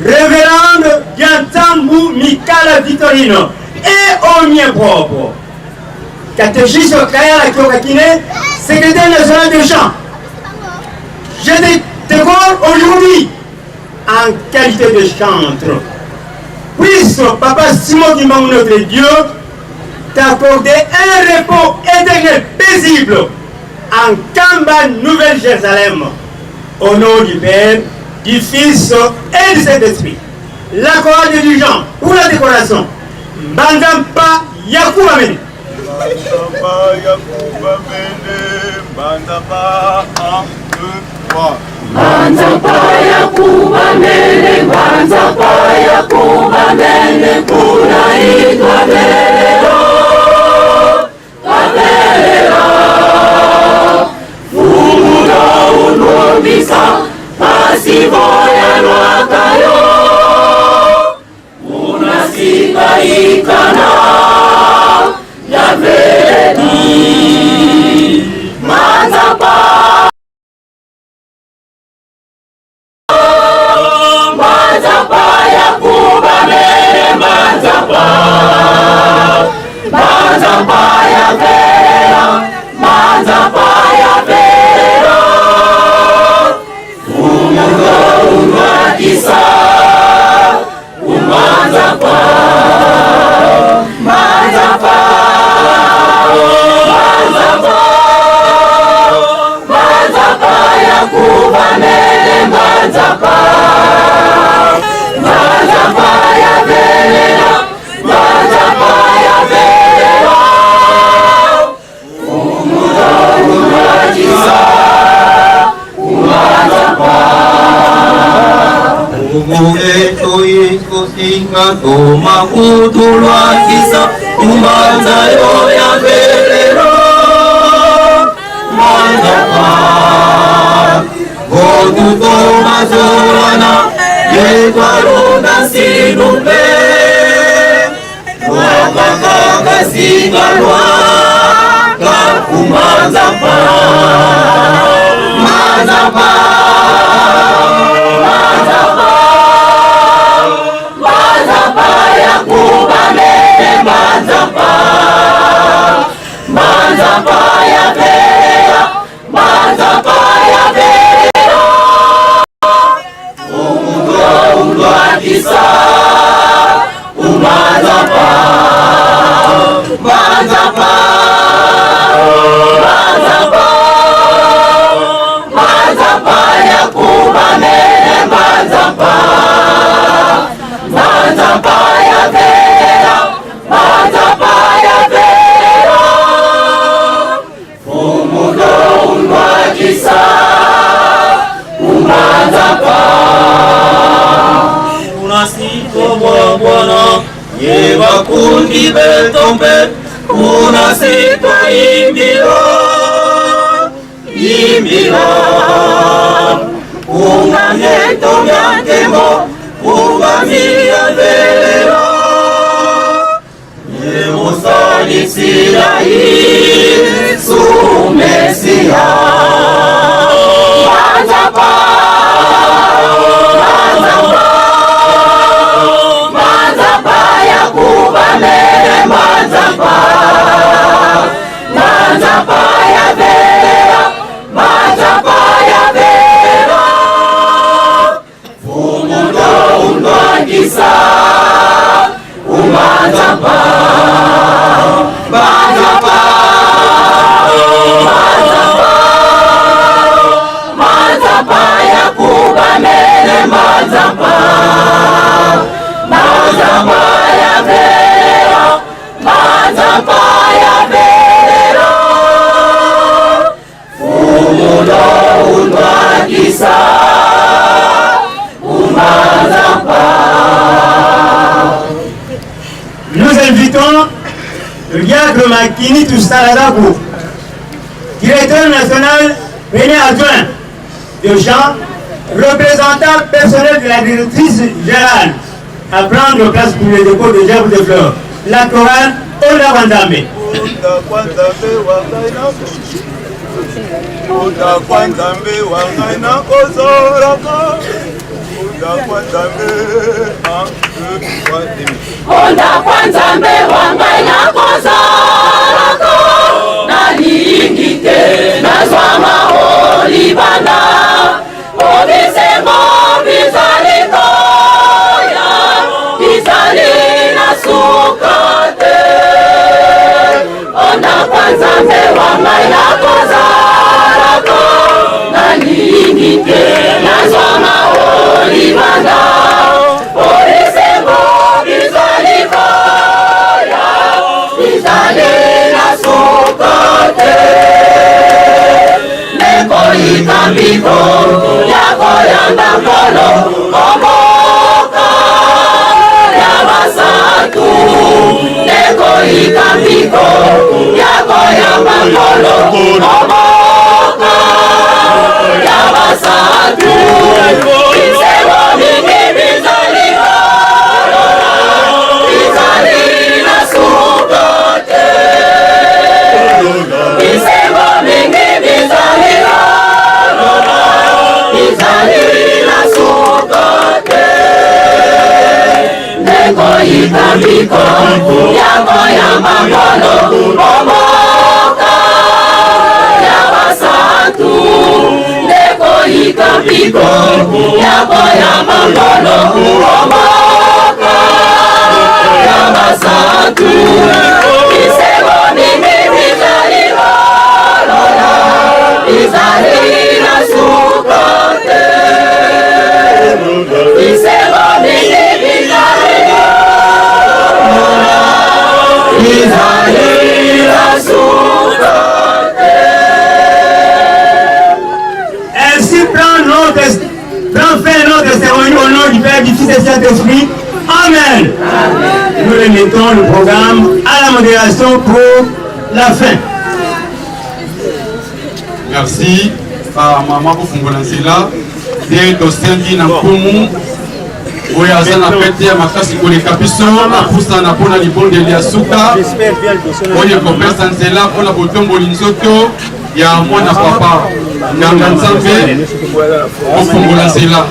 Révérende Diantambu Mikala Victorino, et au mien propre, catéchiste Kayala Kyokakine, secrétaire national de chant, je te décore aujourd'hui en qualité de chantre. Puisse Papa Simon Kimbangu, notre Dieu, t'accorder un repos éternel paisible en Kamba, Nouvelle-Jérusalem, au nom du Père, du Fils et du Saint-Esprit. La chorale de Dijon pour la décoration. Mbandampa Yakuba Mene. Mbandampa Yakuba Mene, Mbandampa 1, 2, 3. Mbandampa Yakuba Mene, Mbandampa Yakuba Mene, kunaitwa Velelo, Velelo. Fumuno unobisa, pasivoya lwakayo, unasikaikana ya veledi. Manzapa. Manzapa Yakuba Mene, Manzapa. Manzapa ya Vera, Manzapa ya Vera. Umundo unwakisa, umanzapa. Manzapa, Manzapa. Manzapa Yakuba Mene, Manzapa. Manzapa ya Vera, Manzapa ya Vera. Umundo unwakisa, umanzapa. Umuetoyikosinga tomakutulwakisa umanza yo ya velelo manzapa gotuto Umanzapa, Manzapa, Manzapa, Manzapa ya kubamene Manzapa, Manzapa ya vera, Manzapa ya vera. Umundo undwakisa, Umanzapa, Manzapa, Manzapa, Manzapa ya kubamene Manzapa, Manzapa ya vera, Manzapa ya vera. Umundo undwakisa, Umanzapa. Unasitwa bwana ye bakundi betombe unasitwa imbila imbila unganyetomya nkembo kungamiya velela ye mosalisila Yesu Mesia Manzapa, Manzapa, Manzapa ya kubamene Manzapa, Manzapa ya vera, Manzapa ya vera. Umundo undwakisa, Umanzapa, Manzapa, Manzapa, Manzapa ya kubamene Manzapa, Manzapa ya vera, Manzapa ya vera. Umundo undwakisa, Umanzapa. Nous invitons le diacre Makini Toussaladakou, directeur national premier adjoint de Jean, représentant personnel de la directrice générale, à prendre place pour le dépôt de gerbes de fleurs. La chorale Ola Wandame. Ondakwa nzambe wa ngai nakozolaka ondakwa nzambe 1 2 3 demi Ondakwa nzambe wa ngai nakozalaka nalingi te nazwama o libanda po bisengo bizali koya bizali na suka te ondakwa nzambe wa ngai nakozalaka nalingi te nazwama o libanda po bisengo bizali koya bizali na suka te nekoyika mpiko ya koyamba nkolo omoka ya basatu nekoyika mpiko ya koyamba nkolo omoka ya basatu bisengo mingi bizali kolola bizali na suka te bisengo mingi bizali kolola bizali na suka te nekoyika mpiko ya koyamba nkolo omoka ya basantu nekoyika mpiko ya koyamba nkolo omoka ya basantu bisengo mingi bizali kolola bizali na suka te bisengo mingi bizali kolola bizali na suka te Ainsi prend, notre, prend fin notre cérémonie au nom du Père, du Fils et du Saint-Esprit. Amen. Nous remettons le programme à la modération pour la fin. Merci bamama kofungola nzela nde tosengi na nkumu. Oyo aza na pete ya makasi koleka biso apusana mpo na libondeli ya suka oyo ekopesa nzela mpo na botomboli nzoto ya mwana papa nganga Nzambe ofungola nzela.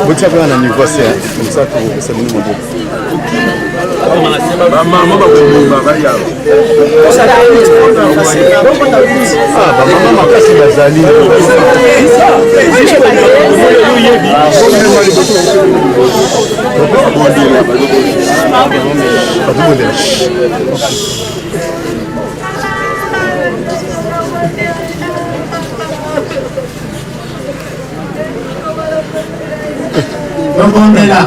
Botia kaka na niveau se comme ça tokopesa bino maboko. Bamama bakobima baya. Ah, bamama makasi bazali. Bazobondela. Tobondela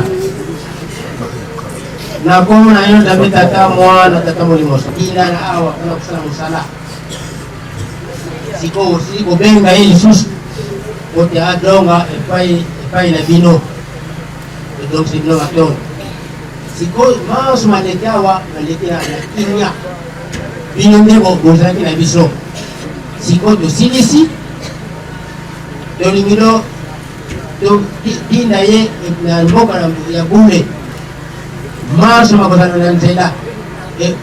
na nkombo na yo Nzambe Tata, Mwana, Tata Molimo Tinda na awa mpona kosala mosala. Sikoyo osili kobenga ye lisusu po te adonga epai epai na bino, edongisi bino matondo. Sikoyo manso maleki awa maleki na kimia, bino nde bozalaki na biso. Sikoyo tosilisi, tolingi no totinda ye na mboka ya bule. Manso makozala na nzela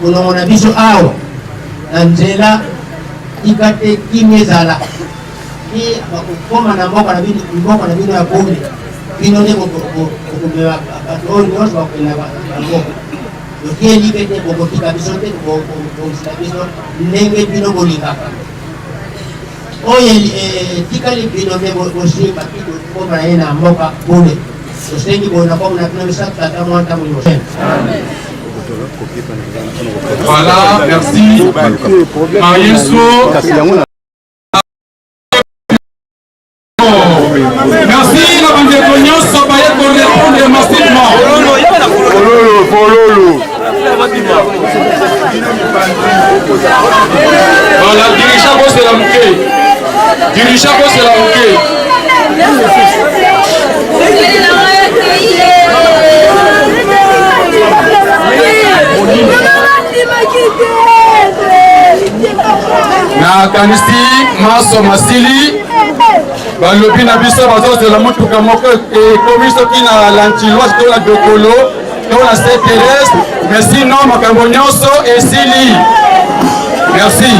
kolongo na biso awa na nzela, tika te kimia ezala ti bakokoma na mboka na bino, mboka na bino ya bule. Bino nde bokomema bato oyo nyonso bakokenda na mboka. Totieli mpe te bokotika biso te, bokobongisela biso ndenge bino bolingaka. Oyo etikali bino nde bosimba ti kokoma na ye na mboka bule. Tosengi boye na kombo na bino misato, Tata, Mwana, Tata Molimo. Voilà, merci. Marieso. Merci na bandeko nyonso baye korépondre massivement. Fololo, fololo. Voilà, dirigeant bozela moke. Dirigeant bozela moke. Nakanisi manso masili balobi na biso bazozela motuka moko ekomi soki na lantiloise to na dokolo to na saint Thérèse, mais sinon makambo nyonso esili. Merci.